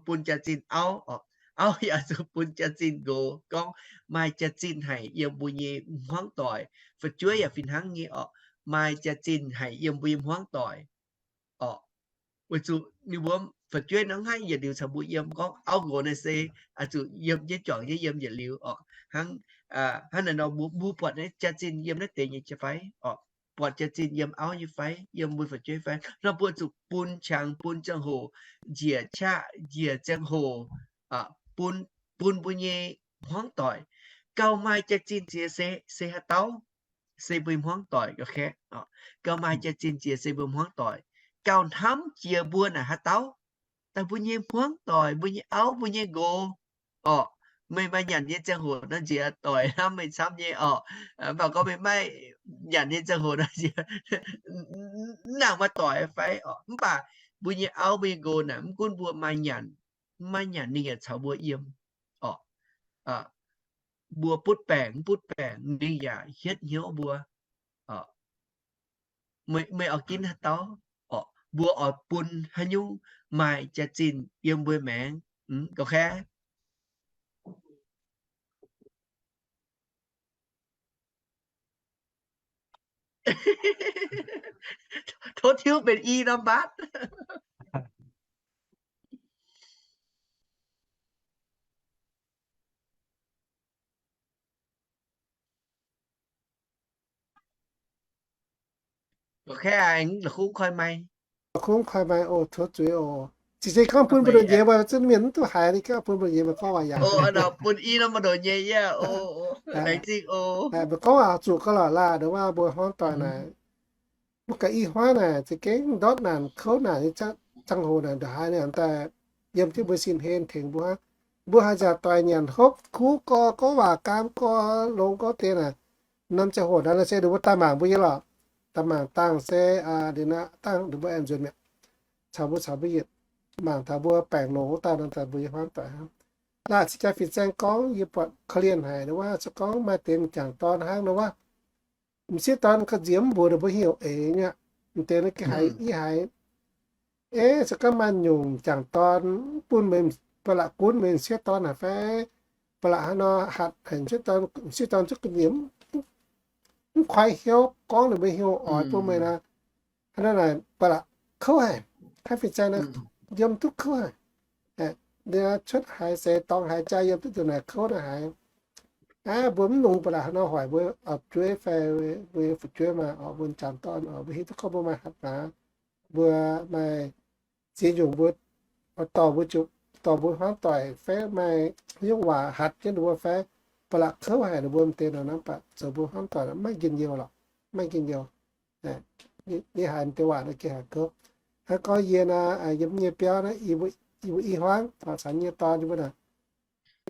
bun jaax-zinh auv oc. Auv yaac zuqc bun jaax-zinh nqox. Gorngv maaih jaax-zinh haic yiem mbuo nyei hmuangv doic. Fu'jueiv yaac fih hnangv nyei oc. Maaih jaax-zinh haic yiem mbuo nyei hmuangv doic oc. Weic zuqc ninh mbuo fu'jueiv nor mv haih yietc liuz caux mbuo yiem. Gorngv auv nqox naaiv se zuqc yiem jienv juangc jienv yiem yietc liuz oc. Hnangv, hnangv naaiv nor mbuo, mbuo buatc naaiv jaax-zinh yiem naaiv deix nyei fai oc? Buatc jaax-zinh yiem auv nyei fai, yiem mbuo fu'jueiv fai? Nor mbuo zuqc bun qangx, bun ziangh hoc, njiec qaqv njiec ziangh hoc, bun, bun mbuo nyei hmuangv doic. Gauh maaih jaax-zinh jiex se, se haaix dauh? Se mbuo nyei hmuangv doic ga'kaeqv. Gauh maaih jaax-zinh jiex se mbuo hmuangv doic. Gauh hnamv jiex mbuo naaic haaix dauh? Daaih mbuo nyei hmuangv doic, mbuo nyei auv, mbuo nyei nqox oc. Meih maaih nyanc nyei ziangh hoc nor nziex doic hnamv meih camv nyei oc. Mv baac gorngv meih maiv nyanc nyei ziangh hoc nor nziex mv nangc maaih doic fai oc. Mv baac mbuo nyei auv, mbuo nyei nqox naaic, mv gunv mbuo maaih nyanc, mv maaih nyanc ninh yaac caux mbuo yiem oc. Mbuo butv baengc mv butv baengc ninh yaac hietv hnyouv mbuo. Meih, meih oix ginv haaix dauh oc? Mbuo oix bun haaix nyungc maaih jaax-zinh yiem mbuo maengc? Gauh kaav tov tiuv benx i norm mbaatv. La'kuqv koi mai oc, tov zuiz oc. Cingx se gorngv bun mbu'ndongx nyei, mbuo zunv mienh mv duqv haiz, ninh gorngv bun mbu'ndongx nyei, mbuo gorngv waac yaac bun i norm mbu'ndongx nyei yaac oc. Laengz zingh oc. Mbuo gorngv waac zuqc gauh lorqc laah, ndongc wuov mbuo hmuangv doic naaic, mbuo gaax i hmuangv naaic za'gengh ndortv naanc kouv naanc nyei ziangh hoc naaic, ndongc haaix ninh daaih yiem jienv mbuo sin hlen tengx mbuo. Mbuo haaix zanc doic nyanc hopv kuv gorx, gorngv waac gaam gorx, longx gorngv deix naaic, norm ziangh hoc naaic se ninh mbuo daaih mangc mbuo nyei lorqc. Daaih mangc dangh se, dangh ninh mbuo aengx nzuonx mi'aqv, caux mbuo caux mbuo yietc mangc taux mbuo baengc longx wuov dauh nor, daaih mbuo nyei hmuangv doic hnangv. Laah cingx jaa fin-saeng gorngv yie buatc korv-lienh haic, ndongc wuov se gorngv maaih deix m'jangc dorn hnangv ndongc wuov, m'sieqv dorn ga'nziex mv mbuox ninh mbuo heuc eix nyei aqv. M'deix naaiv gengh haiz i haiz, eh, se gorngv maaih nyungc m'jangc dorn mv bun meih, ba'laqc gunv meih m'sieqv dorn haic fai? Ba'laqc haaix nor hatc haic m'sieqv dorn, m'sieqv dorn zungv ga'nziex mv kuaaiv hnyouv gorngv ninh mbuo heuc oix bun meih nor. Hnangv naaic ba'laqc kouv haic, haiz fin-saeng naaiv yiem duqv kouv haic. Cuotv haiz seix dorngx haiz jaa yiem duqv nzunc naaic kouv naaiv haiz. Aav, mbuo mv longx ba'laqc haaix nor hoic mbuo auv-jueiv fai mbuo nyei fu'jueiv maah, oc, mbuo m'jangc dorn oc, mbuo hiuv duqv gorngv mbuo maaih hatc maaz, mbuo maaih ziex nyungc mbuo dorh mbuo, dorh mbuo hmuangv doic fai maaih hnyouv waac hatc jienv ninh mbuo fai, ba'laqc kouv haic ninh mbuo m'deix nor, mv baac zoux mbuo hmuangv doic maiv njien-youh lorqc, maiv njien-youh. Yie haiz m'deix waac naaiv gengh haiz kouv. Hnangv gorngv yie naaiv, yiem nyei biauv naaiv, yie mbuo i hmuangv caux nyei dorn yie mbuo naaic,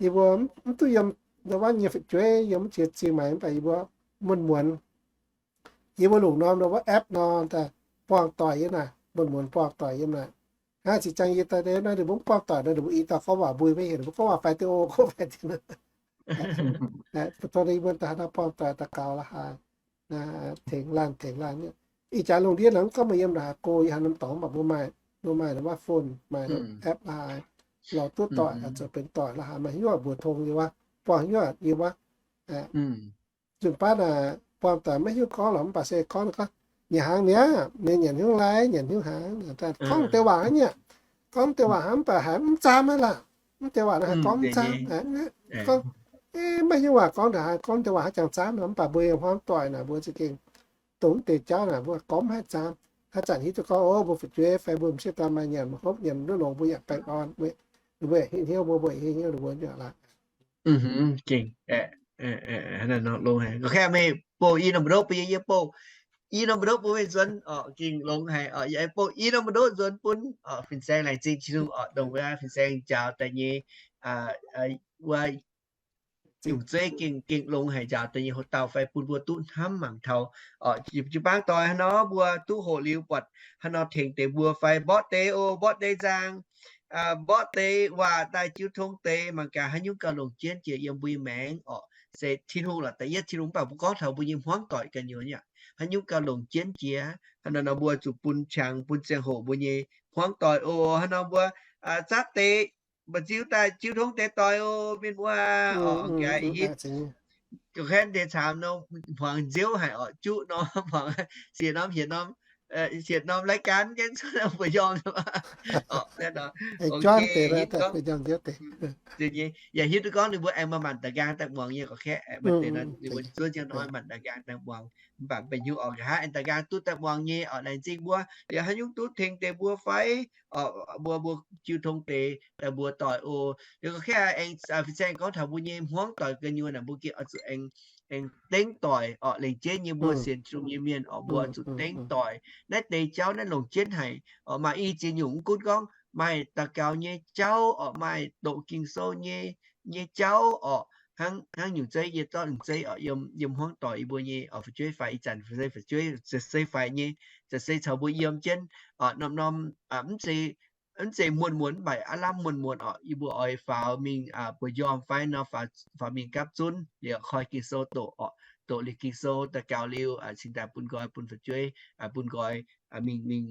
yie mbuo mv duqv yiem ndau wuov nyei fu'jueiv, yiem mv qiex zingh maaic, mv baac yie mbuo muonz-muonz, yie mbuo longc norm ndau wuov app nor, daaih buangh doic yiem naaic, muonz-muonz buangh doic yiem naaic. Hnangv zinh ziangx yie daaih naaiv, ninh mbuo mv buangh doic nor, ninh mbuo i dauh gorngv waac mbui maiv heuc, ninh mbuo gorngv waac faix deix oc, gorngv faix deix. Bun tov yie mbuo daaih naaiv buangh doic daux gaux la'haaix, tengx laanh tengx laanh. Ih jaax lungh ndiev naaic mv gorngv meih yiem ndongc haaix go, yie haiz norm dorngx mv baac mbuo maaih, mbuo maaih ndau wuov phone, maaih app la'haaix, lorz duqv doic, zoux benx doic la'haaix, maaih hnyouv mbuox tong yie wuov, buangh hnyouv yie wuov. Nzunc baav naaic buangh daaih maiv hiuv gorngv lorqc, mv baac se gorngv, gorngv nyanc hnaangx mi'aqv, ninh nyanc hnyouv lai, nyanc hnyouv hnaangx, gorngv deix waac hnangv nyei. Gorngv deix waac hnangv, mv baac haiz mv zaamv aqv laah. Mv deix waac naaiv haiz gorngv mv zaamv. Gorngv, maiv hiuv waac gorngv ndongc haaix, gorngv deix waac haaix jangx zaamv nor, mv baac mbuo yiem hmuangv doic naaic mbuo za'gengh dongh mv deix jauv naaic mbuo gorngv mv haih zaamv. Haaix zanc hiuv duqv gorngv, o, mbuo fu'jueiv fai mbuo m'sieqv dorn maaih nyanc mangc hopv nyanc mv longx, mbuo yaac baengh orn, mbuo yaac hingh hnyouv, mbuo mbuo hingh hnyouv ninh mbuo mv baac laah. Gengh, hnangv naaiv nor longx haic. Gorngv meih bouh i norm mbu'ndoqv bun yie, yie bouh i norm mbu'ndoqv bun meih nzuonx oc. Gengh longx haic oc. Yie bouh i norm mbu'ndoqv nzuonx bun oc. Fin-saeng laengz zingh Tin-Hungh oc, dongh wuov fin-saeng njaaux daaih nyei wuov nyungc zeiv gengh, gengh longx haic, njaaux daaih nyei hoc dauh fai bun mbuo duqv hnamv mangc taux oc. Jiu-baang doic haaix nor mbuo duqv hoqc liuz buatc haaix nor tengx deix mbuo fai mborqv deix o, mborqv deix nzangc, mborqv deix waac daaih jiu tong deix, mangc gaax haaix nyungc gauh longc jienv jiex yiem mbuo nyei maengc oc. Se Tin-Hungh lorqc da'yietv Tin-Hungh, mv baac mbuo gorngv taux mbuo nyei hmuangv doic ga'nyuoz nyei, haaix nyungc gauh longc jienv jiex, haaix nor nor mbuo zuqc bun qangx bun ziangh hoc mbuo nyei hmuangv doic o. Haaix nor mbuo zatv deix mba'nziu daaih jiu tong deix doic o, mienh muoz oc. Ga'hlen deix caamx nor hmuangx nziouv haic oc, juqv nor hmuangx siec norm hietc norm, hietc norm รายการ jienv cuotv mbuo njormh oc. Yaac hiuv duqv gorngv ninh mbuo aengx maaih manc da'nqaang daaih muangx nyei, gorngv aeqv, maaih deix nor ninh mbuo zuov ziangh hnoi manc da'nqaang daaih muangx. Mv baac mbenc hnyouv oc, nqa'haav aengx da'nqaang duqv daaih muangx nyei oc, laengz zingh mbuo. Liuz haaix nyungc duqv tengx deix mbuo fai oc, mbuo, mbuo jiu tong deix daaih mbuo doic o. Liuz gorngv aeqv, fin-saeng gorngv taux mbuo nyei hmuangv doic ga'nyuoz naaic, mbuo gengh oix zuqc aengx, aengx dengv doic oc. Lengc jeiv nyei mbuo sienx Tin-Hungh nyei mienh oc, mbuo oix zuqc dengv doic. Naaiv deix jauv naaiv longc jienv haic oc. Maaih i ziex nyungc, mv gunv gorngv maaih daux gaux nyei jauv oc, maaih doqc Ging-Sou nyei, nyei jauv oc. Hnangv, hnangv nyungc zeiv yie zorqv nyungc zeiv oc, yiem, yiem hmuangv doic yie mbuo nyei oc, fu'jueiv faix, ih zanc fu'jueiv se faix nyei, se caux mbuo yiem jienv oc. Norm-norm mv zeiz, mv zeiz muonz-muonz, mv baac aav lamh muonz-muonz oc, yie mbuo oix faaux mingh buoz-njormh fai nor, faaux mingh gapv zunv liuz koi Ging-Sou doqc oc. Doqc liuz Ging-Sou daux gaux liuz cingx daaih bun nqoi bun fu'jueiv, bun nqoi mingh, mingh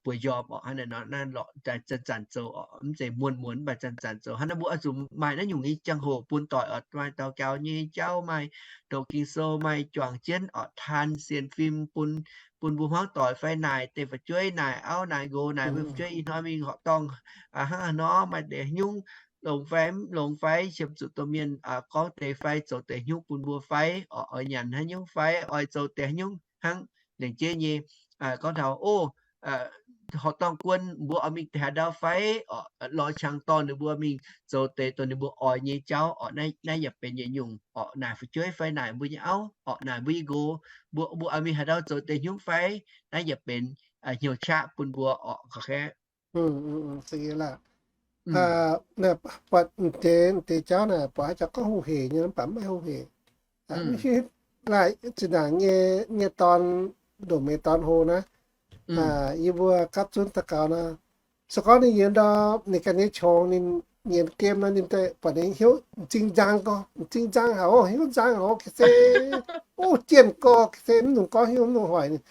buoz-njormh oc. Hnangv naaiv nor naaiv lorqc zanc-zanc zoux oc, mv zeiz muonz-muonz, mv baac zanc-zanc zoux. Hnangv naaiv mbuo oix zuqc maaih naaiv nyungc nyei ziangh hoc bun doic oc, maaih daux gaux nyei jauv, maaih doqc Ging-Sou, maaih juangc jienv oc, taan sienx fim bun, bun mbuo hmuangv doic fai naaic deix fu'jueiv, naaic auv naaic nqox, naaic mbuo fu'jueiv ih hnoi mingh horqc dorngh hnangv haaix nor, maaih deix haaix nyungc longx fai mv longx fai, qiemx zuqc domh mienh gorngv deix fai zoux deix haaix nyungc bun mbuo fai oc, oix nyanc haaix nyungc fai oix zoux deix haaix nyungc hnangv. Lengc jeiv nyei gorngv taux, o, horqc dorngh guon mbuo oix mingh deix haaix ndau fai oc, lorz qangx dorh ninh mbuo mingh zoux deix dongh ninh mbuo oix nyei jauv oc. Naaiv, naaiv yaac benx yietc nyungc oc, naaic fu'jueiv fai naaic mbuo nyei auv oc, naaic mbuo nyei nqox, mbuo, mbuo oix mingh haaix ndau zoux deix haaix nyungc fai, naaiv yaac benx hnyouv qaqv bun mbuo oc. Buatc deix, deix jauv naaic buatc haaix jauv gorngv hungh hec nyei, mv baac mv maaih hungh hec. Zinh ndaangc nyei, nyei dorn, ndongc meih dorn hlo naaiv, yie mbuo gapv zunv daux gaux nor, se gorngv ninh yiem ndau ninh ganh nyei qongx, ninh nyienz game nor, ninh daaih buatc ninh hnyouv m'zing nzang gorngv, m'zing nzang haic oc, hnyouv nzang haic oc, ga'sie, o, jienh gorx, ga'sie mv nungx gorngv hnyouv mv nungx hoic ninh.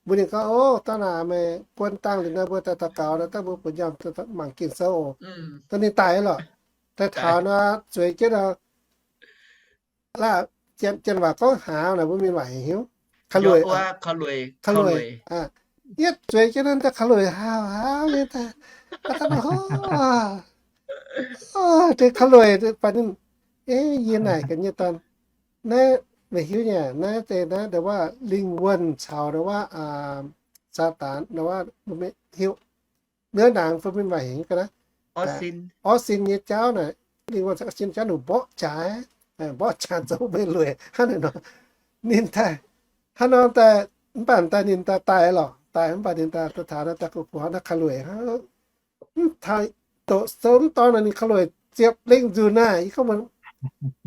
Mbuox ninh gorngv, o, dangh naaic meih buon dangh liuz nor mbuo daaih daux gaux nor, dangh mbuo buonc njormh mangc Ging-Sou oc. Dangh ninh daaih lorqc, daaih taux nor, zueiz jienv nor, laav, janx waac gorngv haaz naaic, mbuo mienh waac heuc hnyouv, kalueic, kalueic. Yietv zueiz jienv naaiv daaih kalueic haaz haaz nyei daaih, deix kalueic baac ninh, e, yie naaic ga'nyeic dorn, naaiv meih hiuv nyei, naaiv deix naaiv ndau wuov lingh wuonh caux ndau wuov Saadaan, ndau wuov hiuv, nduov naangx fai mienh waac heuc ga'naaiv, orv sin nyei jauv naaic, lingh wuonh orv sin jauv ninh mborqv jaax, mborqv jaax zoux meih lueic hnangv naaic nor. Ninh daaih, hnangv nor daaih, mv baac daaih ninh daaih daaih lorqc, daaih mv baac ninh daaih taux naaiv daaih gu'gu'hov naaiv kalueic hnangv. Mv taux doqc sou mv dorn nor ninh kalueic ziepc lengh nzunc naaic. Yie gorngv,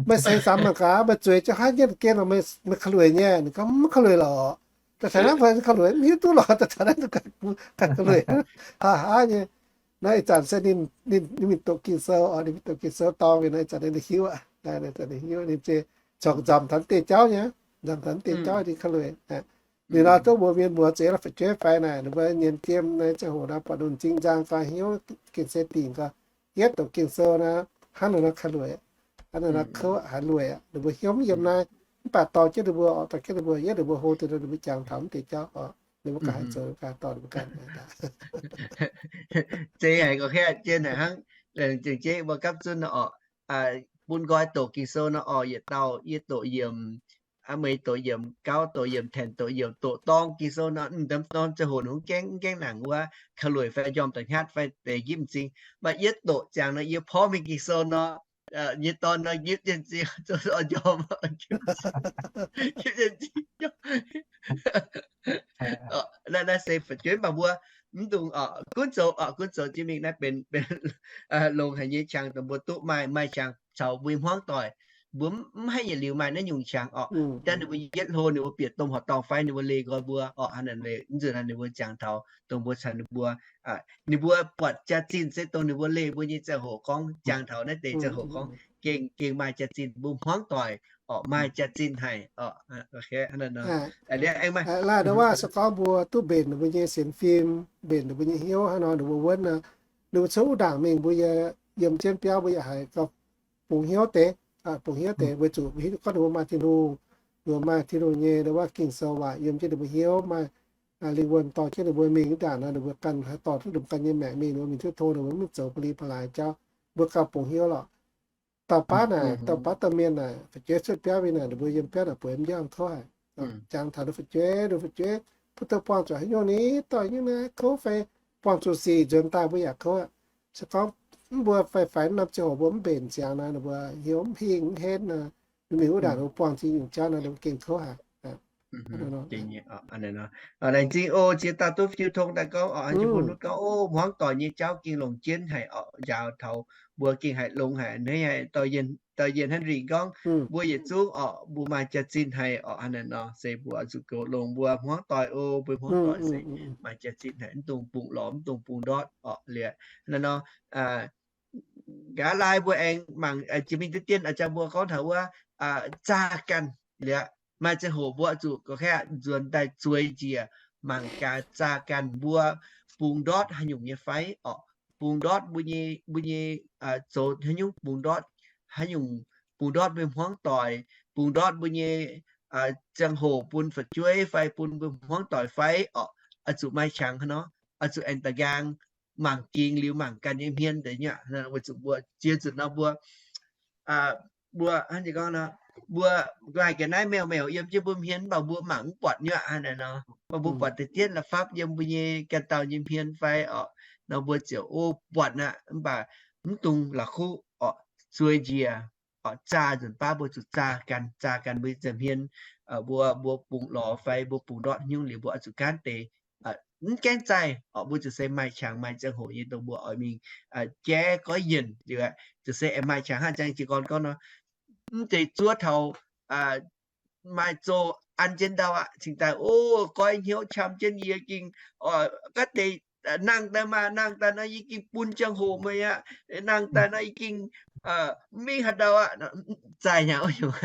meih seix samx mangc gaax, meih zueiz jienv haaix nyungc gen lorqc meih kalueic nyei? Ninh gorngv mv kalueic lorqc. Daaih taux naaiv mv kalueic, mv hiuv duqv lorqc, daaih taux naaiv ganh kalueic, haav haav nyei. Naaiv ih zanc se ninh, ninh mingh doqc Ging-Sou oc, ninh mingh doqc Ging-Sou dorngx liuz nor, ih zanc ninh hiuv aqv. Ninh hiuv, ninh ziouc corc nzamc taux deix jauv nyei, nzamc taux deix jauv ninh kalueic. Ninh nor duqv mbuox mienh muoz zeiz la'feix jueiv fai naaic, ninh mbuo nyienz jiem naaiv ziangh hoc nor buatc ninh m'zing nzang gau, hnyouv gengh se dingc gau, yietv doqc Ging-Sou nor, hnangv naaiv nor kalueic. Hnangv naaiv nor kouv haiz lueic aqv. Ninh mbuo hnyouv mv yiem naaiv, mv baac dorh jienv ninh mbuo oc, dorh jienv ninh mbuo, yie ninh mbuo hlo deix nor ninh mbuo jangx taux mv deix jauv oc, ninh mbuo ganh haih zoux ganh dorh ninh mbuo ganh. Zeiz haic gorqv-kaeqv jien haic hnangv. Laengz zingh jeiv mbuo gapv zunv nor oc, bun nqoi doqc Ging-Sou nor oc, yietc dauh yie doqc yiemc, meih doqc yiemc gauv, doqc yiemc tengx, doqc yiemc doqc dorng Ging-Sou nor, m'daaih dorn ziangh hoc ninh mv gaengh, mv gaengh nangc wuov, ka'lueic fai njormh da'hnyaatv fai deix njimv m'zing. Mv baac yie doqc ziangx nor, yie porv mingh Ging-Sou nor, nyei dorn nor njipv jienv m'zing, zoux njormh, njipv jienv m'zing. Naaiv, naaiv se fu'jueiv mv baac mbuo mv dungx oc, gunv zoux oc, gunv zoux jienv mingh. Naaiv benx, benx longx haic nyei qangx dongh mbuo duqv maaih, maaih qangx caux mbuo nyei hmuangv doic. Mbuo mv, mv haih yietc liuz maaih naaiv nyungc qangx oc. Daaih ninh mbuo yietv hlo ninh mbuo bieqc domh horqc dorngh fai ninh mbuo leih nqoi mbuo oc, hnangv naaic leih, mv nzunc naaiv ninh mbuo jangx taux dongh mbuo caux ninh mbuo, ninh mbuo buatc jaax-zinh se dongh ninh mbuo leih mbuo nyei ziangh hoc gorngv, jangx taux naaiv deix ziangh hoc gorngv gengh, gengh maaih jaax-zinh, mbuo hmuangv doic oc maaih jaax-zinh haic oc. Laaih ndau waac se gorngv mbuo duqv mbenc ninh mbuo nyei sienx fim, mbenc ninh mbuo nyei hnyouv hnangv nor, ninh mbuo wuonv nor, ninh mbuo cuotv wuov ndaangc mingh mbuo yaac yiem jienv biauv mbuo yaac haiz gauh bungx hnyouv deix, bungx hnyouv deix weic zuqc mbuo hiuv duqv gorngv ninh mbuo maaih Tin-Hungh, ninh mbuo maaih Tin-Hungh nyei ndau waac Ging-Sou waac yiem jienv ninh mbuo hnyouv, maaih lingh wuonh dorh jienv ninh mbuo mingh wuov ndaangc nor, ninh mbuo ganh haih dorh duqv ninh mbuo ganh nyei maengc mingh, ninh mbuo mingh duqv tov ninh mbuo mv zoux ba'li ba'laaix jauv, mbuo gauh bungx hnyouv lorqc. Dauh baav naaic, dauh baav dauh mienh naaic, fu'jueiv cuotv biauv mingh naaic, ninh mbuo yiem biauv naaic bueix mv njang kouv haic. Jangx taux ninh fu'jueiv, ninh fu'jueiv, mbuo duqv buangh zuqc haaix nyungc ni, dorh nyungc naaiv kouv fai buangh zuqc sic nzuonx daaih mbuo yaac kouv aqv. Se gorngv mv mbuo faix-faix norm ziangh hoc mbuo mv mbenc ziangx nor, ninh mbuo hnyouv mv hingh mv henv nor, ninh mingh wuov ndaangc ninh mbuo buangh ziex nyungc jauv nor, ninh mbuo gengh kouv haic. Laengz zingh oc, ziex dauh duqv fiu tong daaih gorngv oc, gorngv o, hmuangv doic nyei jauv gengh longc jienv haic oc, njaaux taux mbuo gengh haic longx haic, hneiv haic, Doic Yienc Henry gorngv, mbuo yietc zungv oc, mbuo maaih jaax-zinh haic oc, hnangv naaic nor, se mbuo zuqc goux longx mbuo hmuangv doic o, mbuo hmuangv doic se maaih jaax-zinh haic, mv dungx bungx lorz, mv dungx bungx ndortv oc, liuz hnangv naaiv nor, gaax laai mbuo aengx mangc jiex mingh diqv dien, a'jang mbuo gorngv taux wuov zaah ganh liuz, maaih ziangh hoc mbuo zuqc gorngv nzuonx daaih zueiz njiec mangc gaax zaah ganh mbuo bungx ndortv haaix nyungc nyei fai oc, bungx ndortv mbuo nyei, mbuo nyei zoux haaix nyungc bungx ndortv, haaix nyungc bungx ndortv mbuo hmuangv doic, bungx ndortv mbuo nyei ziangh hoc bun fu'jueiv fai bun mbuo hmuangv doic fai oc, oix zuqc maaih qangx hnangv nor, oix zuqc aengx da'nqaang mangc gingx liuz mangc ganh nyei hmien deix nyaqv, weic zuqc mbuo jiex nzunc nor mbuo, mbuo hnangv gorngv nor, mbuo maaih ga'naaiv meuh meuc yiem jienv mbuo hmien mv baac mbuo mangc mv buatc nyuaqv hnangv naaic nor, mv baac mbuo buatc deix jienv la'fapv yiem mbuo nyei ganh dauh nyei hmien fai oc, nor mbuo ziouc o buatc aqv, mv baac mv dungx la'kuqv oc, zueiz njiec oc, zaah nzunc baav mbuo zuqc zaah ganh, zaah ganh mbuo nyei hmien, mbuo, mbuo bungx lorz fai mbuo bungx ndortv nyungc liuz mbuo oix zuqc gaanv deix mv gaengh zaah oc, mbuo zuqc se maaih qangx maaih ziangh hoc nyei dongh mbuo oix mingh jaiv goiv yienc liuz, zuqc se aengx maaih qangx hnangv jang jiez gorn gorngv nor, mv zeiz zuov taux maaih zoh an jienv ndau aqv, cingx daaih o, goiv hnyouv qam jienv yie gengh, ga'deix nangh daaih maah, nangh daaih nor yie gengh bun ziangh hoc meih aqv, nangh daaih nor yie gengh mv mingh haaix ndau aqv, zaah hnyangx nyungc.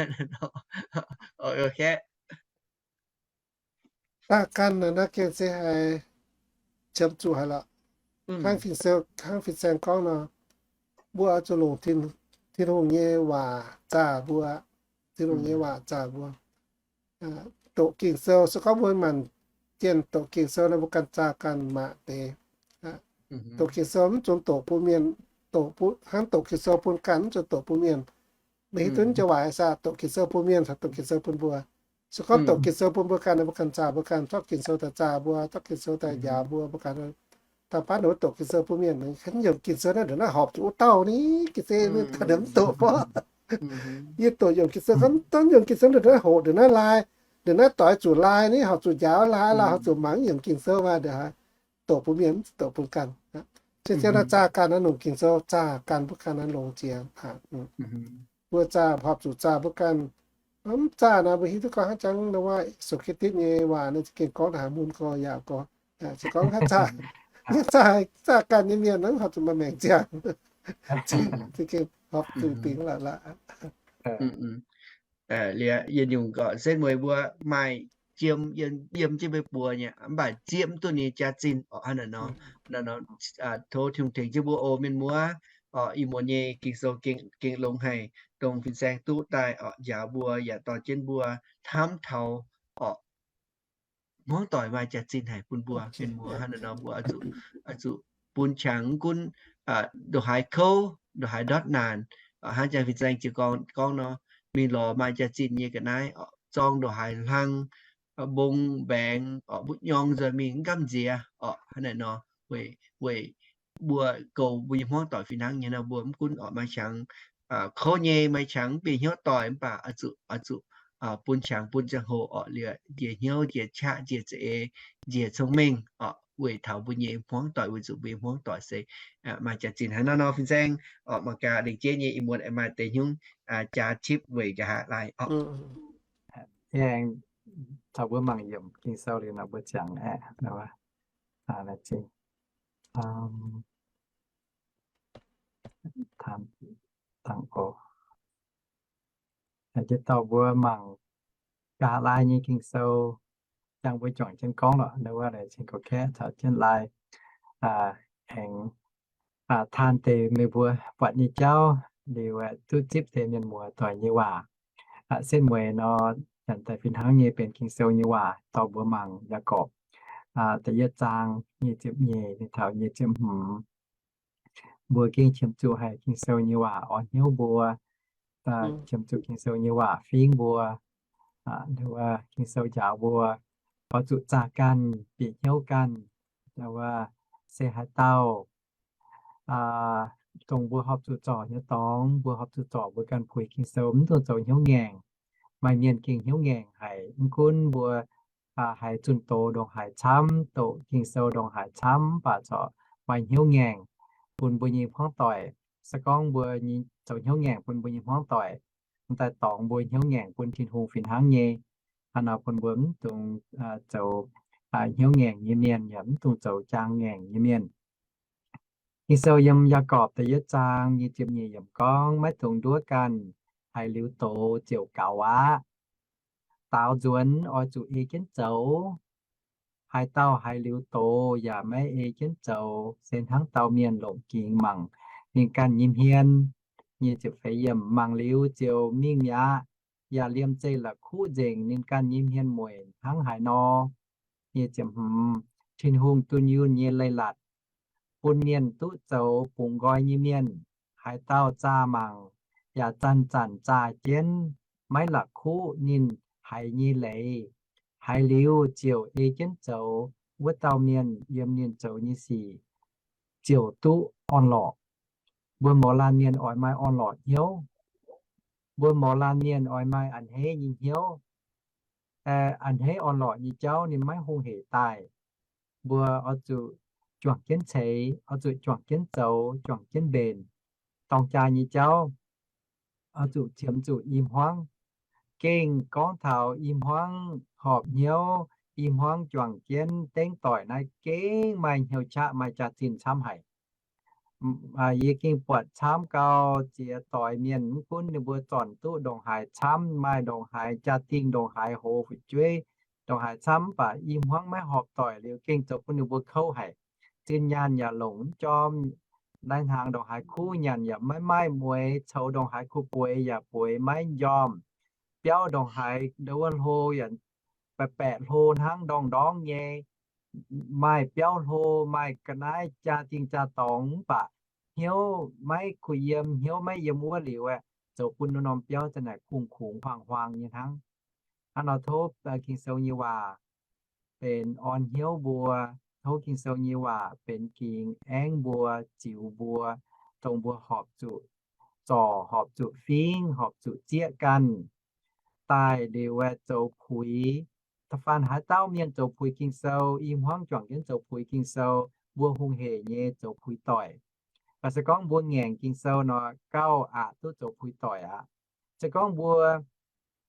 Zaah ganh naaiv gengh se haiz qiemx zuqc haic lorqc. Hnangv Fin-Saeng gorngv nor, mbuo oix zuqc longc Tin-Hungh nyei waac zaah mbuo, Tin-Hungh nyei waac zaah mbuo. Doqc Ging-Sou, se gorngv mbuo maanc jienh doqc Ging-Sou nor, mbuo ganh zaah ganh maaih deix. Doqc Ging-Sou mv zuqc doqc bun mienh, hnangv doqc Ging-Sou bun ganh mv zuqc doqc bun mienh. Meih hiuv duqv nyei waac saah, doqc Ging-Sou bun mienh caux doqc Ging-Sou bun mbuo. Se gorngv doqc Ging-Sou bun mbuo ganh, mbuo ganh zaah mbuo ganh, zorqv Ging-Sou daaih zaah mbuo, zorqv Ging-Sou daaih njaaux mbuo, mbuo ganh dauh baav nor doqc Ging-Sou bun mienh, yiem Ging-Sou naaiv ndongc naaiv horpc zuqc wuov dauh ni, ga'sie mienh ganh mv doqc mbuo. Yie doqc yiem Ging-Sou, gorngv yiem Ging-Sou ndongc naaiv hoqc, ndongc naaiv laai, ndongc naaiv doix zuqc laai ni, horpc zuqc njaaux laai, laai horpc zuqc mangc, yiem Ging-Sou maah, doqc bun mienh, doqc bun ganh. Se zien naaiv zaah ganh naaiv longc Ging-Sou zaah ganh mbuo ganh naaiv longc jiex. Mbuo zaah horpc zuqc zaah mbuo ganh. Mv zaah naaic mbuo hiuv duqv gorngv hnangv jangx nor, Yesu Giduc nyei waac naaiv za'gengh gorngv haaix mun gorx yaac gorngv, se gorngv hnangv zaah, hnangv zaah, zaah ganh nyei mienh naaiv horpc zuqc maaih maengc ziangh. Za'gengh horpc zuqc dingc la'laqc. Liuz yietc nyungc gorqv setv mueiz mbuo maaih jiem yiem jienv mbuo buoz nyei, mv baac zieqv mv duqv ninh nyei jaax-zinh oc. Hnangv naaic nor, tov Tin-Hungh tengx jienv mbuo oc mienh muoz. Ih muonz nyei Ging-Sou gengh longx haic. dongh fin-saeng duqv daaih orqc, njaaux mbuo yaac dorh jienv mbuo hnamv taux orqc, hmuangv doic maaih jaax-zinh haic bun mbuo. Mienh muoz hnangv naaiv nor mbuo oix zuqc, oix zuqc bun qangx mv gunv ndongc haaix kouv, ndongc haaix ndortv naanc, hnangv jang fin-saeng ziouc gorngv nor, mingh lorz maaih jaax-zinh nyei ga'naaiv, zorng ndongc haaix hlang, mbong mbaengx orqc, mbuo nyorng nzoih mingh mv gamh nziex orqc. Hnangv naaiv nor weic, weic mbuo goux mbuo nyei hmuangv doic fih hnangv nyei nor, mbuo mv gunv orqc maaih qangx kouv nyei, maaih qangx mv bieqc hnyouv doic, mv baac oix zuqc, oix zuqc bun qangx bun ziangh hoc orqc, liuz njiec hnyouv, njiec qaqv, njiec za'eix, njiec cong-mengh orqc, weic taux mbuo nyei hmuangv doic, weic zuqc mbuo nyei hmuangv doic se maaih jaax-zinh hnangv naaiv nor. Fin-saeng orqc, mangc gaax lengc jeiv nyei ih muonz aengx maaih deix hnyouv jaax tipv weic nqa'haav laai orqc. Aengx caux mbuo mangc yiemc Ging-Sou liuz nor mbuo ziangx aeqv, jiex dauh mbuo mangc nqa'haav laai nyei Ging-Sou, jangx mbuo juangc jienv gorngv lorqc, wuov cingx goux kaeqv caux jienv laai aengx taan deix meih mbuo buatc nyei jauv liuz, duqv zipv deix mienh muoz doic nyei waac. Setv mueiz nor, janx daaih fih hnangv nyei benx Ging-Sou nyei waac dorh mbuo mangc Yaagorpc da'yietv zaang nyic ziepc nyeic mingh taux nyic ziepc hmz. Mbuo gengh qiemx zuqc haiz Ging-Sou nyei waac orn hnyouv mbuo, qiemx zuqc Ging-Sou nyei waac fingv mbuo, Ging-Sou njaaux mbuo oix zuqc zaah ganh, bieqc hnyouv ganh, se haaix dauh dongh mbuo horpc zuqc zorc nyei dorngx, mbuo horpc zuqc zorc mbuo ganh puix Ging-Sou, mv dungx zoux hnyouv ngaengc. Maaih mienh gengh hnyouv ngaengc haic, mv gunv mbuo haiz zunh doz ndongc haaix camv, doqc Ging-Sou ndongc haaix camv, mv baac corc maaih hnyouv ngaengc bun mbuo nyei hmuangv doic. Se gorngv mbuo zoux hnyouv ngaengc bun mbuo nyei hmuangv doic, daaih dorngx mbuo hnyouv ngaengc bun Tin-Hungh fih hnangv nyei. Hnangv nor bun mbuo mv dungx zoux hnyouv ngaengc nyei mienh, yaac mv dungx zoux jaang ngaengc nyei mienh. Ging-Sou yiem Yaagorpc da'yietv zaang nyic ziepc nyeic yiemc gorngv, maiv dungx nduov ganh, haiz liuz doz ziouc gaux aqv. Daaux nzuonx oix zuqc ei jienv zoux. Haaix dauh haiz liuz doz yaac maiv ei jienv zoux, se hnangv dauh mienh longc gingx mangc ninh ganh nyei hmien. Nyic ziepc feix yiemc, mangc liuz ziouc mingh mi'aqv, yaac liemh zeih la'kuqv nzengc ninh ganh nyei hmien mueic hnangv haaix nor. Nyic ziepc hmz, Tin-Hungh dunh yunh nyei leiz-latc bun mienh duqv zoux bungx nqoi nyei mienh. Haaix dauh zaah mangc yaac zanc-zanc zaah jienv, maiv la'kuqv ninh haiz nyei leiz, haiz liuz ziouc ei jienv zoux, wuov dauh mienh yiem ninh zoux nyei sic ziouc duqv orn-lorqc. Mbuo mouz laanh mienh oix maaih orn-lorqc hnyouv. Mbuo mouz laanh mienh oix maaih a'hneiv nyei hnyouv. A'hneiv orn-lorqc nyei jauv ninh maiv hungh hec daaih. Mbuo oix zuqc juangc jienv ceix, oix zuqc juangc jienv zoux, juangc jienv mbenc dorng jaa nyei jauv. Oix zuqc qiemx zuqc i hmuangv. Gengh gorngv taux i hmuangv horpc hnyouv, i hmuangv juangc jienv dengv doic naaiv gengh maaih hnyouv qaqv, maaih jaax-zinh camv haic. Yie gengh buatc camv gau ziex doix mienh, mv gunv ninh mbuo zornc duqv ndongc haaix camv, maaih ndongc haaix jaa-dingh, ndongc haaix hoz fu'jueiv, ndongc haaix camv, mv baac i hmuangv maiv horpc doic liuz gengh zoux bun ninh mbuo kouv haic. Zinh nyaanh yaac longc mv njormh, lai-hnaangx ndongc haaix kuv nyanc yaac maiv maaih mueix, coux ndongc haaix kuv bueix yaac bueix maiv njormh, biauv ndongc haaix ndo wuov hlo yaac baeqc baeqc hlo hnangv ndorngx ndorngx nyei, maaih biauv hlo, maaih ga'naaiv jaa-dingh jaa-dorngx, mv baac hnyouv maiv kuh yiem, hnyouv maiv yiem wuov liuz aeqv, zoux bun norm-norm biauv za'naaic kungx-kungx huaang-huaang nyei hnangv. Hnangv nor tov Ging-Sou nyei waac benx orn hnyouv mbuo, tov Ging-Sou nyei waac benx gingx aengv mbuo, ziux mbuo, dongh mbuo horpc zuqc zorc, horpc zuqc fingv, horpc zuqc zieqv ganh daaih liuz aeqv, zoux puix. Da'faanh haaix dauh mienh zoux puix Ging-Sou, i hmuangv juangc jienv zoux puix Ging-Sou, mbuo hungh hec nyei zoux puix doic. Baac se gorngv mbuo ngaengc Ging-Sou nor, gauh aqc duqv zoux puix doic aqv. Se gorngv mbuo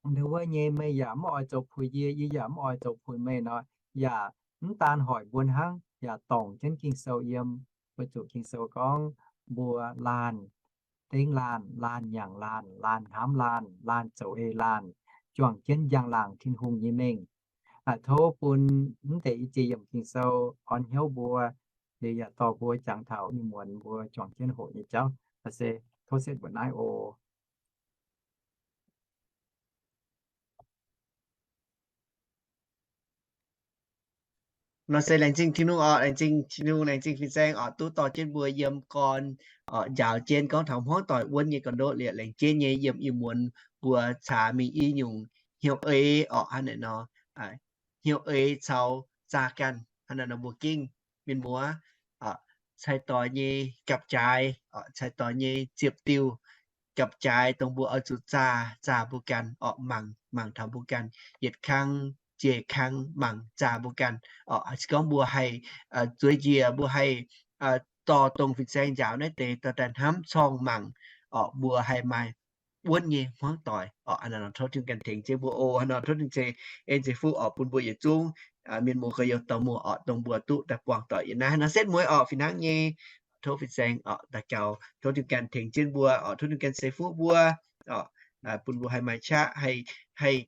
ndo wuov nyei, meih yaac mv oix zoux puix yie, yie yaac mv oix zoux puix meih nor, yaac mv daan hoic mbuo hnangv, yaac dorngc jienv Ging-Sou yiem, weic zuqc Ging-Sou gorngv mbuo laanh dengv laanh, laanh nyanc laanh, laanh hnamv laanh, laanh zoux ei laanh, juangc jienv njang-laangc Tin-Hungh nyei mengh. Tov bun mv deix i ziex yiemc Ging-Sou orn hnyouv mbuo, liuz yaac dorh mbuo jangx taux ih muonz mbuo juangc jienv hoqc nyei jauv. Se tov setv mbuoqc naaiv oc. Nor se laengz zingh Tin-Hungh oc, laengz zingh Tin-Hungh, laengz zingh fin-saeng oc, duqv dorh jienv mbuo yiem gorn oc, njaaux jienv gorngv taux hmuangv doic wuonv nyei gorn-ndoqv liuz, laengz jienv nyei yiem ih muonz mbuo caux mingh i nyungc hnyouv eix oc, hnangv naaiv nor, hnyouv eix caux zaah ganh, hnangv naaiv nor mbuo gengh mienh muoz cai-doix nyei gapv-jaaix oc, cai-doix nyei ziepc diuh gapv-jaaix dongh mbuo oix zuqc zaah, zaah mbuo ganh oc, mangc, mangc taux mbuo ganh yietc kang jiex kang mangc zaah mbuo ganh oc. Se gorngv mbuo haih zueiz njiec, mbuo haih dorh dongh fin-saeng njaaux naaiv deix dorh daaih hnamv corng mangc oc, mbuo haih maaih wuonv nyei hmuangv doic oc. Tov Tin-Hungh ganh tengx jienv mbuo oc. Hnangv nor tov Tin-Hungh ceix en ceix fuqv oc bun mbuo yietc zungv mienh muoz gorx-youz dauh muoz oc, dongh mbuo duqv daaih buangh doic yiem naaiv. Hnangv setv mueiz oc, fih hnangv nyei tov fin-saeng oc daux gaux, tov Tin-Hungh ganh tengx jienv mbuo oc, tov Tin-Hungh ganh ceix fuqv mbuo oc, bun mbuo haih maaih qaqv, haih, haih,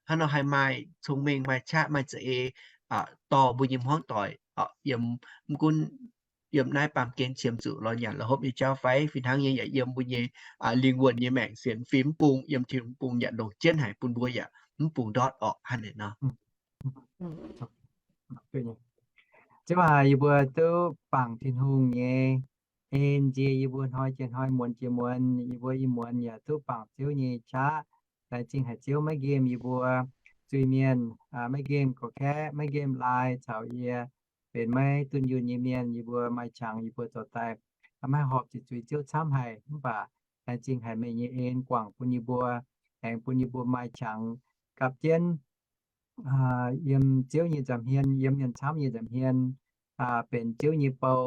hnangv nor haih maaih cong-mengh, maaih qaqv, maaih za'eix dorh mbuo nyei hmuangv doic oc, yiem, mv gunv yiem naaiv baamh gen qiemx zuqc lorz nyanc la'hopv nyei jauv fai fih hnangv nyei yaac yiem mbuo nyei lingh wuonh nyei maengc sienx fim mv bung, yiem Tin-Hungh bung yaac longc jienv haic bun mbuo yaac mv bungx ndortv orqc. Hnangv naaic nor. Ziouv aac, yie mbuo duqv bangc Tin-Hungh nyei en nzie yie mbuo hnoi jiex hnoi, muonz jiex muonz, yie mbuo ih muonz yaac duqv bangc Ziouv nyei qaqv. Laengz zingh haic Ziouv maiv nqemh yie mbuo zuiz-mienh, maiv nqemh gorqv-kaeqv, maiv nqemh lai caux yie benx maiv dunh yunh nyei mienh. Yie mbuo maaih qangx yie mbuo zoux daaih maiv horpc zuqc zuiz Ziouv camv haic, mv baac laengz zingh haic meih nyei en guangc bun yie mbuo, aengx bun yie mbuo maaih qangx gapv jienv yiem Ziouv nyei nza'hmien, yiem mienh camv nyei nza'hmien, benx Ziouv nyei bou,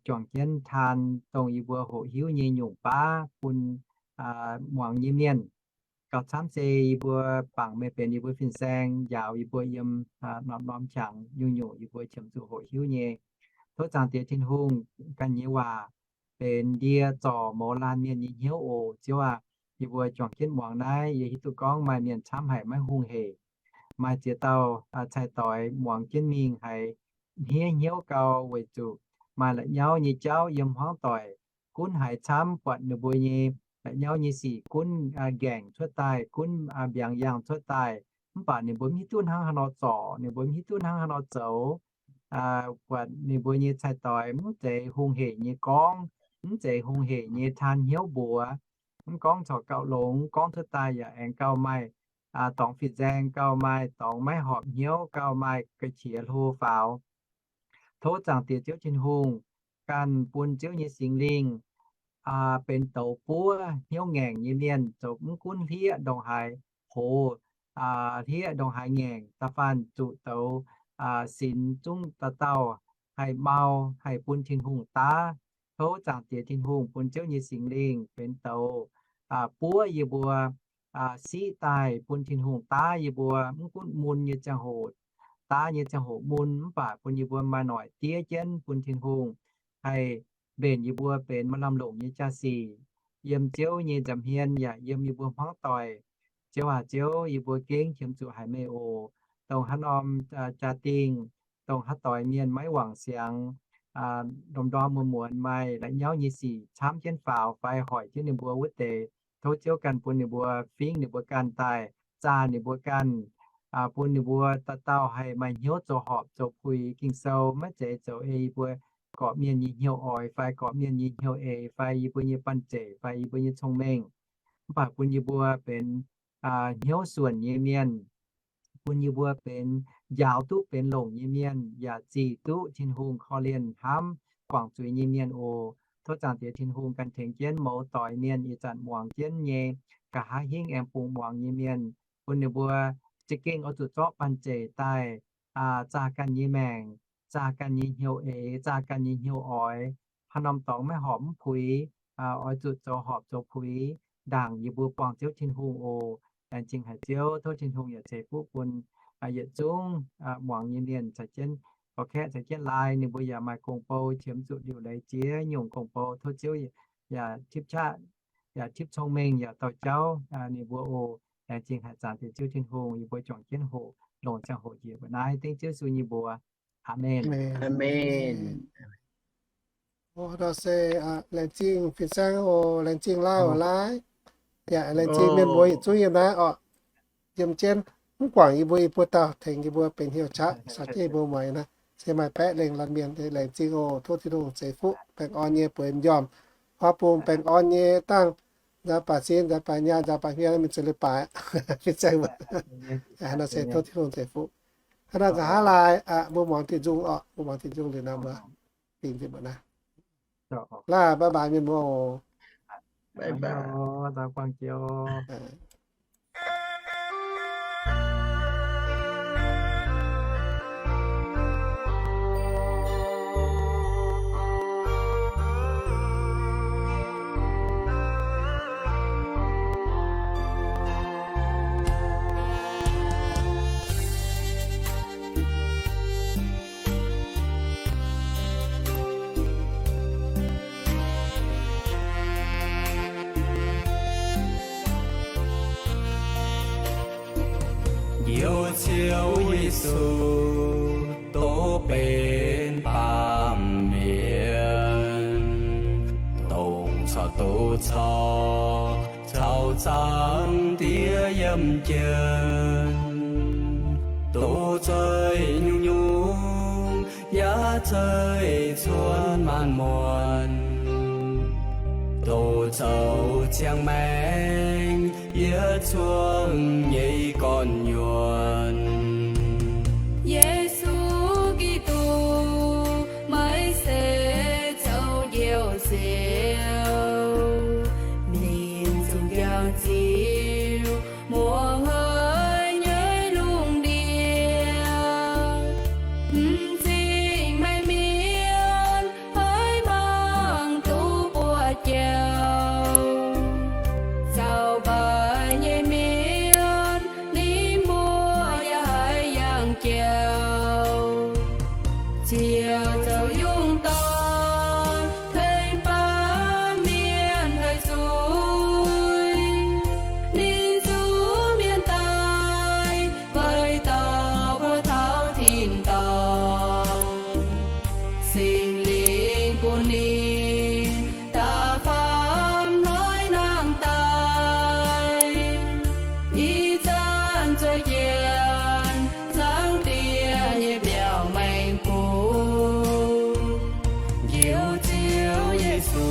juangc jienv taan dongh yie mbuo hoqc hiuv nyei nyungc baav bun muangx nyei mienh. Gauh camv se yie mbuo bangc meih benx yie mbuo fin-saeng, njaaux yie mbuo yiem norm-norm qangx nyungc-nyungc yie mbuo qiemx zuqc hoqc hiuv nyei. Tov Zaangc Diex Tin-Hungh ganh nyei waac benx ndie zorc mouz laanh mienh nyei hnyouv oc. Ziouv aac, yie mbuo juangc jienv muangx naaiv, yie hiuv duqv gorngv maaih mienh camv haic maiv hungh hec. Maaih ziex dauh cai-doix muangx jienv mingh haiz hniev hnyouv gau weic zuqc maaih la'nyauv nyei jauv yiem hmuangv doic gunv haiz camv, buatc ninh mbuo nyei la'nyauv nyei sic gunv nqaengc cuotv daaih, gunv mbiaangx yangh cuotv daaih, mv baac ninh mbuo mv hiuv duqv hnangv haaix nor zorc, ninh mbuo mv hiuv duqv hnangv haaix nor zoux. Buatc ninh mbuo nyei cai-doix mv zeiz hungh hec nyei gorngv, mv zeiz hungh hec nyei taan hnyouv mbuox, mv gorngv corc gauh longx, gorngv cuotv daaih yaac aengx gauh maaih dorngx fin-saeng, gauh maaih dorngx maiv horpc hnyouv, gauh maaih ga'qiex hlo faaux. Tov Zaangc Diex Ziouv Tin-Hungh ganh bun Ziouv nyei Singx Lingh benx douz buov hnyouv ngaengc nyei mienh, zoux mv gunv hlieqv ndongc haaix hoz, hlieqv ndongc haaix ngaengc, da'faanh zuqc douz sinx zungv dauh dauh haih mau, haih bun Tin-Hungh daav. Tov Zaangc Diex Tin-Hungh bun Ziouv nyei Singx Lingh benx douz buov yie mbuo, siqv daaih bun Tin-Hungh daav yie mbuo, mv gunv mun nyei ziangh hoc, daav nyei ziangh hoc mun, mv baac bun yie mbuo maaih noic diev jienv bun Tin-Hungh haih mbenc yie mbuo benx maaih lamh longc nyei jaa-sic yiem Ziouv nyei nza'hmien yaac yiem yie mbuo hmuangv doic. Ziouv aac Ziouv, yie mbuo gengh qiemx zuqc haiz meih oc. Dongh haaix norm jaa-dingh, dongh haaix doix mienh maiv wangc siangx, ndorm-ndorm muonz-muonz maaih la'nyauv nyei sic camv jienv faaux fai hoic jienv ninh mbuo wuov deix, tov Ziouv ganh bun ninh mbuo fingv ninh mbuo ganh daaih, zaah ninh mbuo ganh, bun ninh mbuo dauh dauh haih maaih hnyouv zoux horpc zoux puix Ging-Sou, maiv zeiz zoux ei yie mbuo gorqv-mienh nyei hnyouv oix fai gorqv-mienh nyei hnyouv eix fai yie mbuo nyei banh zeic fai yie mbuo nyei cong-mengh. Mv baac bun yie mbuo benx hnyouv suonc nyei mienh, bun yie mbuo benx njaaux duqv benx longc nyei mienh, yaac zic duqv Tin-Hungh korv-lienh hnamv guangc zuiz nyei mienh oc. Tov Zaangc Diex Tin-Hungh ganh tengx jienv mouz doic mienh ih zanc muangx jienv nyei, nqa'haav hingv aengx bungx muangx nyei mienh, bun ninh mbuo za'gengh oix zuqc zorqv banh zeic daaih zaah ganh nyei maengc, zaah ganh nyei hnyouv eix, zaah ganh nyei hnyouv oix. Haaix norm dorngx maiv horpc mv puix, oix zuqc zoux horpc zoux puix ndaangc yie mbuo buangh Ziouv Tin-Hungh oc. Laengz zingh haic Ziouv, tov Tin-Hungh yaac ceix fuqv bun yietc zungv muangx nyei mienh caux jienv gorqv-kaeqv caux jienv laai, ninh mbuo yaac maaih gong-bou qiemx zuqc liuc leiz jiex nyungc gong-bou. Tov Ziouv yaac tipv qaqv, yaac tipv cong-mengh, yaac dorh jauv ninh mbuo oc. Laengz zingh haic Zaangc Diex Ziouv Tin-Hungh, yie mbuo juangc jienv hoqc longc ziangh hoc njiec mbuo naaiv dengv Ziouv Yesu nyei mbuox. Aamen. Aamen. Laengz zingh fin-saeng oc, laengz zingh Laauv oc, Laauv. Yaac laengz zingh mienh muoz yietc zungv yiem naaiv oc, yiem jienv. mv guangc yie mbuo, yie mbuo dauh tengx yie mbuo benx hnyouv qaqv, caux jienv yie mbuo muangx nor, se maaih baeqv lengh lan mienh laengz zingh oc. Tov Tin-Hungh ceix fuqv baengh orn nyei bueix m'njormh, huaav bung baengh orn nyei dangh, nzaaux baac sin, nzaaux baac nyaanh, nzaaux baac hmien, mingh zuqc leiz-baaix, fin-saeng wuov. Nor se tov Tin-Hungh ceix fuqv. Hnangv naaiv nzauh hnangv laai, mbuo muangx diuh nzung oc, mbuo muangx diuh nzung liuz nor mbuo dingh diuh mbuo naaiv. Laaih, bye bye mienh muoz oc. Bye bye. Njoux Ziouv Yesu, dongh benx baamh mienh, dongh caux doz caux, caux Zaangc Diex yiem jienv, doz zeih nyungc-nyungc yaac zeih cuotv maanc muotc, doz zoux ziangh maengc yietc zungv nyei gorn-nyuonh. Yesu Giduc, meih se zoux Njoux Ziouv, ninh zungv jangx ziux muoz-hnoi nyei lungh ndiev. M'zing meih mienh haiz mangc duqv buoz-jauv, zaux mbaaix nyei mienh ninh mbuo yaac haiz yangh jauv. Ziouv zoux yungh dorn tengx baamh mienh haih zuiz, ninh zuqc mienh daaih weic dorh mbuo taux tin-dorngh. Singx Lingh bun ninh da'faam hnoi nangh daaih, ih zanc zueiz jienv Zaangc Diex nyei mbiauz maengx bung. Njoux Ziouv Yesu,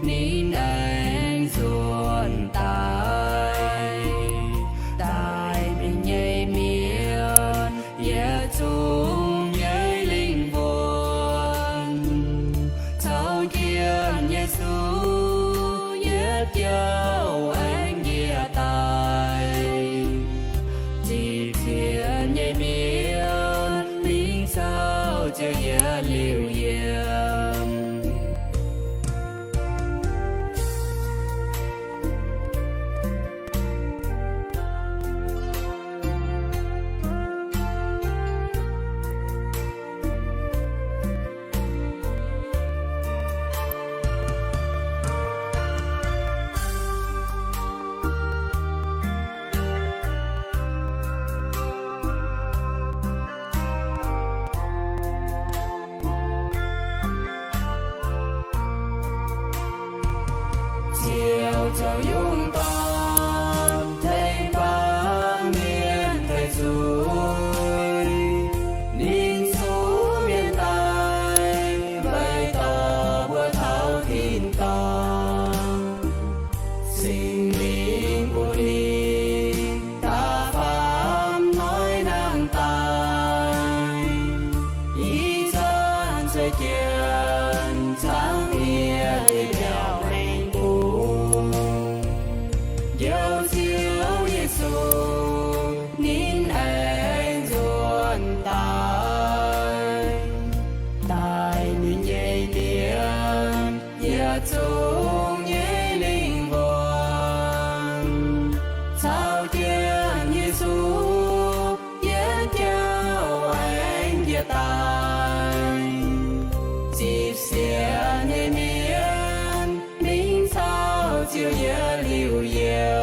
ninh aengx nzuonx daaih, daaih mingh nyei mienh yietc zungv nyei lingh wuonh. Caux jienv Yesu yietc jouh aengx njiec daaih, zipv sienx nyei mienh mingh caux Ziouv yietc liuz yiem. Ziouv zoux yungh dorn tengx baamh mienh haih zuiz, ninh zuqc mienh daaih weic dorh mbuo taux tin-dorngh. Singx Lingh bun ninh da'faam hnoi nangh daaih, ih zanc zueiz jienv Zaangc Diex nyei mbiauz maengx bung. Njoux Ziouv Yesu, ninh aengx nzuonx daaih, daaih mingh nyei mienh yietc zungv nyei lingh wuonh. Caux jienv Yesu yietc jouh aengx njiec daaih, zipv sienx nyei mienh mingh caux Ziouv yietc liuz yiem.